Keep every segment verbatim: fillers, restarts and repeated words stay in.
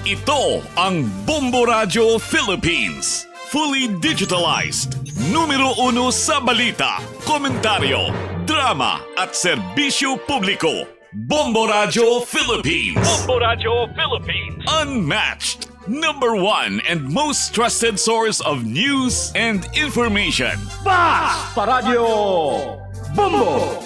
Ito ang Bombo Radyo Philippines. Fully digitalized. Numero uno sa balita, komentaryo, drama, at serbisyo publiko. Bombo Radyo Philippines. Bombo Radyo Philippines. Unmatched. Number one and most trusted source of news and information. Bas Paradyo Bombo!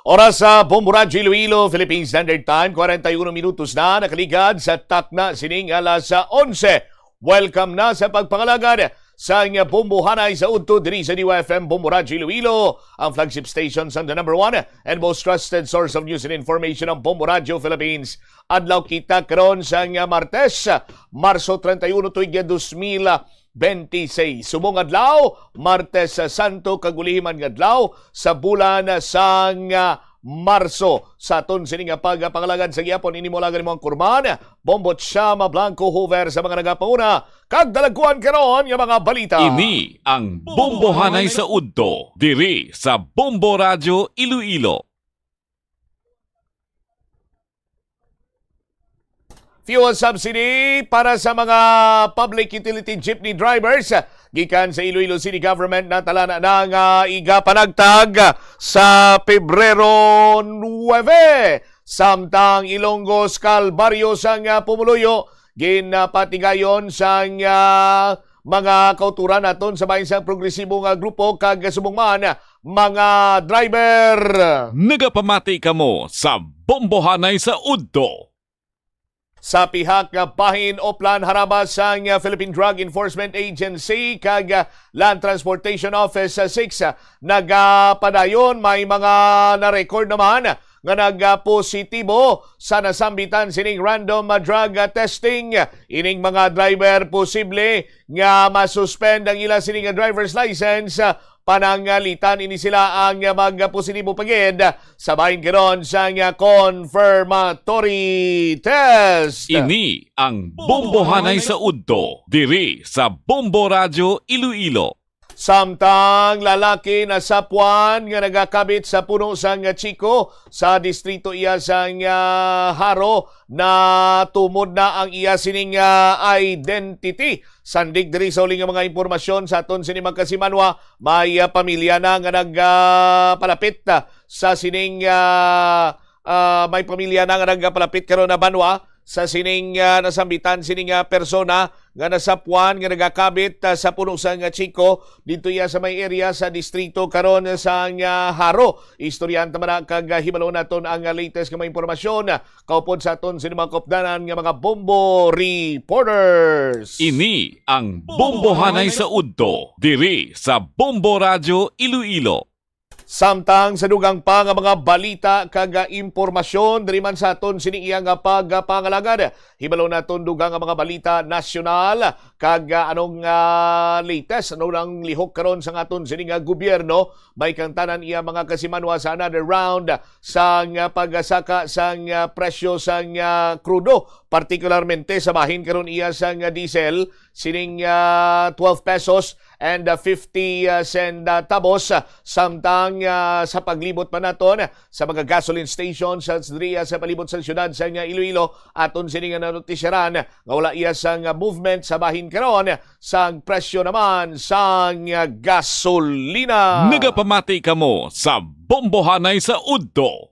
Oras sa Bombo Radyo Iloilo, Philippine Standard Time, kwarenta y uno minutos na, nakaligad sa takna sining alas onse. Welcome na sa pagpangalagad sa nga Bombo Hanay sa Udto diri sa D Y F M Bombo Radyo Iloilo, ang flagship station sang the number one and most trusted source of news and information, ang Bombo Radyo Philippines. Adlaw kita karon sa nga Martes, Marso treinta y uno, tuig dos mil veintiséis. Subong adlaw, Martes Santo, kagulihiman nga adlaw sa bulan sang, ah, Marso. Sa aton sini nga pagpangalagad sa gihapon, ini mo lang mo ang kurman, Bombot Siya Mablanco Hoover sa mga nagapauna, kag dalagkuan karon nga mga balita. Ini ang Bombo Hanay sa Udto, diri sa Bombo Radyo Iloilo. Fuel subsidy para sa mga public utility jeepney drivers gikan sa Iloilo City Government natala na nga igapanagtag sa Pebrero nuebe. Samtang Ilongos, Calvario sang, ah, pumuluyo, ginapatigayon sang, ah, mga kauturan naton sa bahin sang progresibo nga grupo kag subong man mga driver. Nagapamati kamo sa Bombo Hanay sa Udto. Sa pihak nga bahin, uplan harabas sang Philippine Drug Enforcement Agency kag Land Transportation Office six nagapadayon. May mga na-record naman nga nagpositibo sa nasambitan sining random drug testing. Ining mga driver posible nga masuspend ang ila sini nga driver's license. Pananglitan ini sila ang magpositibo pa gid sa bahin karon sang confirmatory test. Ini ang Bombo Hanay sa Udto, diri sa Bombo Radyo Iloilo. Samtang lalaki nasapwan nga nagakabit sa puno sang chiko sa distrito iya sang, ah, Jaro, natumod na ang iya sining, ah, identity. Sandig diri sa uli nga mga impormasyon sa aton sini magkasimanwa, may, ah, pamilya na nga nag, ah, palapit, ah, sa sining, ah, ah, may pamilya na nga nagpalapit karon na banwa sa sining, ah, nasambitan sining, ah, persona nga nasapwan nga nagakabit, ah, sa puno sang chiko didto iya sa may area sa distrito karon sang, ah, Jaro. Istoryahan ta man na kag, ah, hibalo naton ang, ah, latest nga mga impormasyon, ah, kaupod sa aton sini mga kaupdanan nga mga Bombo Reporters. Ini ang Bombo Hanay sa Udto, diri sa Bombo Radyo Iloilo. Samtang sa dugang pa nga mga balita kag, ah, impormasyon diri man sa aton sini iya nga pagpangalagad, hibalo naton dugang nga mga balita nasyonal kag, ah, anong, ah, latest, ano nang lihok karon sa aton sini nga gobyerno, may kang tanan iya mga kasimanwa sa another round sang, ah, pagsaka sang, ah, presyo sang, ah, krudo, partikularmente sa bahin karon iya sang, ah, diesel, sining, ah, twelve pesos and, ah, fifty, ah, centavos. Samtang, ah, sa paglibot pa naton sa mga gasoline stations sa diri, ah, sa palibot sa siyudad sang, ah, Iloilo, aton sini nga nanotisyaran nga wala iya sang, ah, movement sa bahin karon sang presyo naman sang, ah, gasolina. Nagapamati kamo sa Bombo Hanay sa Udto.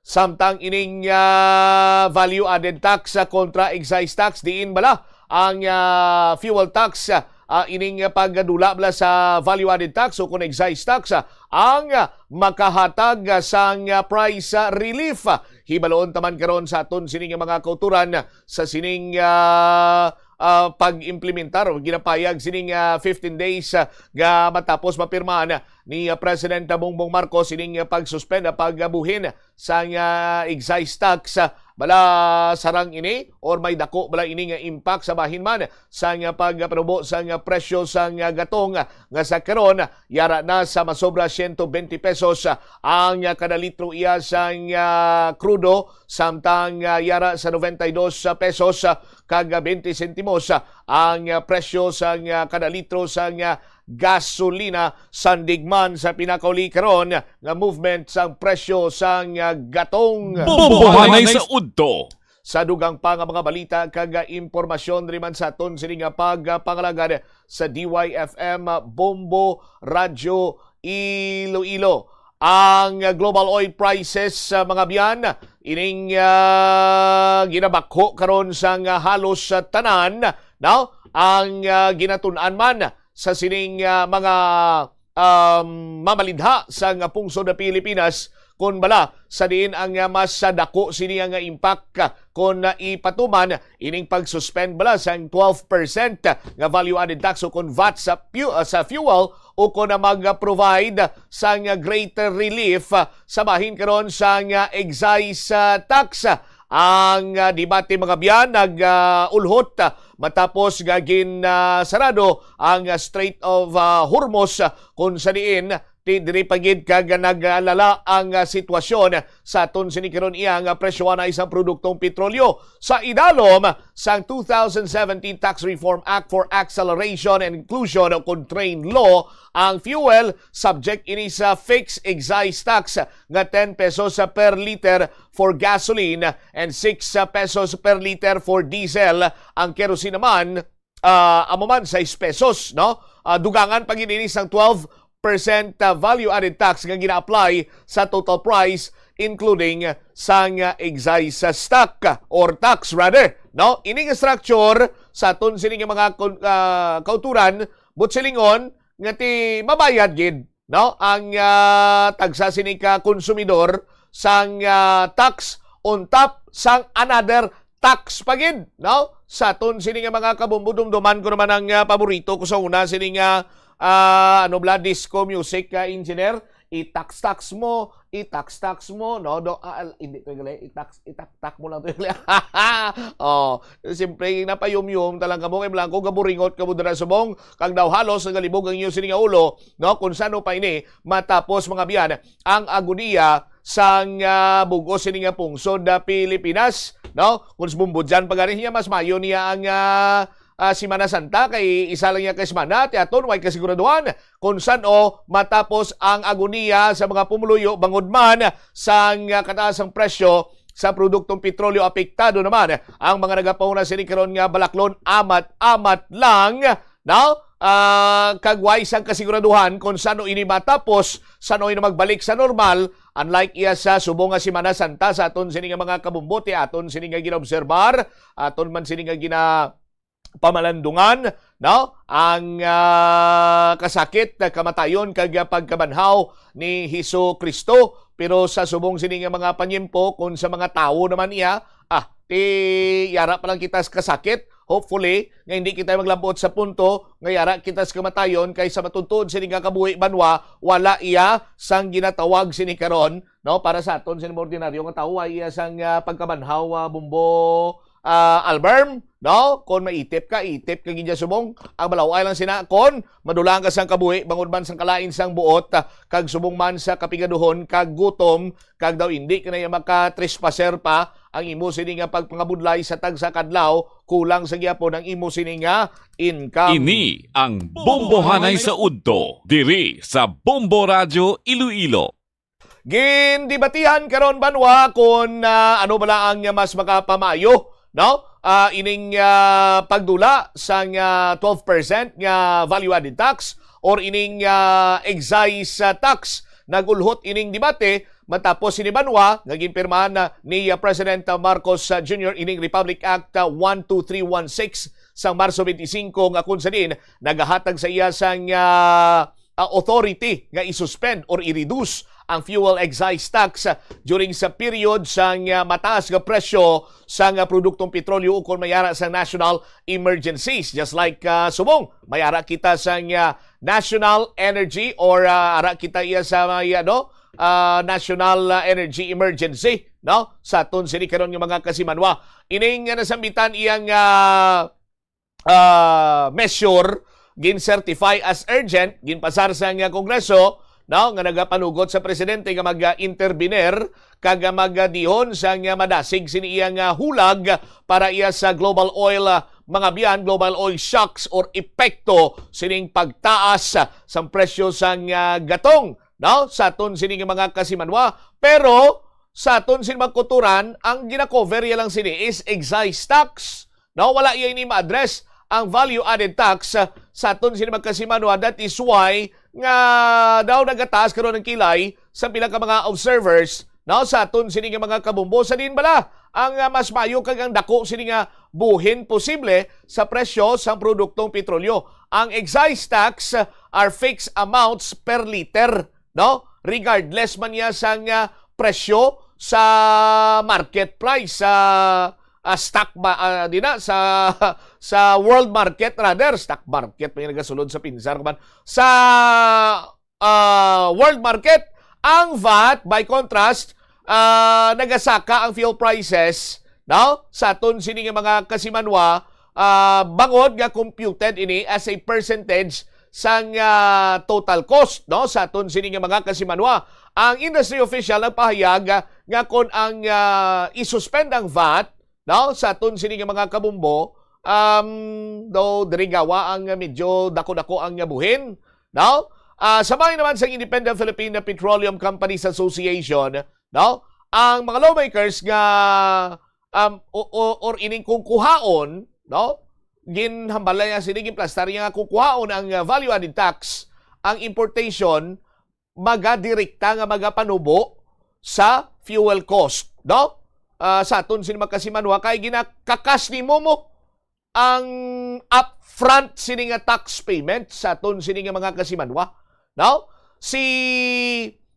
Samtang ining, ah, value added tax, ah, kontra excise tax, diin bala ang, ah, fuel tax, ah, ining pagdula bala sa value added tax o kon excise tax, ah, ang, ah, makahatag, ah, sang, ah, price, ah, relief. Hibaloon ta man karon sa aton sining mga kauturan sa sining, ah, ah, pag-implementar o ginapayag sining, ah, fifteen days, ah, nga matapos mapirmahan ni, ah, President Bongbong Marcos ining, ah, pag-suspend, ah, pagbuhin sang, ah, excise tax. Ah, bala sarang ini or may dako bala ini nga impact sa bahin man sang, ah, pagpanubo sang, ah, presyo sang, ah, gatong, ah, nga sa karon, ah, yara na sa masobra siyento bente pesos, ah, ang, ah, kada litro iya sang, ah, krudo, samtang, ah, yara sa noventa y dos pesos, ah, kag bente sentimos, ah, ang, ah, presyo sang, ah, kada litro sang, ah, gasolina, sandig man sa pinakauli karon nga movement sang presyo sang, ah, gatong. Bombo Hanay sa Udto. Sa dugang pa nga mga balita kag impormasyon, diri man sa aton sini nga pagpangalagad sa D Y F M Bombo Radyo Iloilo. Ang global oil prices, ah, mga biyan, ining, ah, ginabakho karon sang, ah, halos, ah, tanan, no? Ang, ah, ginatun-an man sa sining, ah, mga, um, mamalidha sang pungsod na Pilipinas, kun bala sa diin ang, ah, mas, ah, dako sini nga impact, ah, kun, ah, ipatuman ining pag-suspend bala sang twelve percent nga value-added tax o kun vat sa pu-, ah, sa fuel o kun, ah, mag-provide sang, ah, greater relief, ah, sa bahin karon sang, ah, excise, ah, tax. Ang, ah, debate, mga biyan, nag, ah, ulhot, ah, matapos nga gin, ah, sarado ang, ah, Strait of, ah, Hormuz, ah, kung sa diin ti diri pa gid kag naglala ang, ah, sitwasyon sa aton sini karon iya nga presyohan na isang produktong petrolyo. Sa idalom sang two thousand seventeen Tax Reform Act for Acceleration and Inclusion o kon TRAIN Law, ang fuel subject ini sa fixed excise tax nga ten pesos per liter for gasoline and six pesos per liter for diesel. Ang kerosene naman, ah, amo man, sais pesos, no? Ah, dugangan pa gid ini sang twelve percent, ah, value-added tax nga gina-apply sa total price, including sang, ah, excise stock or tax rather, no? Ining structure sa aton sini nga mga kon-, ah, kauturan, buot silingon nga ti mabayad gid, no? Ang, ah, tagsa sini ka konsumidor sang, ah, tax on top sang another tax pa gid, no? Sa aton sini nga mga kabombo, dumduman ko naman ang, ah, paborito ko sa una sini nga, ah, ano bala, disco music, ah, engineer. I-tax-tax mo, i-tax-tax mo, no? Do, ah, al-, hindi to gali, i-tax, itaktak mo lang to gali. Oh, siyempre, napayumyum talang kamo kay blanco, gaburingot kamo dira subong, kag daw halos nagalibog ang inyo sini nga ulo, no? Kung sano pa ini matapos, mga biyan, ang agoniya sang, ah, bug-os sini nga pungsod na Pilipinas, no? Kung sa Bumbudyan pa gani niya, mas mayo niya ang, ah, ah, Semana Santa, kay isa lang niya ka semana, ti aton way kasiguraduhan kung san-o matapos ang agoniya sa mga pumuluyo bangod man sang, ah, kataas ang presyo sa produktong petrolyo. Apektado naman ang mga nagapahuna sini karon nga balaklon, amat-amat lang, no? Ah, kag way sang kasiguraduhan kung sano ini matapos, sano ini magbalik sa normal, unlike iya sa subong nga Semana Santa sa aton sini nga mga kabumbote, aton sini nga ginaobserbar, aton man sini nga gina-, pamalandungan, no? Ang, ah, kasakit, kamatayon, kag pagkabanhaw ni Hesu Kristo. Pero sa subong sini nga mga panyempo, kung sa mga tawo naman iya, ah, ti yara pa lang kita sa kasakit. Hopefully, nga hindi kita maglabot sa punto nga yara kita sa kamatayon, kay sa matuod-tuod sini nga kabuhi banwa, wala iya sang ginatawag sini karon, no? Para sa aton sini mga ordinaryo nga tawo, ay iya sang, ah, pagkabanhaw, ah, bumbo, ah, Alberm, no? Kon maitip ka, itip ka gid subong. Ang balaw-ay lang sina kon madulang ka sang kabuhi bangod man sang kalain sang buot, ah, kag subong man sa kapigaduhon kag gutom, kag daw hindi ka na iya makatrespasser pa, ang imo sini nga pagpangabudlay sa tagsa ka adlaw, kulang sa gihapon ang imo sini nga income. Ini ang Bombohanay sa Udto, diri sa Bombo Radyo Iloilo. Gindebatihan karon banwa kon, ah, ano bala ang mas makapamaayo, no? Ah, ining, ah, pagdula sang, ah, twelve percent nga value-added tax or ining, ah, excise, ah, tax. Nag-ulhot ining debate matapos sini banwa nga ginpirmahan na ni, ah, President Marcos, ah, Junior ining Republic Act, ah, one two three one six sang Marso twenty-five nga kung sa diin nagahatag sa iya sang, ah, ah, authority nga i-suspend or i-reduce ang fuel excise tax, ah, during sa period sang, ah, mataas nga presyo sang, ah, produktong petrolyo ukon mayara sang national emergencies. Just like, ah, subong, may ara kita sang, ah, national energy or, ah, ara kita iya sa may, ano, ah, national, ah, energy emergency, no? Sa aton sini karon nga mga kasimanwa. Ining, ah, nasambitan iyang, ah, ah, measure gin-certify as urgent, ginpasar sa nga Kongreso, no, nga nagapanugot sa presidente nga mag-intervenir kag magadihon sa nga madasig sini iya nga hulag para iya sa global oil, ah, mga biyan, global oil shocks or epekto sining pagtaas sa presyo sa nga gatong, no, sa aton sini nga mga kasimanwa. Pero sa aton sini mga kulturan, ang gina-cover ya lang sini is excise tax. No, wala ya ini ma-address ang value added tax, ah, sa aton sini mga kasimanwa. That is why nga daw nagataas karon ang kilay sa pila ka mga observers, no, sa aton sini nga mga kabumbo. Sa diin bala ang, ah, mas maayo kag ang dako sini nga buhin posible sa presyo sang produktong petrolyo? Ang excise tax, ah, are fixed amounts per liter, no? Regardless man niya sang, ah, presyo sa market price, sa, ah, stock ma-, ah, di na, sa, sa world market, rather, stock market may nagasulod sa pinsar man, sa, ah, world market. Ang vat, by contrast, ah, nagasaka ang fuel prices, no, sa aton sini nga mga kasimanwa, ah, bangod nga computed ini as a percentage sang, ah, total cost, no, sa aton sini nga mga kasimanwa. Ang industry official nagpahayag, ah, nga kon ang, ah, isuspend ang vat, no, sa aton sini nga mga kabumbo, um, daw diri gawa ang medyo dako-dako ang buhin, no? Ah, sa bahin naman sa Independent Philippine Petroleum Companies Association, no, ang mga lawmakers nga, um, o, o, or ining kukuhaon, no, ginhambal niya sini, ginplastar niya nga kukuhaon ang, ah, value added tax, ang importation, magadirekta nga magapanubo sa fuel cost, no? Ah, sa aton sini mga kasimanwa, kay ginakakas nimo mo ang upfront sini nga tax payment sa aton sini nga mga kasimanwa, no? Si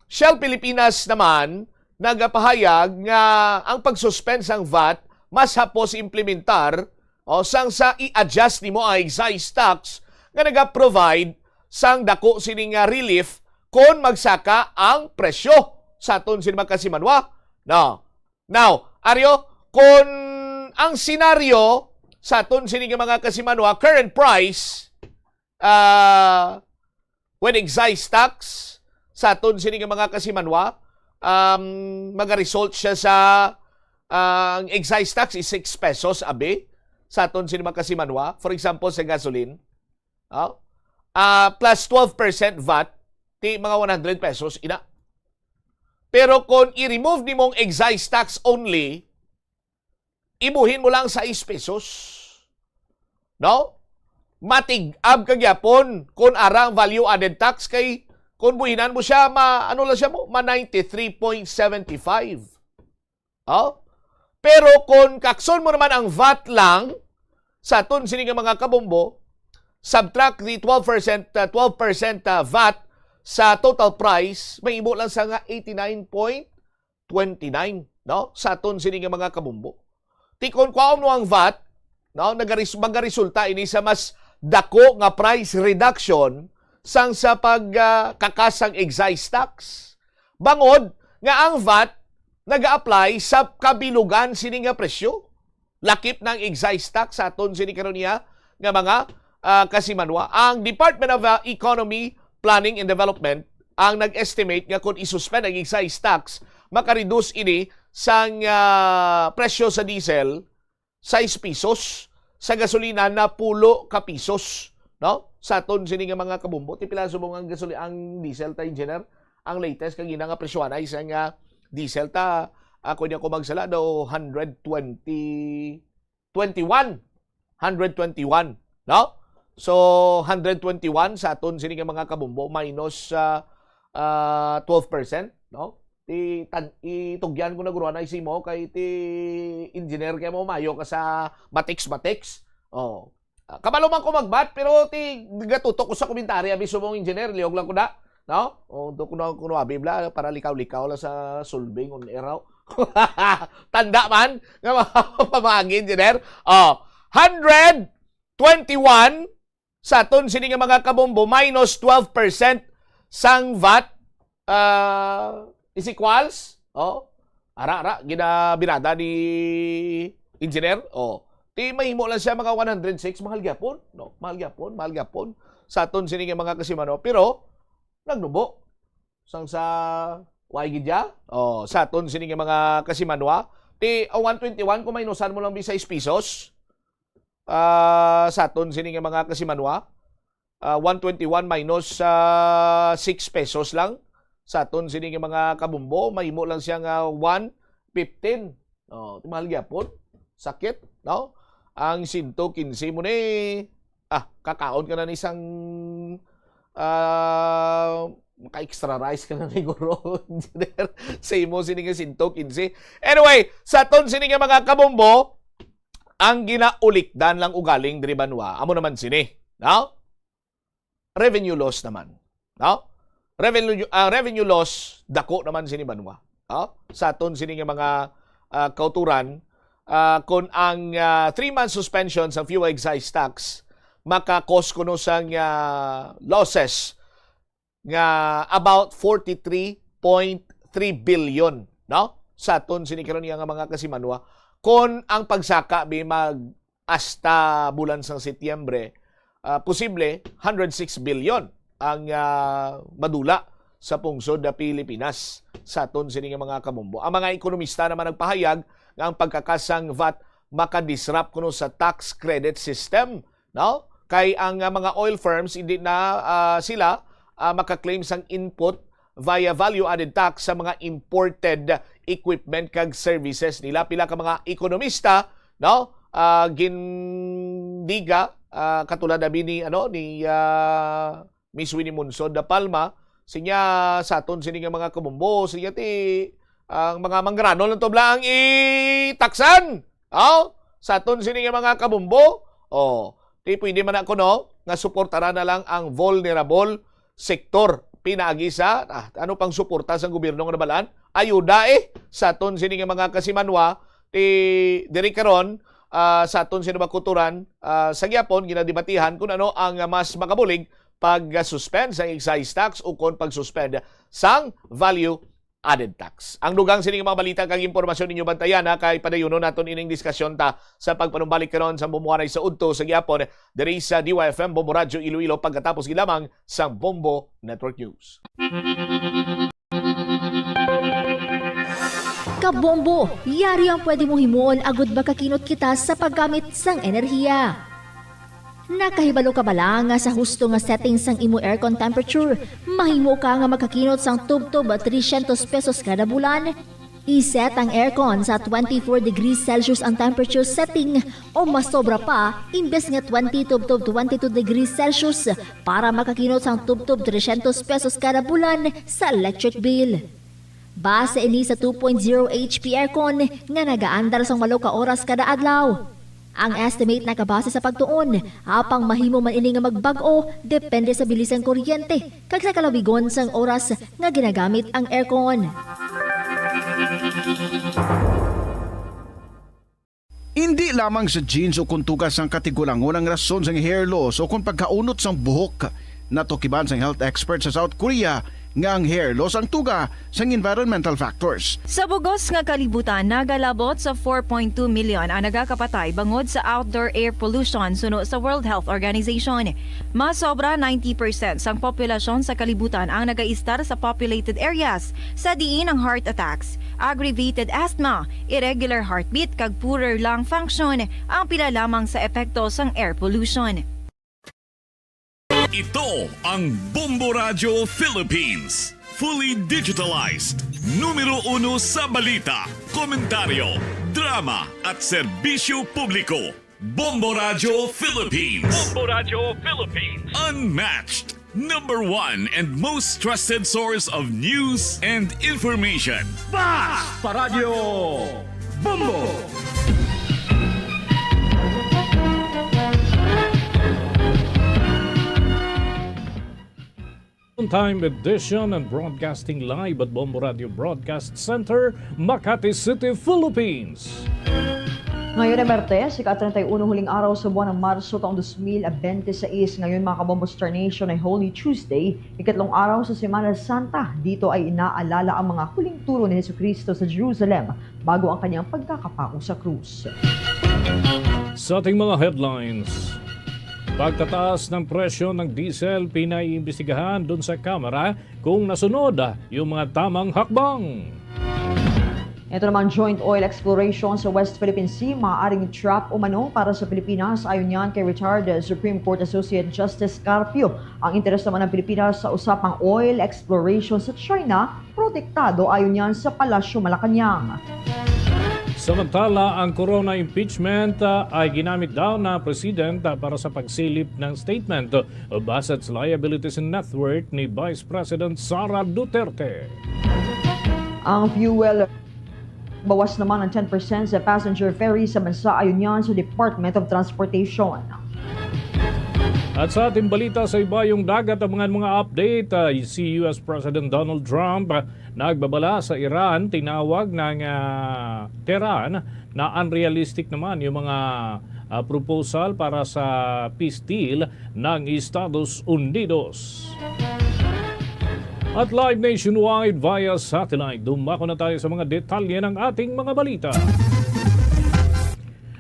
Shell Pilipinas naman nagapahayag nga ang pag-suspend sang vat mas hapos implementar, o, sang sa i-adjust nimo ang excise tax nga naga-provide sang dako sini nga relief kon magsaka ang presyo sa aton sini mga kasimanwa. No. Now, Aryo, kung ang senaryo sa aton sini nga mga kasimanwa, current price, ah, with excise tax sa aton sini nga mga kasimanwa, um, magaresult siya sa, ah, ang excise tax is six pesos, abi, sa aton sini mga kasimanwa. For example, sa gasoline, ah, ah, plus twelve percent vat, ti mga one hundred pesos, ina. Pero kung i-remove nimo ang excise tax only, ibuhin mo lang sais pesos. No? Matig-ab ka gyapon kung ara ang value added tax, kay kung buhinan mo siya, ma, ano lang siya mo, ma ninety-three point seven five. Oh? Pero kung kakson mo naman ang vat lang sa aton sini nga mga kabumbo, subtract the twelve percent, uh, twelve percent, uh, vat sa total price, mahimo lang sa nga eighty-nine point twenty-nine, no? Sa aton sini nga mga kabumbo. Ti kon kwaon mo ang vat, no, nagaris-, magaresulta ini sa mas dako nga price reduction sang sa pag, ah, kakas sang excise tax. Bangod nga ang vat naga-apply sa kabilugan sini nga presyo. Lakip na ang excise tax sa aton sini karon niya nga mga, ah, kasimanwa. Ang Department of, ah, Economy, Planning and Development ang nag-estimate nga kung isuspend ang excise tax, makareduce ini sang, ah, presyo sa diesel sais pisos, sa gasolina napulo ka pisos, no? Sa aton sini nga mga kabumbo, ti pila subong ang gasoli-, ang diesel ta, engineer? Ang latest kagina nga presyo anay sa nga diesel ta, ako niya ko magsala daw, hundred twenty, twenty-one, hundred twenty-one, no? So, hundred twenty-one sa aton sini nga mga kabumbo, minus, ah, ah, twelve percent, no? I-, tan-, itugyan ko na guro anay si mo kay ti engineer kay mo, mayo ka sa matiks-matiks. Oh. Ah, kabalo man ko magbat, pero ti gatutok ko sa komentarya mismo mong engineer, liog lang ko na, no? O, do ko na, ko na, Biblia, para likaw-likaw lang sa solving on air, oh. Tanda man nga mga pamangin, engineer. Oh, hundred twenty-one sa aton sini nga mga kabombo, minus twelve percent sang vat, ah, is equals, oh, ara, ara, ginabirada ni engineer, oh. Ti mahimo lang siya mga one hundred six, mahal gyapon, no? Mahal gyapon, mahal gyapon. Sa aton sini nga mga kasimanwa, pero nagnubo. Sang sa, why gid ya? Oh, sa aton sini nga mga kasimanwa, ti, ah, one twenty-one, kung minusan mo lang bi sais pisos, ah, sa aton sini nga mga kasimanwa, ah, one twenty-one minus, ah, six pesos lang. Sa aton sini nga mga kabombo, mahimo lang siya nga one fifteen. Oh, ti mahal gyapon. Sakit, no? Ang sento kinse mo ni, ah, kakaon ka na ni sang, ah, maka-extra rice ka na ni guro, engineer. Sa imo sini nga sento kinse. Anyway, sa aton sini nga mga kabombo, ang ginaulikdan lang ugaling diri banwa, amo naman sini, no? Revenue loss naman, no? Revenue, ah, revenue loss, dako naman sini banwa, no? Sa aton sini nga mga, ah, kauturan, ah, kung ang, ah, three-month suspension sa fuel excise tax maka-cause kuno sang, ah, losses nga about forty-three point three billion, no? Sa aton sini karon nga mga kasimanwa, kon ang pagsaka bi mag hasta bulan sang Setyembre, ah, posible hundred six billion ang, ah, madula sa pungsod na Pilipinas sa aton sini nga mga kabombo. Ang mga ekonomista naman nagpahayag nga ang pagkakas sang vat makadisrupt kuno sa tax credit system, no? Kay ang, ah, mga oil firms, hindi na, ah, sila, ah, maka-claim sang input via value-added tax sa mga imported equipment kag services nila. Pila ka mga ekonomista, no, ah, gindiga, ah, katulad abi ni, ano, ni, ah, Miss Winnie Monson da Palma, sinya sa aton sini nga mga kabombo, sinya ti ang mga manggranol lang to bla ang itaksan. Aw, sa aton sini nga mga kabombo, oh, ti pwede man na kuno nga suportaran na lang ang vulnerable sektor. Pinaagi sa, ah, ano pang suporta sang gobyerno nga nabalaan? Ayuda, eh, sa aton sini nga mga kasimanwa, ti diri karon, ah, sa aton sini mga kauturan, ah, sa gyapon ginadebatihan kung ano ang mas makabulig pag-suspend sa excise tax o kon pag-suspend sang value added tax. Ang dugang sini nga mga balita kag impormasyon ninyo bantayan, ha, kay padayunon naton ining diskasyon ta sa pagpanumbalik karon sa bumuanay sa udto sa gyapon diri sa D Y F M Bombo Radyo Iloilo pagkatapos gid lamang sang Bombo Network News. Kabombo, yari ang pwede mo himuon agud makakinot kita sa paggamit sang enerhiya. Nakahibalo ka bala nga sa husto nga setting sang imo aircon temperature, mahimo ka nga makakinot sang tubtob trescientos pesos kada bulan? I-set ang aircon sa twenty-four degrees Celsius ang temperature setting o mas sobra pa, imbes nga twenty tubtob twenty-two degrees Celsius para makakinot sang tubtob trescientos pesos kada bulan sa electric bill. Base ini sa two point zero H P aircon nga nagaandar sang walo ka oras kada adlaw. Ang estimate nakabase sa pagtuon, apang mahimo man ini nga magbag-o depende sa bilis sang kuryente kag sa kalawigon sang oras nga ginagamit ang aircon. Indi lamang sa genes o kon tuga sang katigulangon ang rason sang hair loss o kon pagkaunot sang buhok. Natukiban sang health expert sa South Korea nga ang hair loss ang tuga sang environmental factors. Sa bug-os nga kalibutan, nagalabot sa four point two million ang nagakapatay bangod sa outdoor air pollution, suno sa World Health Organization. Mas sobra ninety percent sang populasyon sa kalibutan ang nagaistar sa populated areas, sa diin ang heart attacks, aggravated asthma, irregular heartbeat, kag poorer lung function ang pila lamang sa epekto sang air pollution. Ito ang Bombo Radyo Philippines. Fully digitalized. Numero uno sa balita, komentaryo, drama, at serbisyo publiko. Bombo Radyo Philippines. Bombo Radyo Philippines. Unmatched. Number one and most trusted source of news and information. Bas Paradyo Bombo! On time edition and broadcasting live at Bombo Radio Broadcast Center, Makati City, Philippines. Ngayon ay Martes, ika-treinta y uno huling araw sa buwan ng Marso taong dos mil bente seis. Ngayon, mga kabombo, Star Nation, ay Holy Tuesday, ikatlong araw sa Semana Santa. Dito ay inaalala ang mga huling turo ni Jesucristo sa Jerusalem bago ang kanyang pagkakapako sa krus. Sa ating mga headlines, pagtataas ng presyo ng diesel, pinaiimbestigahan dun sa Kamara kung nasunod yung mga tamang hakbang. Ito naman, joint oil exploration sa West Philippine Sea, maaaring trap umano para sa Pilipinas. Ayon niyan kay retired Supreme Court Associate Justice Carpio, ang interes naman ng Pilipinas sa usa pang oil exploration sa China, protektado ayon niyan sa Palasyo Malacañang. Samantala, ang corona impeachment ah, ay ginamit daw na president ah, para sa pagsilip ng statement of assets, liabilities and net worth ni Vice President Sara Duterte. Ang fuel bawas naman ng ten percent sa passenger ferry sa bansa, ayon niyan sa Department of Transportation. At sa ating balita sa ibayong dagat, ang mga, mga update, ah, si U S President Donald Trump ah, nagbabala sa Iran, tinawag ng ah, Tehran na unrealistic naman yung mga ah, proposal para sa peace deal ng Estados Unidos. At live nationwide via satellite, dumako na tayo sa mga detalye ng ating mga balita.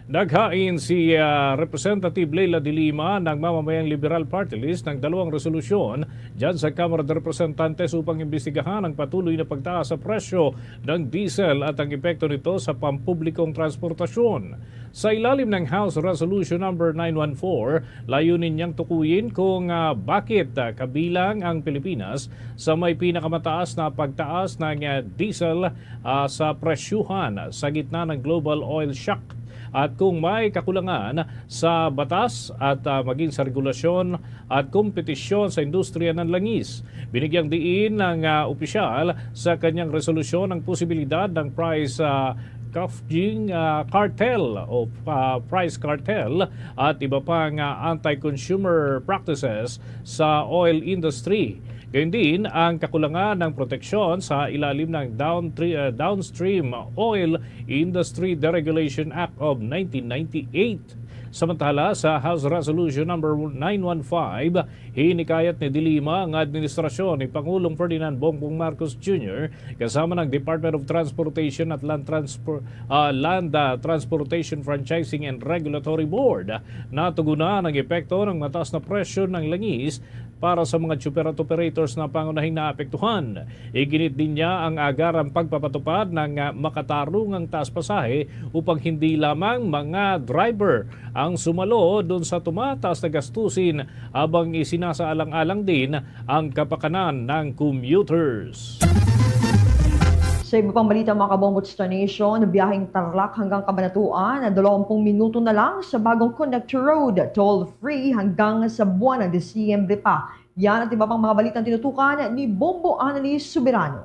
Naghain si ah, Representative Leila de Lima ng Mamamayang Liberal Party List ng dalawang resolusyon dyan sa Kamara de Representantes upang imbestigahan ang patuloy na pagtaas sa presyo ng diesel at ang epekto nito sa pampublikong transportasyon. Sa ilalim ng House Resolution Number nine one four, layunin niyang tukuyin kung ah, bakit ah, kabilang ang Pilipinas sa may pinakamataas na pagtaas ng ah, diesel ah, sa presyuhan sa gitna ng global oil shock at kung may kakulangan sa batas at ah, maging sa regulasyon at kompetisyon sa industriya ng langis. Binigyang diin ng ah, opisyal sa kanyang resolusyon ang posibilidad ng price ah, gouging ah, cartel o ah, price cartel at iba pang ah, anti-consumer practices sa oil industry. Gayun din ang kakulangan ng proteksyon sa ilalim ng down, ah, Downstream Oil Industry Deregulation Act of nineteen ninety-eight. Samantala, sa House Resolution Number nine one five, hinikayat ni De Lima ang administrasyon ni Pangulong Ferdinand Bongbong Marcos Junior kasama ng Department of Transportation at Land, Transpor- ah, Land ah, Transportation Franchising and Regulatory Board na tugunan ang epekto ng mataas na presyo ng langis para sa mga tsuper at operators na pangunahing naapektuhan. Iginit din niya ang agarang pagpapatupad ng ah, makatarungang taas pasahe upang hindi lamang mga driver ang sumalo dun sa tumataas na gastusin, habang isinasaalang-alang din ang kapakanan ng commuters. Sa iba pang balita, mga kabombo, Star Nation, biyaheng Tarlac hanggang Cabanatuan, dalawampung minuto na lang sa bagong connector road, toll-free hanggang sa buwan ng Disyembre pa. Yan at iba pang mga balitang tinutukan ni Bombo Annalise Soberano.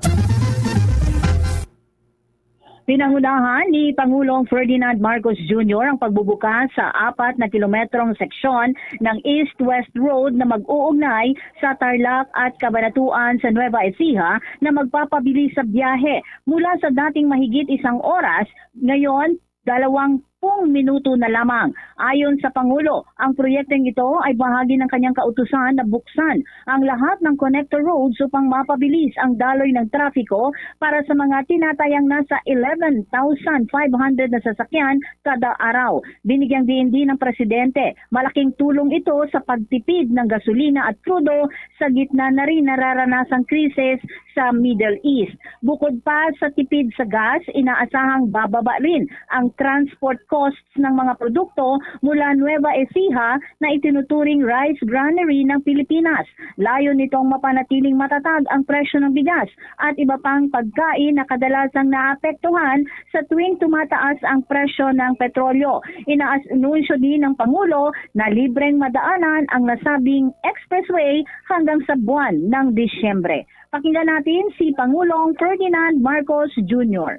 Pinangunahan ni Pangulong Ferdinand Marcos Junior ang pagbubukas sa apat na kilometrong seksyon ng East-West Road na mag-uugnay sa Tarlac at Cabanatuan sa Nueva Ecija na magpapabilis sa biyahe mula sa dating mahigit isang oras, ngayon dalawampung minuto na lamang. Ayon sa Pangulo, ang proyektong ito ay bahagi ng kanyang kautusan na buksan ang lahat ng connector roads upang mapabilis ang daloy ng trapiko para sa mga tinatayang nasa eleven thousand five hundred na sasakyan kada araw. Binigyang diin din ng Presidente, malaking tulong ito sa pagtipid ng gasolina at krudo sa gitna na rin nararanasang krisis sa Middle East. Bukod pa sa tipid sa gas, inaasahang bababa rin ang transport costs ng mga produkto mula Nueva Ecija na itinuturing rice granary ng Pilipinas. Layo nitong mapanatiling matatag ang presyo ng bigas at iba pang pagkain na kadalasang naapektuhan sa tuwing tumataas ang presyo ng petrolyo. Inaanunsyo din ng Pangulo na libreng madaanan ang nasabing expressway hanggang sa buwan ng Disyembre. Pakinggan natin si Pangulong Ferdinand Marcos Junior.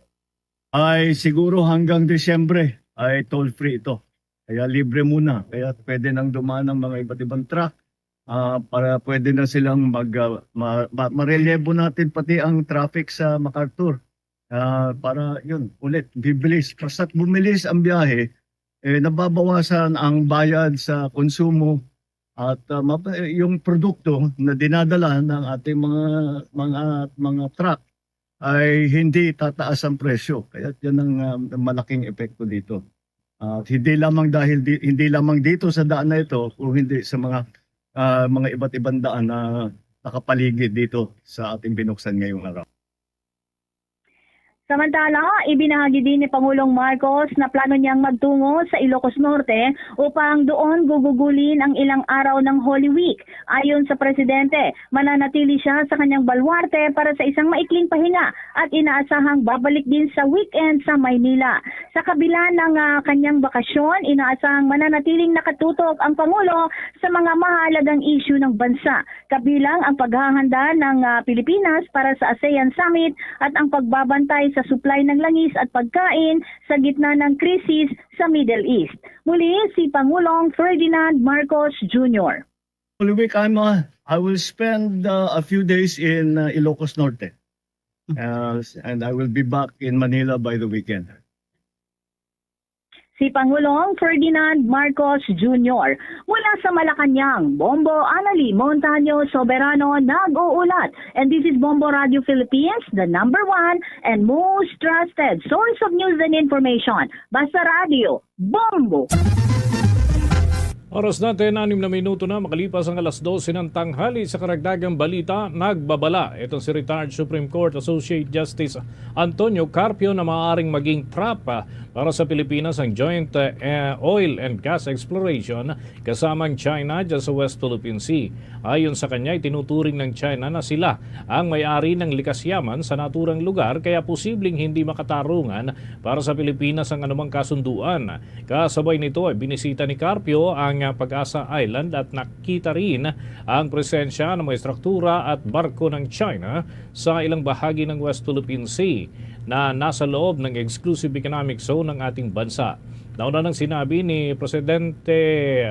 Ay siguro hanggang Disyembre ay toll-free ito. Kaya libre muna. Kaya pwede nang dumaan ang mga iba't ibang truck. Ah, para pwede na silang mag ah, ma, ma, marelyebo natin pati ang traffic sa MacArthur. Ah, para yun, ulit, bibilis. Basta't bumilis ang biyahe, eh, nababawasan ang bayad sa konsumo at ah, mab- yung produkto na dinadala ng ating mga mga mga truck ay hindi tataas ang presyo. Kaya yan ang ah, malaking epekto dito. At hindi lamang dahil di, hindi lamang dito sa daan na ito, kung hindi sa mga ah, mga iba't ibang daan na nakapaligid dito sa ating binuksan ngayong araw. Samantala, ibinahagi din ni Pangulong Marcos na plano niyang magtungo sa Ilocos Norte upang doon gugugulin ang ilang araw ng Holy Week. Ayon sa presidente, mananatili siya sa kanyang baluarte para sa isang maikling pahinga at inaasahang babalik din sa weekend sa Maynila. Sa kabila ng, ah, kanyang bakasyon, inaasahang mananatiling nakatutok ang Pangulo sa mga mahalagang isyu ng bansa, kabilang ang paghahanda ng, ah, Pilipinas para sa ASEAN Summit at ang pagbabantay sa supply ng langis at pagkain sa gitna ng krisis sa Middle East. Muli si Pangulong Ferdinand Marcos Junior. Holy Week, I'm, uh, I will spend, uh, a few days in, uh, Ilocos Norte. Uh, and I will be back in Manila by the weekend. Si Pangulong Ferdinand Marcos Junior. Mula sa Malacañang, Bombo Anali Montaño Soberano nag-uulat. And this is Bombo Radio Philippines, the number one and most trusted source of news and information. Basta Radio, Bombo! Oras natin, anim na minuto na makalipas ang alas dose ng tanghali. Sa karagdagang balita, nagbabala itong si retired Supreme Court Associate Justice Antonio Carpio na maaaring maging trap, ah, para sa Pilipinas ang joint, eh, oil and gas exploration kasama ang China dyan sa West Philippine Sea. Ayon sa kanya, itinuturing ng China na sila ang may-ari ng likas yaman sa naturang lugar, kaya posibleng hindi makatarungan para sa Pilipinas ang anumang kasunduan. Kasabay nito ay binisita ni Carpio ang, ah, Pag-asa Island at nakita rin ang presensya ng mga estruktura at barko ng China sa ilang bahagi ng West Philippine Sea na nasa loob ng exclusive economic zone ng ating bansa. Nauna nang sinabi ni Presidente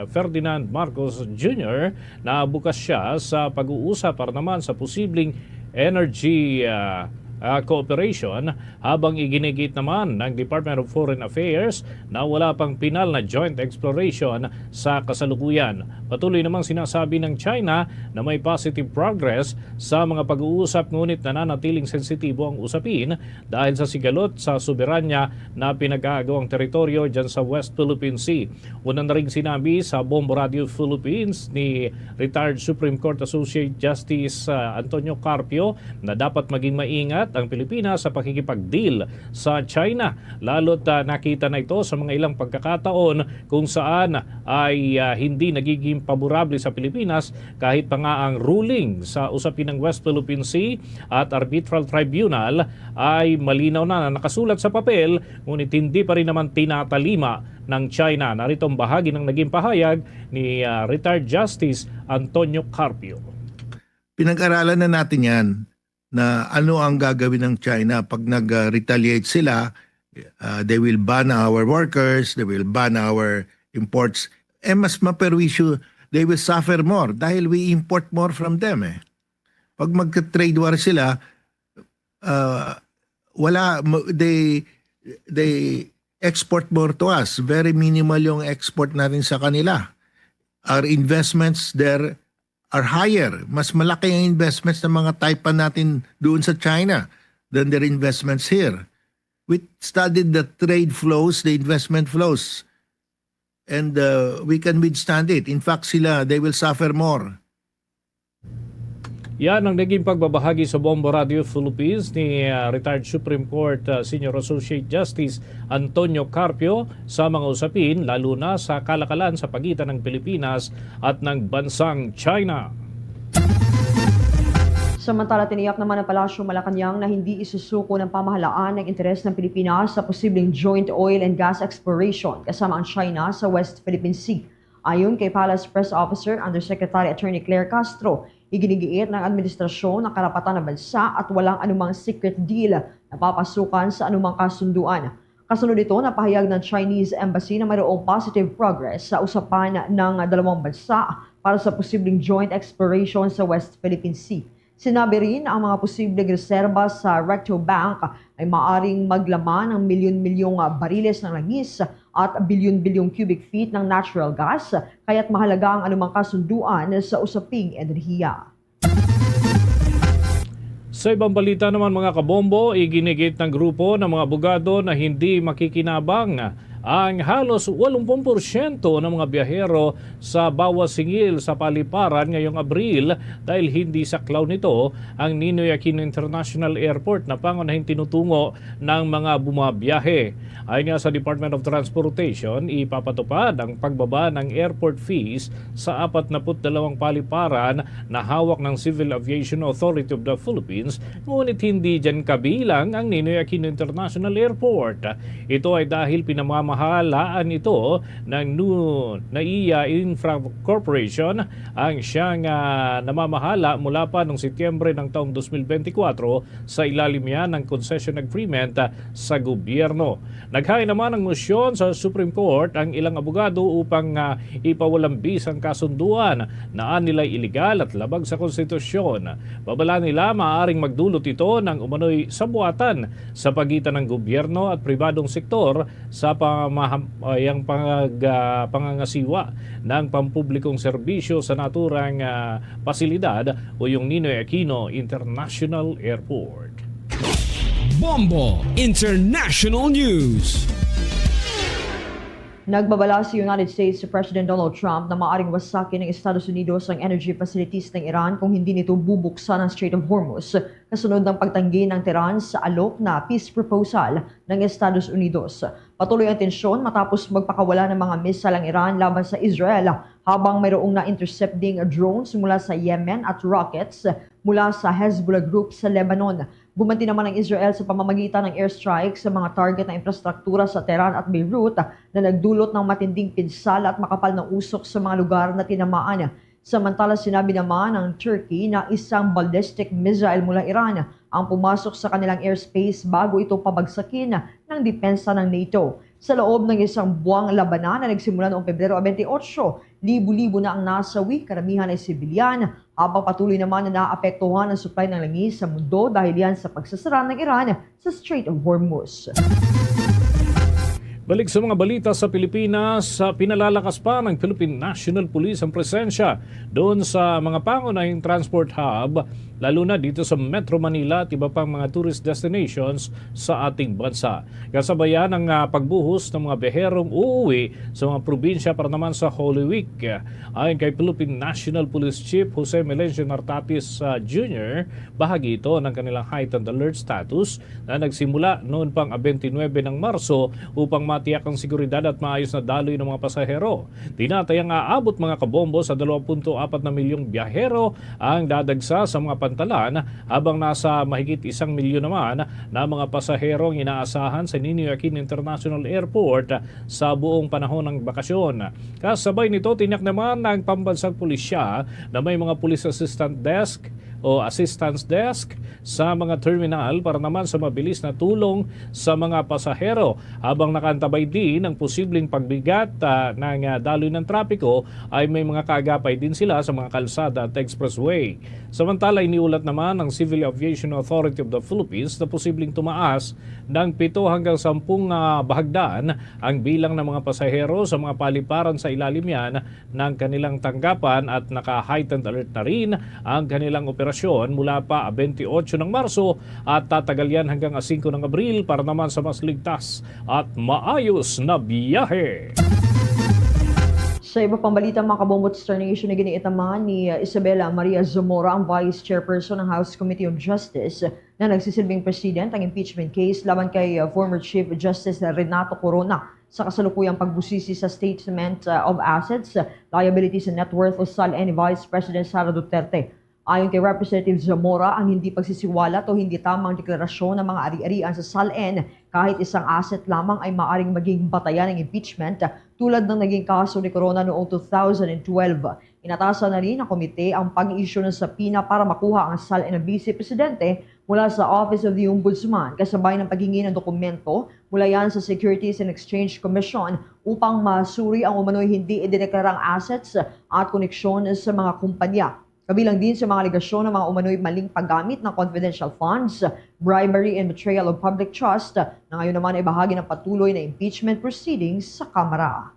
Ferdinand Marcos Junior na bukas siya sa pag-uusap para naman sa posibleng energy, ah, ah, cooperation, habang iginigiit naman ng Department of Foreign Affairs na wala pang pinal na joint exploration sa kasalukuyan. Patuloy namang sinasabi ng China na may positive progress sa mga pag-uusap, ngunit nananatiling sensitibo ang usapin dahil sa sigalot sa soberanya na pinag-aagawang teritoryo dyan sa West Philippine Sea. Una na ring sinabi sa Bombo Radio Philippines ni retired Supreme Court Associate Justice, ah, Antonio Carpio na dapat maging maingat ang Pilipinas sa pakikipag-deal sa China, lalo't, ah, nakita na ito sa mga ilang pagkakataon kung saan ay, ah, hindi nagiging paborable sa Pilipinas kahit pa nga ang ruling sa usapin ng West Philippine Sea at Arbitral Tribunal ay malinaw na na nakasulat sa papel, ngunit hindi pa rin naman tinatalima ng China. Narito ang bahagi ng naging pahayag ni, ah, retired Justice Antonio Carpio. Pinag-aralan na natin yan, na ano ang gagawin ng China pag nag-retaliate sila. Ah, they will ban our workers, they will ban our imports. Eh, mas maperwisyo, they will suffer more dahil we import more from them, eh. Pag magka-trade war sila, ah, wala, ma-, they, they export more to us. Very minimal yung export natin sa kanila. Our investments there are higher. Mas malaki ang investments ng mga Taipan natin doon sa China than their investments here. We studied the trade flows, the investment flows, and, uh, we can withstand it. In fact, sila, they will suffer more. Yan ang naging pagbabahagi sa Bombo Radio Philippines ni, ah, retired Supreme Court, ah, Senior Associate Justice Antonio Carpio sa mga usapin, lalo na sa kalakalan sa pagitan ng Pilipinas at ng bansang China. Samantala, tiniyak naman ng Palasyong Malacañang na hindi isusuko ng pamahalaan ang interes ng Pilipinas sa posibleng joint oil and gas exploration kasama ang China sa West Philippine Sea. Ayon kay Palace Press Officer Undersecretary Attorney Claire Castro, iginigiit ng administrasyon ang karapatan ng bansa at walang anumang secret deal na papasukan sa anumang kasunduan. Kasunod nito, napahayag ng Chinese Embassy na mayroong positive progress sa usapan ng dalawang bansa para sa posibleng joint exploration sa West Philippine Sea. Sinabi rin na ang mga posibleng reserba sa Recto Bank ay maaring maglaman ng milyon-milyong bariles ng langis at bilyon-bilyong cubic feet ng natural gas, kaya't mahalaga ang anumang kasunduan sa usaping enerhiya. Sa ibang balita naman, mga kabombo, iginigiit ng grupo ng mga abogado na hindi makikinabang Ang halos walumpung porsyento ng mga biyahero sa bawas singil sa paliparan ngayong Abril dahil hindi saklaw nito ang Ninoy Aquino International Airport na pangunahing tinutungo ng mga bumabiyahe. Ayon nga sa Department of Transportation, ipapatupad ang pagbaba ng airport fees sa apat na put dalawang paliparan na hawak ng Civil Aviation Authority of the Philippines, ngunit hindi dyan kabilang ang Ninoy Aquino International Airport. Ito ay dahil pinamamahalaan ito ng Nu-, NAIA Infra Corporation, ang siyang, ah, namamahala mula pa noong Setyembre ng taong dos mil bentikwatro sa ilalim niya ng concession agreement, ah, sa gobyerno. Naghain naman ng motion sa Supreme Court ang ilang abogado upang, ah, ipawalambis ang kasunduan na anilay iligal at labag sa konstitusyon. Babala nila maaring magdulot ito ng umano'y sabuatan sa pagitan ng gobyerno at pribadong sektor sa pamaham-, ay, ang pangag-, ah, pangangasiwa ng pampublikong serbisyo sa naturang, ah, pasilidad o yung Ninoy Aquino International Airport. Bombo International News. Nagbabala si United States President Donald Trump na maaring wasakin ng Estados Unidos ang energy facilities ng Iran kung hindi nito bubuksan ang Strait of Hormuz, kasunod ng pagtanggi ng Tehran sa alok na peace proposal ng Estados Unidos. Patuloy ang tensyon matapos magpakawala ng mga missile ang Iran laban sa Israel, habang mayroong na-intercept ding drones mula sa Yemen at rockets mula sa Hezbollah group sa Lebanon. Gumanti naman ang Israel sa pamamagitan ng airstrike sa mga target na infrastruktura sa Tehran at Beirut, na nagdulot ng matinding pinsala at makapal na usok sa mga lugar na tinamaan. Samantala, sinabi naman ng Turkey na isang ballistic missile mula Iran ang pumasok sa kanilang airspace bago ito pabagsakin ng depensa ng NATO. Sa loob ng isang buwang labanan na nagsimula noong Pebrero twenty-eight, libo-libo na ang nasawi, karamihan ay sibilyan, habang patuloy naman na naapektuhan ang supply ng langis sa mundo dahil yan sa pagsasara ng Iran sa Strait of Hormuz. Balik sa mga balita sa Pilipinas, ah, pinalalakas pa ng Philippine National Police ang presensya doon sa mga pangunahing transport hub, lalo na dito sa Metro Manila at iba pang mga tourist destinations sa ating bansa. Kasabayan ang, ah, pagbuhos ng mga biyaherong uuwi sa mga probinsya para naman sa Holy Week. Ayon kay Philippine National Police Chief Jose Melencio Nartatis, ah, Junior, bahagi ito ng kanilang heightened alert status na nagsimula noon pang twenty-nine ng Marso upang matiyak ang seguridad at maayos na daloy ng mga pasahero. Tinatayang aabot, mga kabombo, sa dalawang punto apat na milyong biyahero ang dadagsa sa mga pantalan, habang nasa mahigit isang milyon naman na mga pasahero ang inaasahan sa Ninoy Aquino International Airport sa buong panahon ng bakasyon. Kasabay nito, tiniyak naman ng pambansang pulisya na may mga police assistant desk o assistance desk sa mga terminal para naman sa mabilis na tulong sa mga pasahero. Habang nakaantabay din ang posibleng pagbigat, ah, ng, ah, daloy ng trapiko, ay may mga kaagapay din sila sa mga kalsada at expressway. Samantala, iniulat naman ng Civil Aviation Authority of the Philippines na posibleng tumaas ng pito hanggang sampung, ah, bahagdan ang bilang ng mga pasahero sa mga paliparan sa ilalim yan ng kanilang tanggapan, at naka-heightened alert na rin ang kanilang operasyon mula pa twenty-eight ng Marso at tatagal yan hanggang singko ng Abril para naman sa mas ligtas at maayos na biyahe. Sa iba pang balita, mga kabombo, Star Nation, iginiit naman ni, uh, Isabela Maria Zamora, ang Vice Chairperson ng House Committee on Justice, na nagsisilbing president ang impeachment case laban kay, uh, former Chief Justice Renato Corona sa kasalukuyang pagbusisi sa Statement, uh, of Assets, Liabilities and Net Worth o SALN ni Vice President Sara Duterte. Ayon kay Representative Zamora, ang hindi pagsisiwalat o hindi tamang deklarasyon ng mga ari-arian sa SALN kahit isang asset lamang ay maaring maging batayan ng impeachment, tulad ng naging kaso ni Corona noong two thousand twelve. Inatasan na rin ng komite ang pag-issue ng subpoena para makuha ang SALN ng Vice Presidente mula sa Office of the Ombudsman, kasabay ng paghingi ng dokumento mula yan sa Securities and Exchange Commission upang masuri ang umano'y hindi idineklarang assets at koneksyon sa mga kumpanya. Kabilang din sa mga alegasyon ang mga umano'y maling paggamit ng confidential funds, bribery, and betrayal of public trust, na ngayon naman ay bahagi ng patuloy na impeachment proceedings sa Kamara.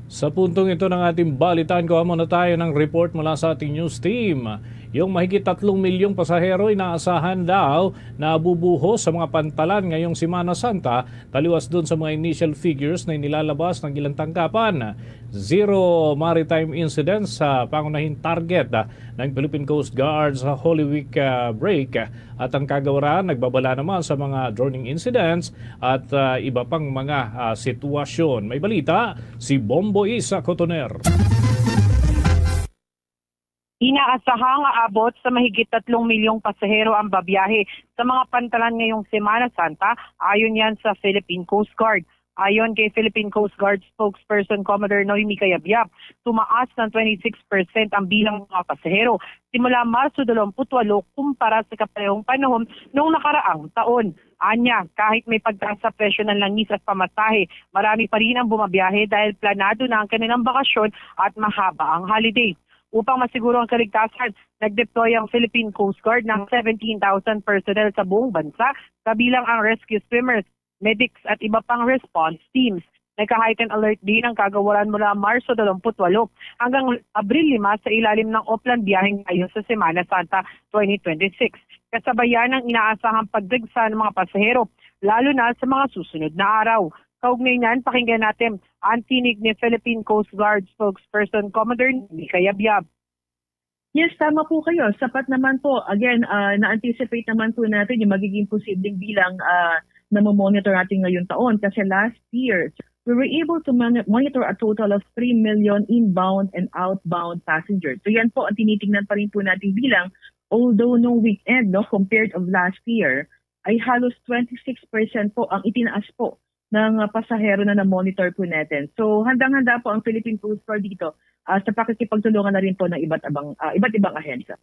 Sa puntong ito ng ating balitan, kuha muna tayo ng report mula sa ating news team. Yung mahigit tatlong milyong pasahero inaasahan daw na bubuhos sa mga pantalan ngayong Semana Santa, taliwas dun sa mga initial figures na inilalabas ng ilang tanggapan. Zero maritime incidents sa pangunahing target, ah, ng Philippine Coast Guard sa Holy Week, ah, break, at ang kagawaran nagbabala naman sa mga drowning incidents at, ah, iba pang mga, ah, sitwasyon. May balita si Bombo Isa Cotoner. Inaasahang aabot sa mahigit tatlong milyong pasahero ang babiyahe sa mga pantalan ngayong Semana Santa, ayon yan sa Philippine Coast Guard. Ayon kay Philippine Coast Guard spokesperson Commodore Noemi Cayabyab, tumaas ng twenty-six percent ang bilang ng mga pasahero simula Marso dalawampu't walo kumpara sa kaparehong panahon noong nakaraang taon. Anya, kahit may pagtaas sa presyo ng langis at pamasahe, marami pa rin ang bumabiyahe dahil planado na ang kanilang bakasyon at mahaba ang holiday. Upang masiguro ang kaligtasan, nag-deploy ang Philippine Coast Guard ng seventeen thousand personnel sa buong bansa, kabilang ang rescue swimmers, medics at iba pang response teams. Nagka-heightened alert din ang kagawaran mula Marso dalawampu't walo hanggang Abril lima sa ilalim ng Oplan Biyaheng Mayo sa Semana Santa twenty twenty-six, kasabayan ng inaasahang pagdagsa ng mga pasahero, lalo na sa mga susunod na araw. Kaugnay niyan, pakinggan natin ang tinig ni Philippine Coast Guard spokesperson Commodore Nicky Cayabyab. Yes, tama po kayo. Sapat naman po. Again, ah, na-anticipate naman po natin yung magiging posibleng bilang, ah, na monitor natin ngayong taon. Kasi last year, we were able to mon-, monitor a total of three million inbound and outbound passengers. So yan po ang tinitingnan pa rin po natin bilang, although nung weekend, no, compared of last year, ay halos twenty-six percent po ang itinaas po ng, ah, pasahero na na-monitor po natin. So, handang-handa po ang Philippine Coast Guard dito, ah, sa pakikipagtulungan na rin po ng iba't abang, ah, iba't ibang ahensya.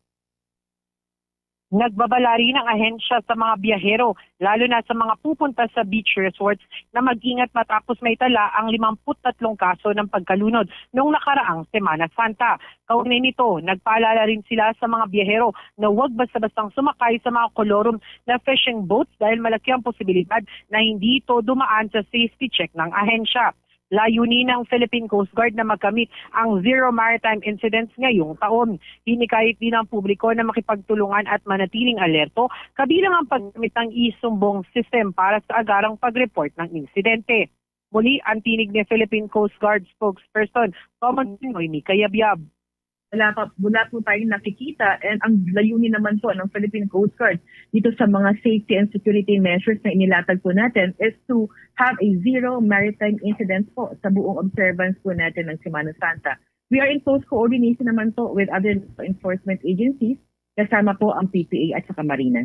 Nagbabala rin ang ahensya sa mga biyahero, lalo na sa mga pupunta sa beach resorts, na mag-ingat matapos maitala ang limampu't tatlong kaso ng pagkalunod noong nakaraang Semana Santa. Kaugnay nito, nagpaalala rin sila sa mga biyahero na huwag basta-bastang sumakay sa mga kolorum na fishing boats dahil malaki ang posibilidad na hindi ito dumaan sa safety check ng ahensya. Layunin ng Philippine Coast Guard na makamit ang zero maritime incidents ngayong taon. Hinikayat din ang publiko na makipagtulungan at manatiling alerto, kabilang ang paggamit ng isumbong system para sa agarang pag-report ng insidente. Muli ang tinig ni Philippine Coast Guard spokesperson Commodore Noemi Cayabyab. Wala pa, wala po tayong nakikita, and ang layunin naman po ng Philippine Coast Guard dito sa mga safety and security measures na inilatag po natin is to have a zero maritime incidents po sa buong observance po natin ng Semana Santa. We are in close coordination naman po with other law enforcement agencies, kasama po ang P P A at saka Marina.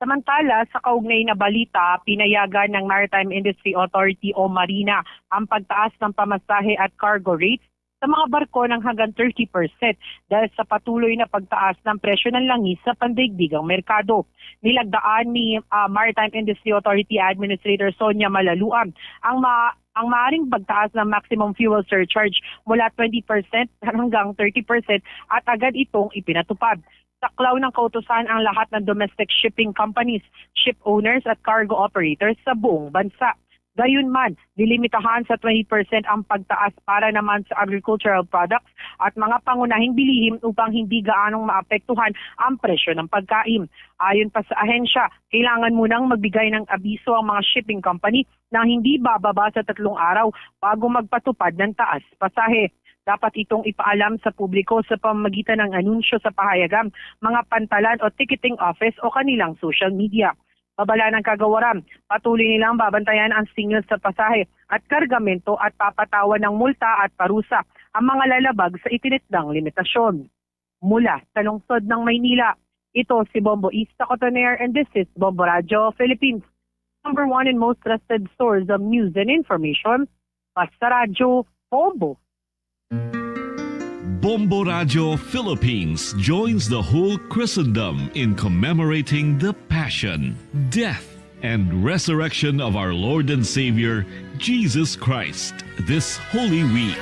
Samantala, sa kaugnay na balita, pinayagan ng Maritime Industry Authority o Marina ang pagtaas ng pamasahe at cargo rates sa mga barko ng hanggang thirty percent dahil sa patuloy na pagtaas ng presyo ng langis sa pandaigdigang merkado. Nilagdaan ni, ah, Maritime Industry Authority Administrator Sonia Malaluan ang ma-, ang maaring pagtaas ng maximum fuel surcharge mula twenty percent hanggang thirty percent at agad itong ipinatupad. Saklaw ng kautusan ang lahat ng domestic shipping companies, ship owners at cargo operators sa buong bansa. Gayunman, lilimitahan sa twenty percent ang pagtaas para naman sa agricultural products at mga pangunahing bilihin upang hindi gaanong maapektuhan ang presyo ng pagkain. Ayon pa sa ahensya, kailangan munang magbigay ng abiso ang mga shipping company na hindi bababa sa tatlong araw bago magpatupad ng taas pasahe. Dapat itong ipaalam sa publiko sa pamamagitan ng anunsyo sa pahayagan, mga pantalan o ticketing office o kanilang social media. Babala ng kagawaran, patuloy nilang babantayan ang singil sa pasahe at kargamento at papatawan ng multa at parusa ang mga lalabag sa itinitdang limitasyon. Mula sa lungsod ng Maynila, ito si Bombo Ista Cotoner and this is Bombo Radyo Philippines, number one and most trusted source of news and information. Basta Radyo, Bombo. Bombo Radio Philippines joins the whole Christendom in commemorating the Passion, Death, and Resurrection of our Lord and Savior, Jesus Christ, this Holy Week.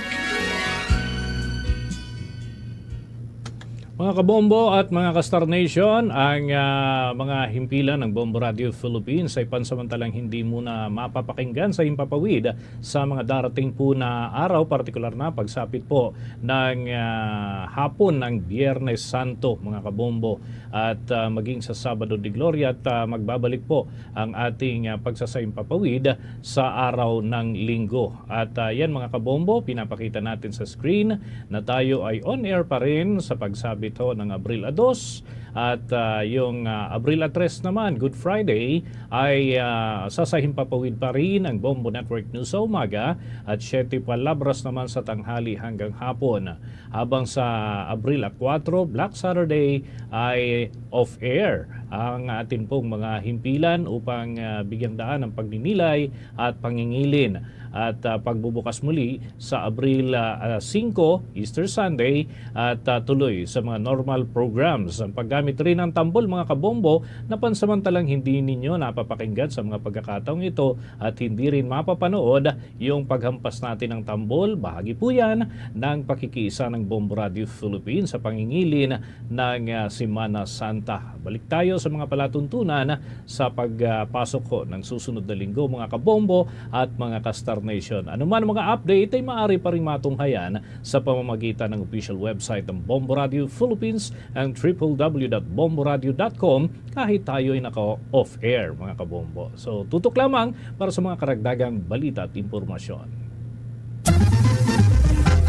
Mga kabombo at mga ka-Star Nation, ang, ah, mga himpilan ng Bombo Radio Philippines ay pansamantalang hindi muna mapapakinggan sa himpapawid sa mga darating po na araw, partikular na pagsapit po ng, ah, hapon ng Biyernes Santo, mga kabombo, at, ah, maging sa Sabado de Gloria at, ah, magbabalik po ang ating, ah, pagsasahimpapawid sa araw ng Linggo. At, ah, yan, mga kabombo, pinapakita natin sa screen na tayo ay on air pa rin sa pagsabit ho ng Abril a dos. At, ah, yung, ah, Abril a tres naman, Good Friday, ay, ah, sasahimpapawid pa rin ang Bombo Network News sa umaga at siyete palabras naman sa tanghali hanggang hapon. Habang sa Abril a kuwatro, Black Saturday, ay off-air ang atin pong mga himpilan upang, ah, bigyang daan ang pagninilay at pangingilin at, ah, pagbubukas muli sa Abril, ah, ah, singko, Easter Sunday, at, ah, tuloy sa mga normal programs. Ang paggamit rin ng tambol, mga kabombo, na pansamantalang hindi ninyo napapakinggan sa mga pagkakataong ito at hindi rin mapapanood yung paghampas natin ng tambol, bahagi po yan ng pakikiisa ng Bombo Radio Philippines sa pangingilin ng, ah, Semana Santa. Balik tayo sa mga palatuntunan sa pagpasok ho ng susunod na linggo, mga kabombo at mga ka-Star Nation. Ano man mga update ay maaari pa rin matunghayan sa pamamagitan ng official website ng Bombo Radio Philippines, ang triple w dot bomboradio dot com, kahit tayo ay naka-off-air, mga kabombo. So, tutok lamang para sa mga karagdagang balita at impormasyon.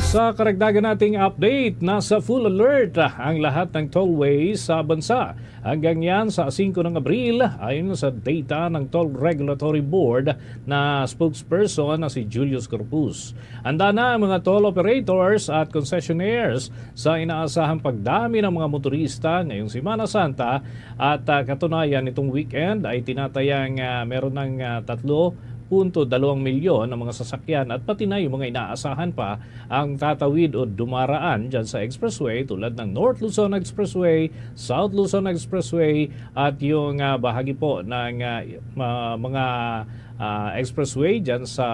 Sa karagdagan nating update, nasa full alert ang lahat ng tollway sa bansa. Hanggang yan sa singko ng Abril, ayon sa data ng Toll Regulatory Board na spokesperson na si Julius Corpus. Handa na ang mga toll operators at concessionaires sa inaasahang pagdami ng mga motorista ngayong Semana Santa at, ah, katunayan, nitong weekend ay tinatayang, ah, meron ng, ah, tatlo punto dalawang milyon ang mga sasakyan at pati na yung mga inaasahan pa ang tatawid o dumaraan dyan sa expressway tulad ng North Luzon Expressway, South Luzon Expressway at yung, ah, bahagi po ng, ah, ma- mga, ah, expressway dyan sa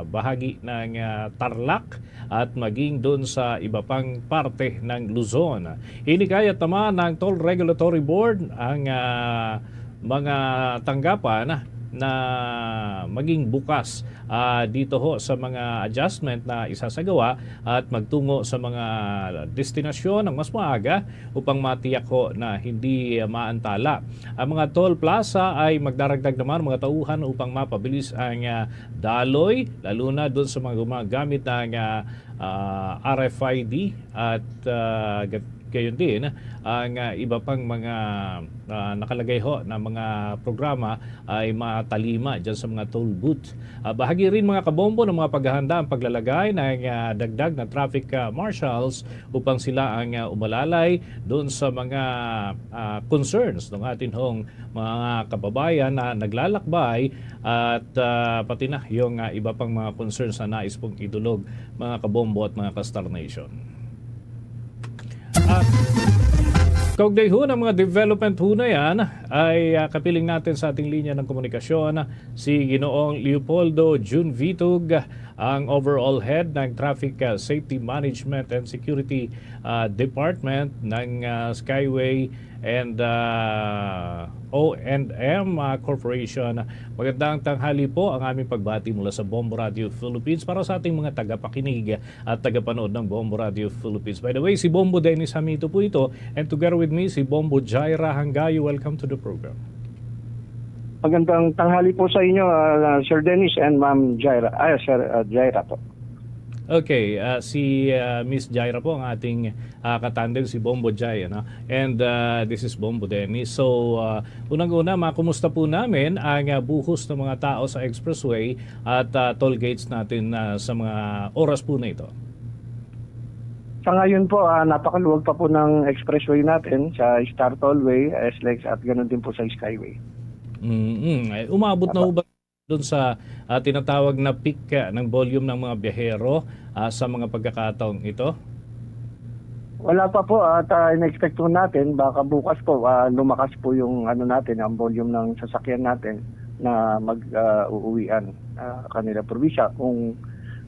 bahagi ng, ah, Tarlac at maging dun sa iba pang parte ng Luzon. Hinikayat naman ng Toll Regulatory Board ang, ah, mga tanggapan na maging bukas, ah, dito ho sa mga adjustment na isasagawa at magtungo sa mga destinasyon ng mas maaga upang matiyak ho na hindi maantala. Ang mga toll plaza ay magdaragdag naman mga tauhan upang mapabilis ang, ah, daloy, lalo na doon sa mga gumagamit ng, ah, ah, R F I D at, ah, gat- gayon din ang, ah, iba pang mga, ah, nakalagay ho na mga programa ay matalima dyan sa mga toll booth. Ah, bahagi rin, mga kabombo, ng mga paghahanda ang paglalagay ng, ah, dagdag na traffic, ah, marshals upang sila ang, ah, umalalay doon sa mga, ah, concerns ng atin hong mga kababayan na naglalakbay at, ah, pati na yung, ah, iba pang mga concerns na nais pong idulog, mga kabombo at mga ka-Star Nation. At kaugnay ho ng mga development ho na yan, ay, ah, kapiling natin sa ating linya ng komunikasyon si Ginoong Leopoldo Jun Vitug, ang overall head ng Traffic, ah, Safety Management and Security, ah, Department ng, ah, Skyway and, ah, O and M, ah, Corporation. Magandang tanghali po, ang aming pagbati mula sa Bombo Radio Philippines para sa ating mga tagapakinig at tagapanood ng Bombo Radio Philippines. By the way, si Bombo Dennis Hamito po ito, and together with me, si Bombo Jaira Hangayo. Welcome to the program. Magandang tanghali po sa inyo, ah, Sir Dennis and Ma'am Jaira. Ah, Sir, ah, Jaira po. Okay, ah, si, ah, Miss Jaira po ang ating, ah, katandem, si Bombo Jai, ano? And, ah, this is Bombo Dennis. So, ah, unang-una, makumusta po namin ang, ah, buhos ng mga tao sa expressway at, ah, toll gates natin, ah, sa mga oras po na ito? Sa ngayon po, ah, napakaluwag pa po ng expressway natin sa Star Tollway, S L E X, at ganoon din po sa Skyway. Mm-mm. Eh, umabot na ho ba doon sa, ah, tinatawag na peak, ah, ng volume ng mga biyahero, ah, sa mga pagkakataong ito? Wala pa po, at, ah, in-expect po natin, baka bukas po, ah, lumakas po yung, ano natin, ang volume ng sasakyan natin na mag, ah, uuwian, ah, kanila probinsya kung,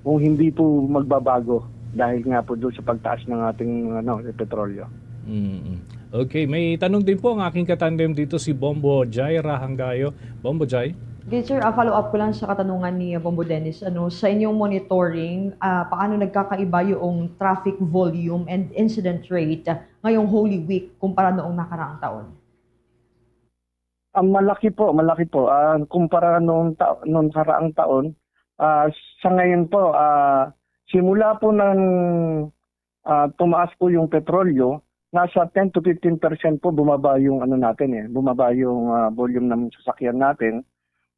kung hindi po magbabago dahil nga po doon sa pagtaas ng ating, ano, petrolyo. Mm. Okay, may tanong din po ang aking katandem dito, si Bombo Jai Rahangayo. Bombo Jai? Okay, sir, ah, follow up ko lang sa katanungan ni, ah, Bombo Dennis. Ano, sa inyong monitoring, ah, paano nagkakaiba yung traffic volume and incident rate, ah, ngayong Holy Week kumpara noong nakaraang taon? Ang malaki po, malaki po. Ah, kumpara noong ta- noong karaang taon, ah, sa ngayon po, ah, simula po ng, ah, tumaas po yung petrolyo, nasa ten to fifteen percent po bumaba yung ano natin eh, bumaba yung, ah, volume ng sasakyan natin.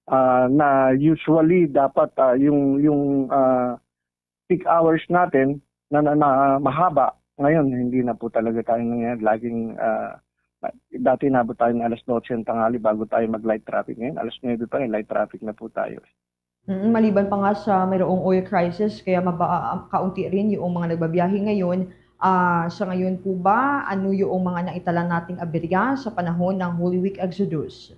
Ah, na usually dapat, ah, yung yung, ah, peak hours natin na, na, na mahaba, ngayon hindi na po talaga tayo nangyayari. Laging, ah, dati inabot tayo ng alas dotse ng tanghali bago tayo mag-light traffic. Ngayon, alas nuebe pa rin, light traffic na po tayo. Mm, maliban pa nga sa mayroong oil crisis, kaya maba, kaunti rin yung mga nagbabiyahe ngayon. Ah, sa ngayon po ba, ano yung mga naitala nating aberya sa panahon ng Holy Week Exodus?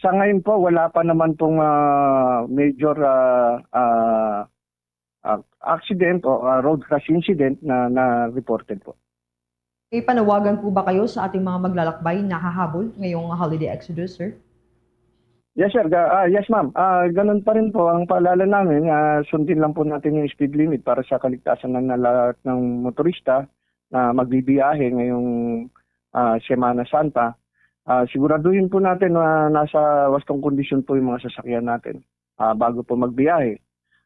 Sa ngayon po, wala pa naman pong, ah, major, ah, ah, ah, accident o, ah, road crash incident na, na reported po. May panawagan po ba kayo sa ating mga maglalakbay na hahabol ngayong holiday exodus, sir? Yes, sir. Ga- ah, yes, ma'am. Ah, ganun pa rin po ang paalala namin. Ah, sundin lang po natin yung speed limit para sa kaligtasan ng lahat ng motorista na magbibiyahe ngayong, ah, Semana Santa. Ah, siguraduhin po natin na nasa wastong kondisyon po yung mga sasakyan natin, ah, bago po magbiyahe.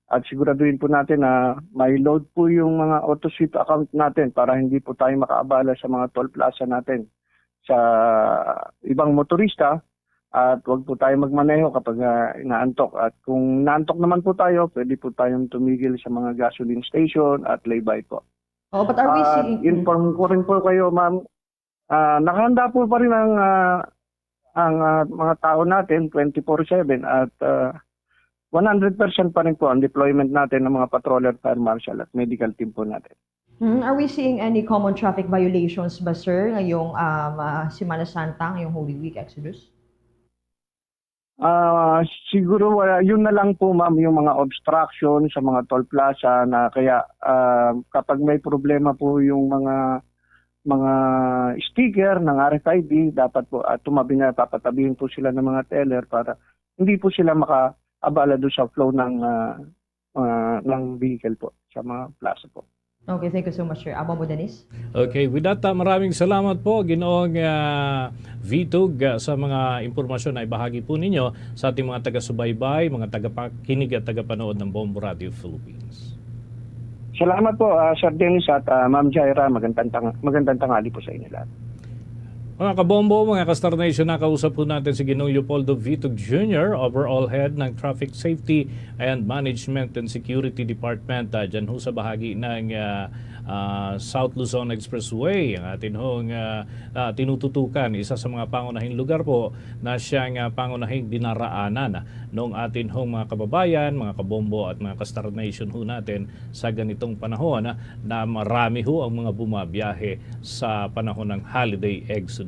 At siguraduhin po natin na may load po yung mga auto sweep account natin para hindi po tayo makaabala sa mga toll plaza natin sa ibang motorista at wag po tayo magmaneho kapag, ah, inaantok. At kung naantok naman po tayo, pwede po tayong tumigil sa mga gasoline station at lay-by po. Oh, but are we Ah, seeing... inform ko rin po kayo, ma'am. Ah, nakahanda po pa rin ang, ah, ang, ah, mga tao natin twenty-four seven at, ah, one hundred percent pa rin po ang deployment natin ng mga patroller, fire marshal at medical team po natin. Hmm, are we seeing any common traffic violations ba, sir, ngayong, um, ah, Semana Santa, ngayong Holy Week, Exodus? Ah, siguro wala, yun na lang po, ma'am, yung mga obstruction sa mga toll plaza na kaya, ah, kapag may problema po yung mga mga sticker ng R F I D, dapat po, ah, tumabi na, papatabihin po sila ng mga teller para hindi po sila makaabala doon sa flow ng, ah, ah, ng vehicle po sa mga plaza po. Okay, thank you so much, sir. Amo mo, Dennis? Okay, with that, ah, maraming salamat po, Ginoong, ah, Vitug, ah, sa mga impormasyon na ibahagi po ninyo sa ating mga taga-subaybay, mga tagapakinig at tagapanood ng Bombo Radio Philippines. Salamat po, ah, Sir Dennis at, ah, Ma'am Jaira. Magandang, tang- magandang tanghali po sa inyo lahat. Mga kabombo, mga ka-Star Nation, nakausap po natin si Ginoong Leopoldo Vitug Junior, overall head ng Traffic Safety and Management and Security Department, ah, dyan ho sa bahagi ng, ah, ah, South Luzon Expressway. Ang atin hong, ah, ah, tinututukan, isa sa mga pangunahing lugar po na siyang, ah, pangunahing dinaraanan ng atin hong mga kababayan, mga kabombo at mga ka-Star Nation ho natin sa ganitong panahon, ah, na marami ho ang mga bumabiyahe sa panahon ng holiday exodus.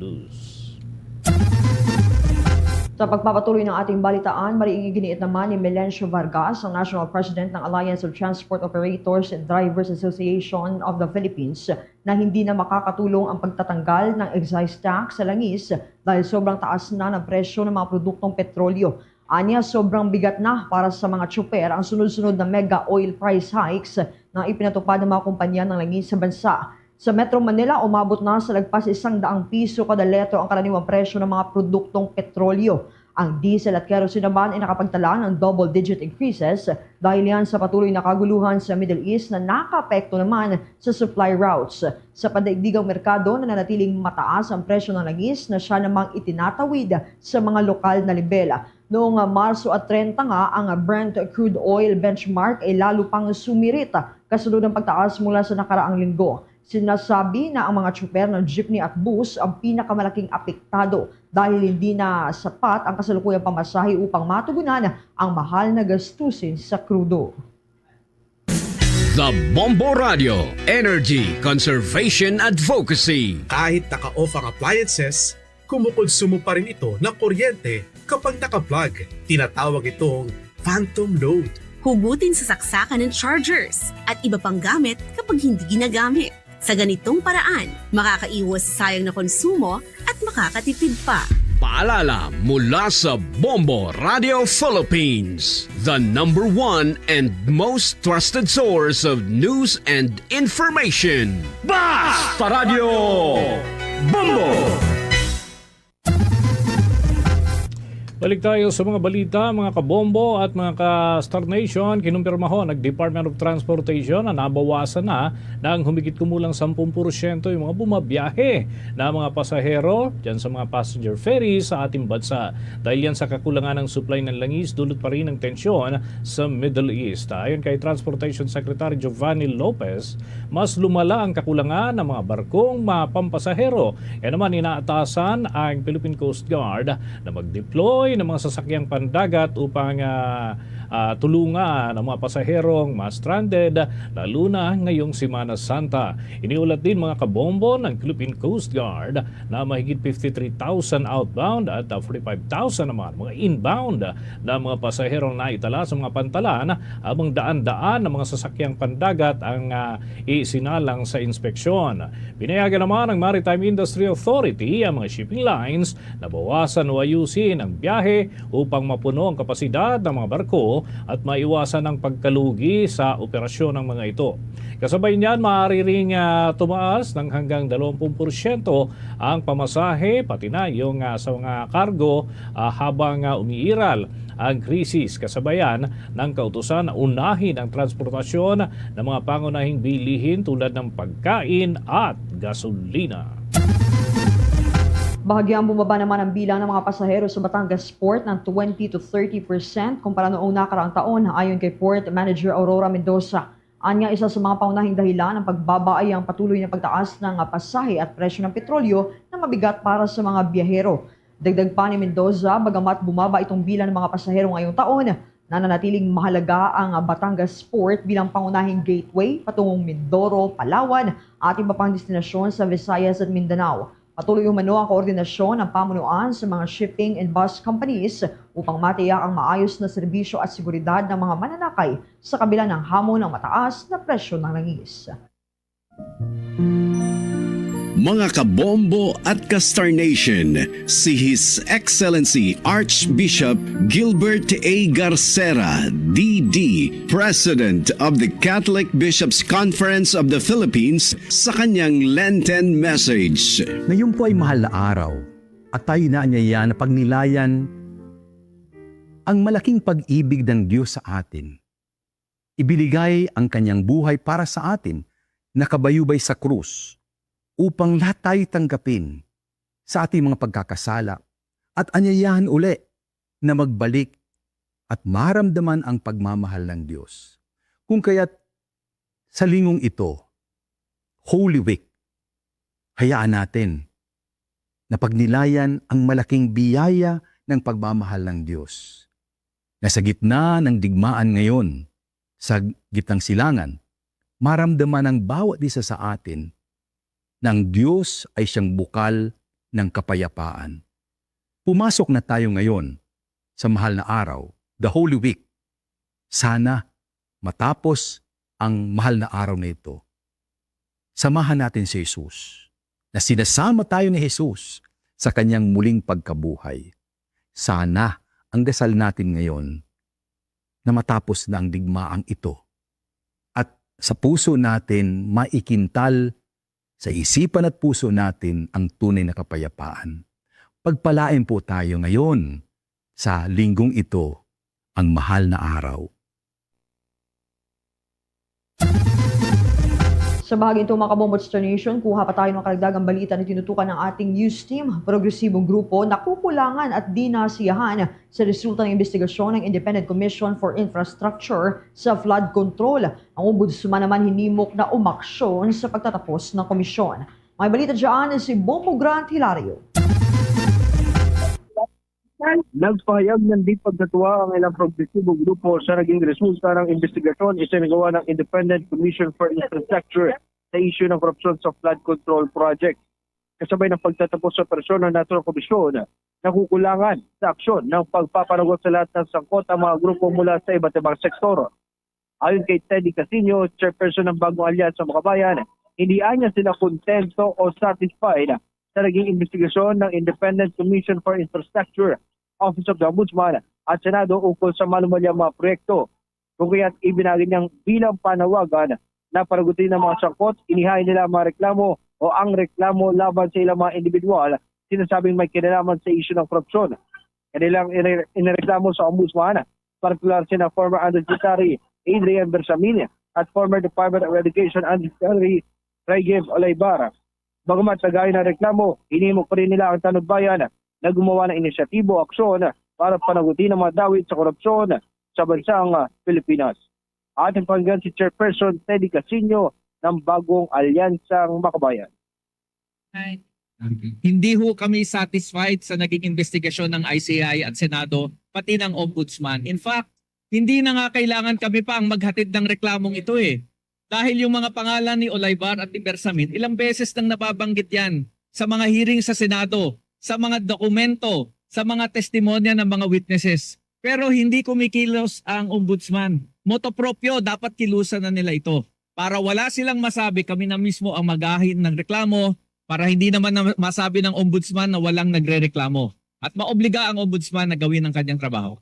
Sa pagpapatuloy ng ating balitaan, mariing iginiit naman ni Melencio Vargas, ang National President ng Alliance of Transport Operators and Drivers Association of the Philippines, na hindi na makakatulong ang pagtatanggal ng excise tax sa langis dahil sobrang taas na ng presyo ng mga produktong petrolyo. Anya, sobrang bigat na para sa mga tsuper ang sunod-sunod na mega oil price hikes na ipinatupad ng mga kumpanya ng langis sa bansa. Sa Metro Manila, umabot na sa lagpas isang daang piso kada litro ang karaniwang presyo ng mga produktong petrolyo. Ang diesel at kerosene naman ay nakapagtala ng double-digit increases dahil yan sa patuloy na kaguluhan sa Middle East na nakaapekto naman sa supply routes. Sa pandaigdigang merkado, nananatiling mataas ang presyo ng langis na siya namang itinatawid sa mga lokal na lebel. Noong, ah, Marso at treinta nga, ang Brent crude oil benchmark ay lalo pang sumirit kasunod ng pagtaas mula sa nakaraang linggo. Sinasabi na ang mga tsuper ng jeepney at bus ang pinakamalaking apektado dahil hindi na sapat ang kasalukuyang pamasahe upang matugunan ang mahal na gastusin sa krudo. The Bombo Radio, Energy Conservation Advocacy. Kahit naka-off ang appliances, kumukonsumo pa rin ito ng kuryente kapag naka-plug. Tinatawag itong phantom load. Hugutin sa saksakan ng chargers at iba pang gamit kapag hindi ginagamit. Sa ganitong paraan, makakaiwas sa sayang na konsumo at makakatipid pa. Paalala mula sa Bombo Radio Philippines, the number one and most trusted source of news and information. Basta Radio Bombo! Balik tayo sa mga balita, mga kabombo at mga ka-Star Nation. Kinumpirmahon ng Department of Transportation na nabawasan na ng humigit kumulang sampung porsyento yung mga bumabiyahe na mga pasahero dyan sa mga passenger ferry sa ating bansa. Dahil yan sa kakulangan ng supply ng langis, dulot pa rin ng tensyon sa Middle East. Ayon kay Transportation Secretary Giovanni Lopez, mas lumala ang kakulangan ng mga barkong mapampasahero. Kaya naman, inaatasan ang Philippine Coast Guard na mag-deploy ng mga sasakyang pandagat upang, ah, ah, tulungan ang mga pasaherong ma-stranded, lalo na ngayong Semana Santa. Iniulat din, mga kabombo, ng Philippine Coast Guard na mahigit fifty-three thousand outbound at, ah, forty-five thousand naman mga inbound na mga pasaherong naitala sa mga pantalan, habang daan-daan ang mga sasakyang pandagat ang, ah, isinalang sa inspeksyon. Pinayagan naman ng Maritime Industry Authority ang mga shipping lines na bawasan o ayusin ang biyahe upang mapuno ang kapasidad ng mga barko at maiwasan ang pagkalugi sa operasyon ng mga ito. Kasabay niyan, maaari ring, ah, tumaas ng hanggang dalawampu porsyento ang pamasahe, pati na yung, ah, sa mga kargo, ah, habang, ah, umiiral ang krisis, kasabayan ng kautusan na unahin ang transportasyon ng mga pangunahing bilihin tulad ng pagkain at gasolina. Bahagyang bumaba naman ang bilang ng mga pasahero sa Batangas Port ng twenty to thirty percent kumpara noong nakaraang taon, ayon kay Port Manager Aurora Mendoza. Anya, isa sa mga pangunahing dahilan ng pagbaba ay ang patuloy na pagtaas ng pasahe at presyo ng petrolyo na mabigat para sa mga biyahero. Dagdag pa ni Mendoza, bagamat bumaba itong bilang ng mga pasahero ngayong taon, nananatiling mahalaga ang Batangas Port bilang pangunahing gateway patungong Mindoro, Palawan, at iba pang destinasyon sa Visayas at Mindanao. Patuloy umano ang koordinasyon ng pamunuan sa mga shipping and bus companies upang matiyak ang maayos na serbisyo at seguridad ng mga mananakay sa kabila ng hamon ng mataas na presyo ng langis. Mga kabombo at ka-Star Nation, si His Excellency Archbishop Gilbert A. Garcera, D D, President of the Catholic Bishops' Conference of the Philippines, sa kanyang Lenten message. Ngayon po ay mahal na araw, at tayo inaanyayahan na pagnilayan ang malaking pag-ibig ng Diyos sa atin. Ibinigay ang kanyang buhay para sa atin, nakabayubay sa krus, upang lahat tayo tanggapin sa ating mga pagkakasala at anyayahan uli na magbalik at maramdaman ang pagmamahal ng Diyos. Kung kaya't sa lingong ito, Holy Week, hayaan natin na pagnilayan ang malaking biyaya ng pagmamahal ng Diyos, na sa gitna ng digmaan ngayon sa gitnang silangan, maramdaman ng bawat isa sa atin na ang Diyos ay siyang bukal ng kapayapaan. Pumasok na tayo ngayon sa mahal na araw, the Holy Week. Sana matapos ang mahal na araw na ito, samahan natin si Jesus, na sinasama tayo ni Jesus sa kanyang muling pagkabuhay. Sana ang dasal natin ngayon na matapos na ang digmaang ito at sa puso natin maikintal sa isipan at puso natin ang tunay na kapayapaan. Pagpalain po tayo ngayon sa linggong ito, ang mahal na araw. Sa bahagi nito, mga kabombo, Star Nation, kuha pa tayo ng karagdagang balita na tinutukan ng ating news team. Progresibong grupo nakukulangan at di nasiyahan sa resulta ng investigasyon ng Independent Commission for Infrastructure sa flood control. Ang ombudsman naman hinimok na umaksyon sa pagtatapos ng komisyon. May balita dyan si Bombo Grant Hilario. Nagpahayag ng di pagkatuwa ang ilang progresibo grupo sa naging resulta ng investigasyon isinagawa ng Independent Commission for Infrastructure sa isyu ng korupsyon sa flood control project. Kasabay ng pagtatapos sa operasyon ng National Commission, nakukulangan sa aksyon ng pagpapanagot sa lahat ng sangkot ang mga grupo mula sa iba't ibang sektor. Ayon kay Teddy Casino, chairperson ng Bagong Alyansa Makabayan, hindi anya sila kontento o satisfied sa naging investigasyon ng Independent Commission for Infrastructure, Office of the Ombudsman at Senado ukol sa manumalyang mga proyekto. Kung kaya't ibinagi niyang bilang panawagan na panagutin ang mga sangkot, inihain nila ang mga reklamo o ang reklamo laban sa ilang mga individual sinasabing may kinalaman sa isyu ng korupsyon. Kanilang inireklamo sa Ombudsman, partikular sina former Undersecretary Adrian Bersamin at former Department of Education Undersecretary Rajiv Olaybar. Bagamat nagayon ang reklamo, hinimo pa rin nila ang Tanod Bayan na gumawa ng inisyatibo o aksyon para panagutin ang mga dawit sa korupsyon sa bansang Pilipinas. Ating pakinggan si Chairperson Teddy Casino ng Bagong Alyansang Makabayan. Hindi ho kami satisfied sa naging investigasyon ng I C I at Senado, pati ng Ombudsman. In fact, hindi na nga kailangan kami pa ang maghatid ng reklamong ito eh. Dahil yung mga pangalan ni Olaybar at ni Bersamin, ilang beses nang nababanggit yan sa mga hearing sa Senado, sa mga dokumento, sa mga testimonya ng mga witnesses. Pero hindi kumikilos ang Ombudsman. Motu proprio, dapat kilusan na nila ito. Para wala silang masabi, kami na mismo ang mag-ahin ng reklamo, para hindi naman na masabi ng Ombudsman na walang nagrereklamo. At maobliga ang Ombudsman na gawin ang kanyang trabaho.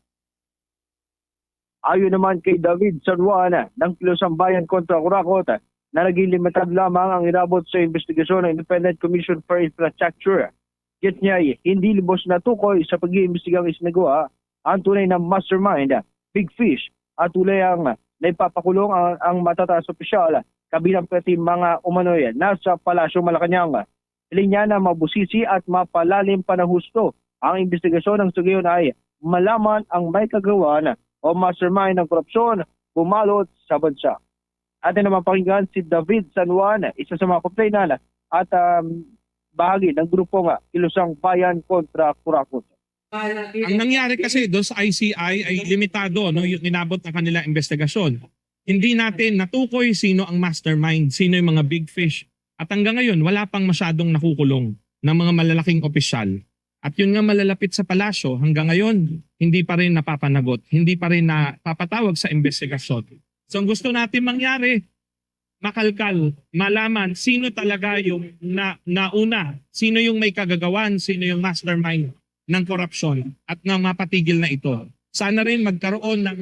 Ayon naman kay David San Juan ng Kilusang Bayan kontra Kurakot, na naging limitado lamang ang inabot sa investigasyon ng Independent Commission for Infrastructure. Gikan niya, hindi lubos natukoy sa pag-iimbestiga ang isinagawa ang tunay na mastermind, big fish, at tulay ang naipapakulong ang, ang matataas opisyal, kabilang pati mga umano'y nasa Palasyo Malacañang. Hiling niya na mabusisi at mapalalim pa ng husto ang investigasyon nang sa gayon ay malaman ang may kagawaan o mastermind ng korupsyon bumalot sa bansa. Atin naman pakinggan si David San Juan, isa sa mga complainant at um, bahagi ng grupo nga Kilusang Bayan kontra Kurakot. Ang nangyari kasi do sa I C I ay limitado, no, yung inabot na kanila investigasyon. Hindi natin natukoy sino ang mastermind, sino yung mga big fish. At hanggang ngayon, wala pang masyadong nakukulong ng mga malalaking opisyal. At yun nga malalapit sa palasyo, hanggang ngayon, hindi pa rin napapanagot, hindi pa rin napapatawag sa investigasyon. So ang gusto natin mangyari, makalkal, malaman sino talaga yung na, nauna, sino yung may kagagawan, sino yung mastermind ng korupsyon at nga mapatigil na ito. Sana rin magkaroon ng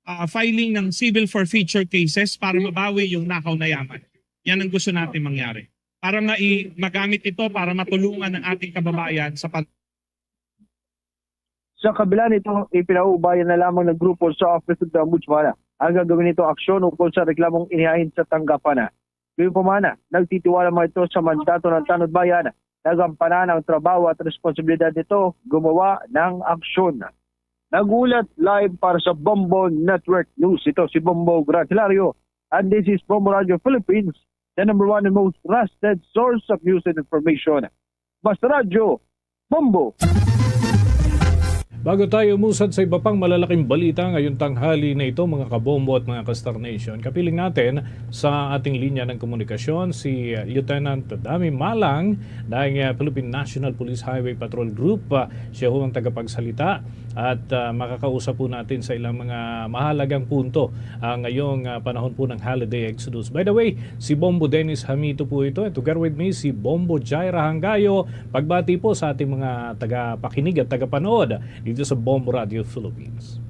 ah, filing ng civil forfeiture cases para mabawi yung nakaw na yaman. Yan ang gusto natin mangyari. Para mai magamit ito para matulungan ang ating kababayan sa pag Sa kabila nito, ipinaubaya na lamang ng grupo sa Office of the Ombudsman ang gagawin nito aksyon ukol sa reklamong inihain sa tanggapan. Gayunpaman, nagtitiwala man ito sa mandato ng Tanod Bayan na gampanan ang trabaho at responsibilidad nito gumawa ng aksyon. Nag-ulat live para sa Bombo Network News. Ito si Bombo Gran Hilario, and this is Bombo Radio Philippines, the number one and most trusted source of news and information. Basta Radyo, Bombo! Bago tayo umusad sa iba pang malalaking balita ngayong tanghali na ito, mga kabombo at mga ka-Star Nation, kapiling natin sa ating linya ng komunikasyon si Lieutenant Dami Malang ng uh, Philippine National Police Highway Patrol Group. Uh, siya ho ang tagapagsalita at uh, makakausap po natin sa ilang mga mahalagang punto uh, ngayong uh, panahon po ng holiday exodus. By the way, si Bombo Dennis Hamito po ito. And together with me, si Bombo Jaira Hangayo. Pagbati po sa ating mga tagapakinig at tagapanood dito sa Bombo Radio Philippines.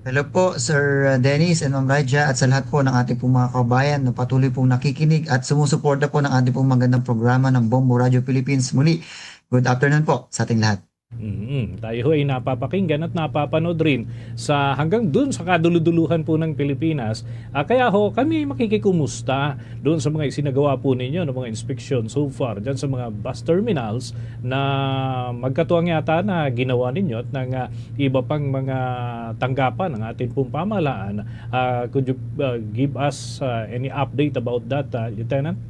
Hello po, Sir Dennis and Ma'am Raja, at sa lahat po ng ating pong mga kabayan na patuloy pong nakikinig at sumusuporta po ng ating pong magandang programa ng Bombo Radio Philippines. Muli, good afternoon po sa ating lahat. Mm-hmm. Tayo ay napapakinggan at napapanood rin sa hanggang dun sa kaduluduluhan po ng Pilipinas. Ah, kaya ho, kami makikikumusta doon sa mga isinagawa po ninyo ng mga inspeksyon so far dyan sa mga bus terminals na magkatuwang yata na ginawa ninyo at ng uh, iba pang mga tanggapan ng ating pong pamahalaan. Uh, could you uh, give us uh, any update about that, uh, Lieutenant?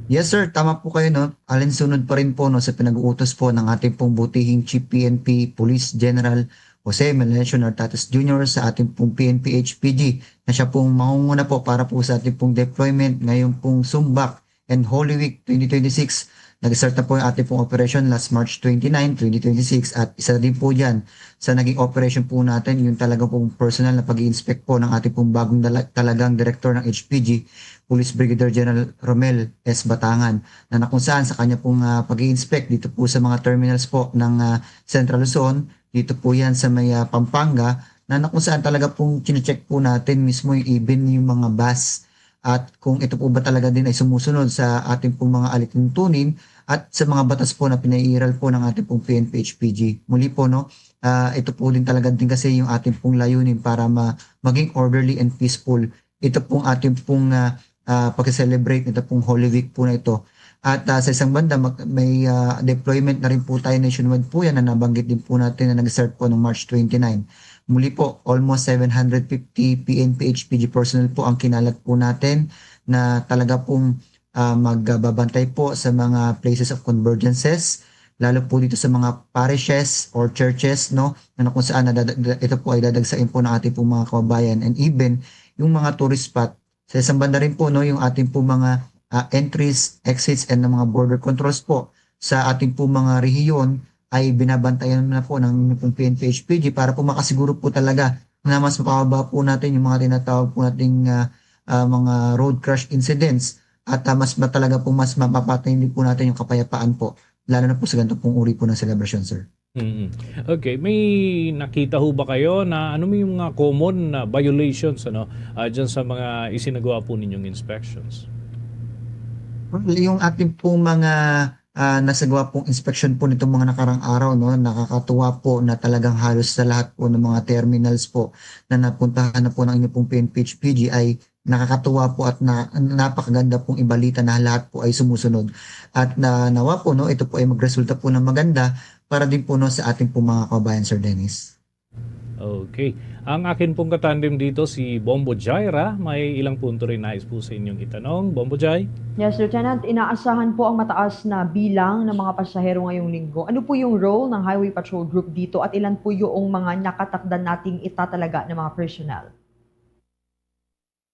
Yes sir, tama po kayo no. Alinsunod pa rin po no sa pinag-uutos po ng ating pong butihing Chief P N P Police General Jose Melencio Nartates Junior sa ating pong P N P H P G na siya pong mangunguna po para po sa ating pong deployment ngayong pong Sumbak and Holy Week twenty twenty-six Nag-start na po yung ating pong operation last March twenty-nine, twenty twenty-six, at isa na din po dyan sa naging operation po natin, yung talagang pong personal na pag-i-inspect po ng ating pong bagong dala-, talagang direktor ng H P G, Police Brigadier General Romel S. Batangan, na, na kung saan sa kanya pong, ah, pag-i-inspect dito po sa mga terminals po ng, ah, Central Luzon, dito po yan sa may, ah, Pampanga, na, na kung saan talaga pong chinecheck po natin mismo yung, even yung mga bus at kung ito po ba talaga din ay sumusunod sa ating pong mga alituntunin at sa mga batas po na pinairal po ng ating pong P N P H P G. Muli po, no, ah, ito po din talaga din kasi yung ating pong layunin para ma-, maging orderly and peaceful ito pong ating pong, ah, ah, pag-celebrate nito pong Holy Week po na ito. At, ah, sa isang banda, mag-, may, ah, deployment na rin po tayo nationwide po yan na nabanggit din po natin na nag-start po noong March twenty-nine. Muli po, almost seven hundred fifty P N P H P G personnel po ang kinalat po natin na talaga pong, ah, magbabantay po sa mga places of convergences, lalo po dito sa mga parishes or churches, no, na kung saan nadada-, ito po ay dadagsain po ng ating pong mga kababayan. And even yung mga tourist spot, sa isang banda rin po, no, yung ating pong mga, ah, entries, exits, and ng mga border controls po sa ating pong mga rehiyon ay binabantayan na po ng inyong pong P N P H P G para po makasiguro po talaga na mas mapababa po natin yung mga tinatawag po nating, ah, ah, mga road crash incidents at, ah, mas ma-, talaga po mas ma-, mapapatigil po natin yung kapayapaan po, lalo na po sa ganito pong uri po ng selebrasyon, sir. Mm. Okay, may nakita ho ba kayo na ano may mga common na violations, ano, ah, dyan sa mga isinagawa po ninyong inspections? Well, yung ating pong mga, ah, nasagawa pong inspection po nitong mga nakarang araw, no, nakakatuwa po na talagang halos sa lahat po ng mga terminals po na napuntahan na po ng inyo pong P N P H P G ay nakakatuwa po at na, napakaganda pong ibalita na lahat po ay sumusunod. At na, nawa po, no, ito po ay magresulta po ng maganda para din po, no, sa ating pong mga kababayan, Sir Dennis. Okay. Ang akin pong katandem dito, si Bombo Jaira. May ilang punto rin nais po sa inyong itanong. Bombo Jai? Yes, Lieutenant. Inaasahan po ang mataas na bilang ng mga pasahero ngayong linggo. Ano po yung role ng Highway Patrol Group dito at ilan po yung mga nakatakda nating itatalaga ng mga personnel?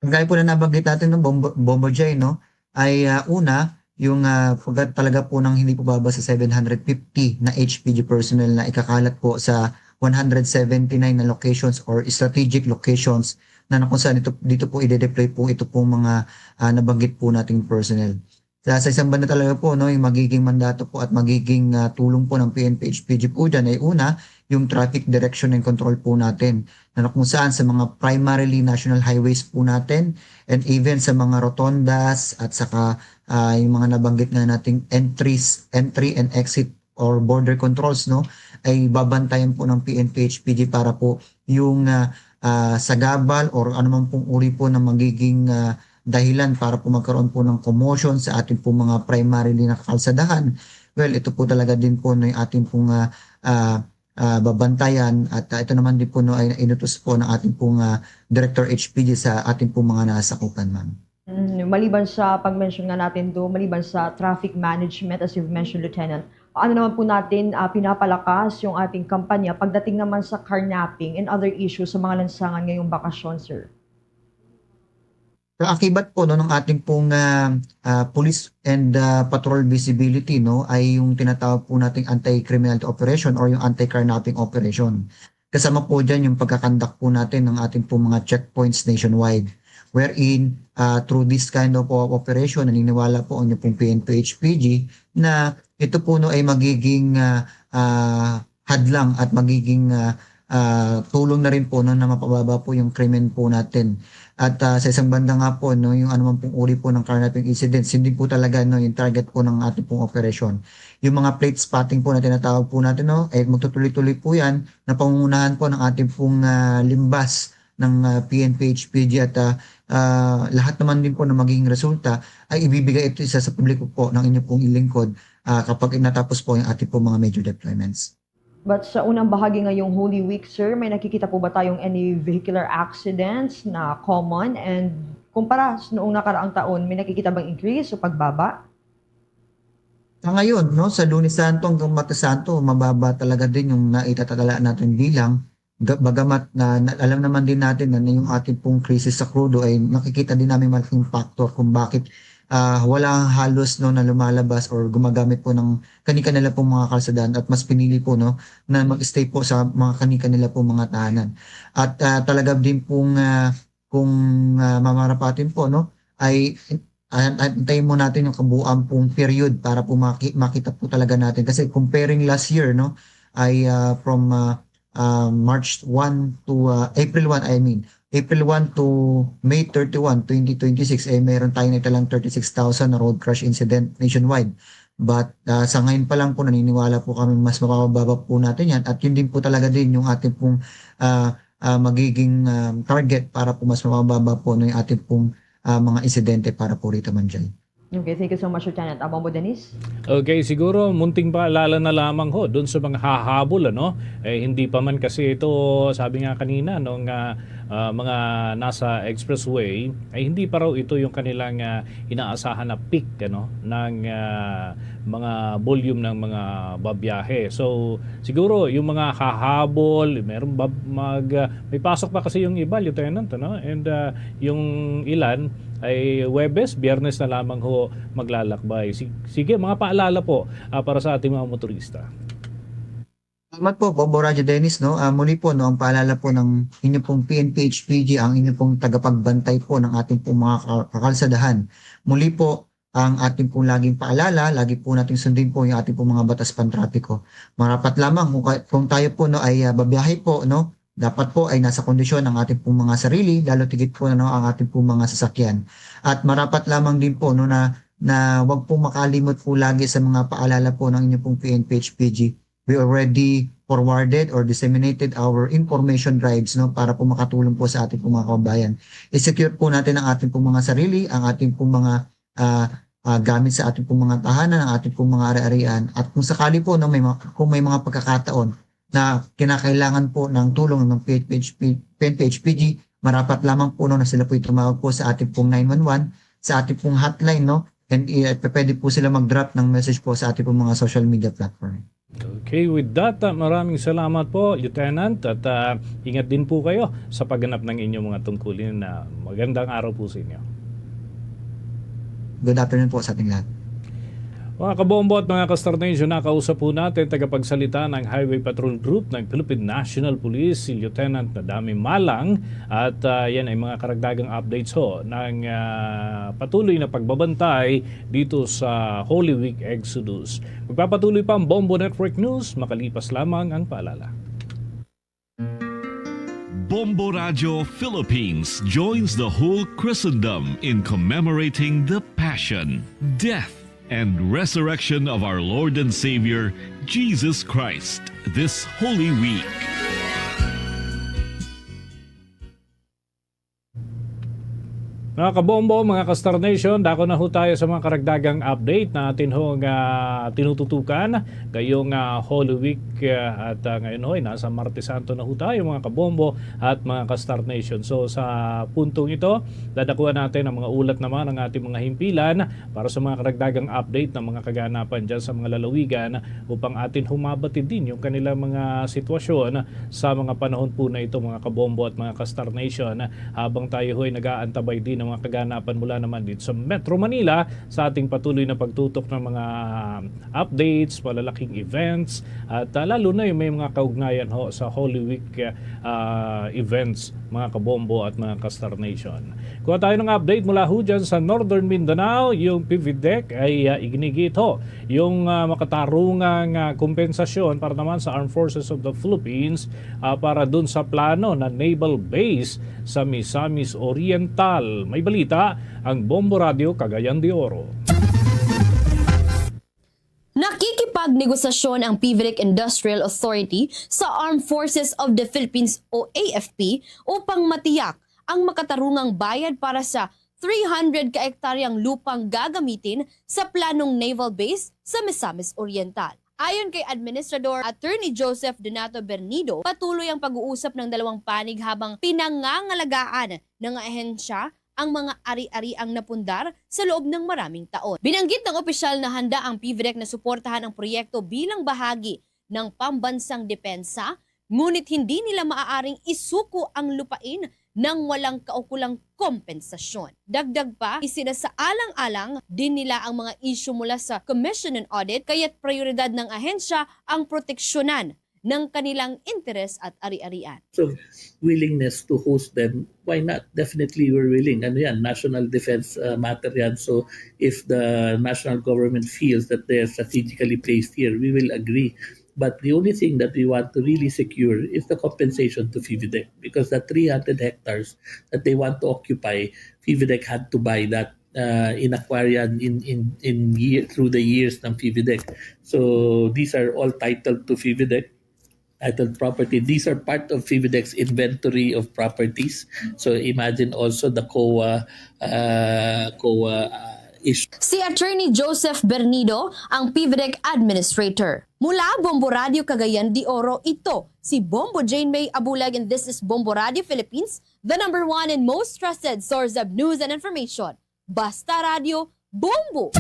Ang gaya po na nabanggit natin, no, Bombo, Bombo Jai, no, ay, ah, una, yung, ah, pagkat talaga po ng hindi po baba sa seven hundred fifty na H P G personnel na ikakalat po sa one hundred seventy-nine na locations or strategic locations na, na kung saan ito, dito po ide-deploy po ito pong mga, ah, nabanggit po nating personnel. Sa, sa isang banda talaga po, no, yung magiging mandato po at magiging, ah, tulong po ng P N P H P G po dyan ay una, yung traffic direction and control po natin, na kung saan sa mga primarily national highways po natin and even sa mga rotondas at saka, ah, yung mga nabanggit nga nating entries, entry and exit or border controls, no, ay babantayan po ng P N P H P G para po yung, ah, ah, sagabal or anuman pong uri po ng magiging, ah, dahilan para po magkaroon po ng commotion sa ating pong mga primarily na kakalsadahan. Well, ito po talaga din po, no, yung ating pong, ah, ah, ah, babantayan at, ah, ito naman din po, no, ay inutos po ng ating pong, ah, Director H P G sa ating pong mga nasakupan, ma'am. Mm, maliban sa pag-mention nga natin do, maliban sa traffic management, as you've mentioned, Lieutenant, ano naman po natin, ah, pinapalakas yung ating kampanya pagdating naman sa carnapping and other issues sa mga lansangan ngayong bakasyon, sir? Kaakibat po, no, ng ating pong, ah, ah, police and, ah, patrol visibility, no, ay yung tinatawag po nating anti-criminality operation or yung anti-carnapping operation. Kasama po dyan yung pagkakandak po natin ng ating pong mga checkpoints nationwide. Wherein, ah, through this kind of, of operation, naniniwala po ang inyong pong P N P H P G na ito po, no, ay magiging, ah, ah, hadlang at magiging, ah, ah, tulong na rin po, no, na mapababa po yung krimen po natin. At, ah, sa isang banda nga po, no, yung anuman pong uri po ng carnapping incidents, hindi po talaga, no, yung target po ng ating pong operasyon. Yung mga plate spotting po na tinatawag po natin, no, eh, magtutuloy-tuloy po yan. Napangungunahan po ng ating pong, ah, limbas ng, ah, P N P H P G at, ah, ah, lahat naman din po na magiging resulta ay ibibigay ito isa sa publiko po ng inyo pong ilingkod, ah, kapag natapos po yung ating pong mga major deployments. But sa unang bahagi ngayong Holy Week, sir, may nakikita po ba tayong any vehicular accidents na common? And kumpara sa noong nakaraang taon, may nakikita bang increase o pagbaba? Sa ngayon, no, sa Lunes Santo hanggang Martes Santo, mababa talaga din yung naitatala natin bilang. Ga-, bagamat na, na alam naman din natin na yung ating pong krisis sa krudo ay nakikita din namin malaking factor kung bakit ah, wala halos, no, na lumalabas or gumagamit po ng kani-kanila pong mga kalsadahan at mas pinili po, no, na mag-stay po sa mga kani-kanila pong mga tahanan. At, ah, talaga din pong, ah, kung, ah, mamarapatin po, no, ay an-, antayin mo natin yung kabuuan pong period para po maki-, makita po talaga natin. Kasi comparing last year, no, ay, ah, from, ah, ah, March one to, ah, April one, I mean, April one to May thirty-one, twenty twenty-six, eh, meron tayo na talang thirty-six thousand na road crash incident nationwide. But, ah, sa ngayon pa lang po, naniniwala po kami mas mabababa po natin yan. At yun din po talaga din yung ating pong, ah, ah, magiging, ah, target para po mas mabababa po, no, yung ating pong, ah, mga insidente para po rito, Ma'am Jai. Okay, thank you so much, Lieutenant. Amo mo, Dennis? Okay, siguro munting paalala na lamang ho dun sa mga hahabol, ano? Eh, hindi pa man kasi ito, sabi nga kanina, no, nga, ah, mga nasa expressway, ay hindi pa raw ito yung kanilang, ah, inaasahan na peak, ano, ng, ah, mga volume ng mga babiyahe. So, siguro yung mga hahabol, meron ba mag, ah, may pasok pa kasi yung iba, Lieutenant, ano? And, ah, yung ilan ay Huwebes, Biyernes na lamang ho maglalakbay. Sig-, sige, mga paalala po, ah, para sa ating mga motorista. Salamat po, Bombo Radyo Dennis, no? Ah, muli po, no, ang paalala po ng inyo pong P N P H P G, ang inyo pong tagapagbantay po ng ating pong mga ka-, kakalsadahan. Muli po, ang ating pong laging paalala, lagi po nating sundin po yung ating pong mga batas pantrapiko. Marapat lamang kung ka-, kung tayo po, no, ay, ah, babiyahe po, no, dapat po ay nasa kondisyon ang ating pong mga sarili, lalo tigit po, no, ang ating pong mga sasakyan. At marapat lamang din po, no, na, na wag po makalimot po lagi sa mga paalala po ng inyong pong P N P H P G. We already forwarded or disseminated our information drives, no, para po makatulong po sa ating pong mga kababayan. I-secure po natin ang ating pong mga sarili, ang ating pong mga, ah, ah, gamit sa ating pong mga tahanan, ang ating pong mga ari-arian. At kung sakali po, no, may mga, kung may mga pagkakataon na kinakailangan po ng tulong ng P N P H P, P N P H P G, marapat lamang po, no, na sila po'y tumawag po sa ating pong nine one one, sa ating pong hotline, no? And, eh, pwede po sila mag-drop ng message po sa ating pong mga social media platform. Okay, with that, ah, maraming salamat po, Lieutenant, at, ah, ingat din po kayo sa pagganap ng inyong mga tungkulin. Ah, magandang araw po sa inyo. Good afternoon po sa ating lahat. Mga kabombo at mga ka-Star Nation, nakausap po natin tagapagsalita ng Highway Patrol Group ng Philippine National Police, si Lieutenant Nadami Malang, at, ah, yan ay mga karagdagang updates ho ng, ah, patuloy na pagbabantay dito sa Holy Week Exodus. Magpapatuloy pa ang Bombo Network News, makalipas lamang ang paalala. Bombo Radio Philippines joins the whole Christendom in commemorating the passion, death, and resurrection of our Lord and Savior, Jesus Christ, this Holy Week. Mga kabombo, mga ka-Star Nation, dako na ho tayo sa mga karagdagang update na atin ho nga tinututukan ngayong, ah, Holy Week, ah, at, ah, ngayon ho ay nasa Martes Santo na ho tayo, mga kabombo at mga ka-Star Nation. So, sa puntong ito, dadakuan natin ang mga ulat naman ng ating mga himpilan para sa mga karagdagang update ng mga kaganapan dyan sa mga lalawigan upang atin humabatid din yung kanilang mga sitwasyon sa mga panahon po na ito, mga kabombo at mga ka-Star Nation, habang tayo ho'y nag-aantabay din ng mga kaganapan mula naman dito sa Metro Manila sa ating patuloy na pagtutok ng mga updates, malalaking events, at, ah, lalo na yung may mga kaugnayan ho sa Holy Week, ah, events, mga kabombo at mga ka-Star Nation. Kuha tayo ng update mula ho dyan sa Northern Mindanao. Yung P V DEC ay, ah, iginigit ho yung, ah, makatarungang, ah, kompensasyon para naman sa Armed Forces of the Philippines, ah, para dun sa plano na naval base sa Misamis Oriental. May balita ang Bombo Radio Cagayan de Oro. Nakikipagnegosasyon ang P V DEC Industrial Authority sa Armed Forces of the Philippines o A F P upang matiyak ang makatarungang bayad para sa three hundred ka ektaryang lupang gagamitin sa planong naval base sa Misamis Oriental. Ayon kay Administrador Attorney Joseph Donato Bernido, patuloy ang pag-uusap ng dalawang panig habang pinangangalagaan ng ahensya ang mga ari-ariang napundar sa loob ng maraming taon. Binanggit ng opisyal na handa ang P V DEC na suportahan ang proyekto bilang bahagi ng pambansang depensa, ngunit hindi nila maaaring isuko ang lupain nang walang kaukulang kompensasyon. Dagdag pa, isinasaalang-alang din nila ang mga isyu mula sa Commission on Audit, kaya't prioridad ng ahensya ang proteksyonan ng kanilang interes at ari-arian. Willingness to host them, why not? Definitely, we're willing. Ano yan? National defense uh, matter yan. So if the national government feels that they're strategically placed here, we will agree. But the only thing that we want to really secure is the compensation to Fividec, because the three hundred hectares that they want to occupy, Fividec had to buy that uh, in Aquarian in in in year, through the years ng Fividec. So these are all titled to Fividec, titled property. These are part of Fividec's inventory of properties. So imagine also the COA uh, COA uh, issue. Si Attorney Joseph Bernido ang Fividec Administrator. Mula Bombo Radio Cagayan de Oro, ito si Bombo Jane May Abulag, and this is Bombo Radio Philippines, the number one and most trusted source of news and information. Basta Radio, Bombo!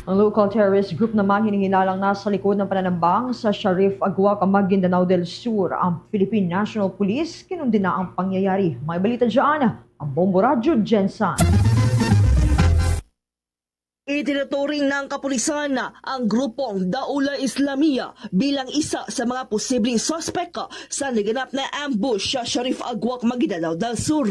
Ang local terrorist group naman hinihinalang nasa likod ng pananambang sa Sharif Aguac, Maguindanao del Sur, ang Philippine National Police. Kinundi na ang pangyayari. May balita dyan ang Bombo Radyo, Jensen. Itinuturing ng kapulisan ang grupong Daula Islamia bilang isa sa mga posibleng suspek sa naganap na ambush sa Sharif Aguac, Maguindanao del Sur.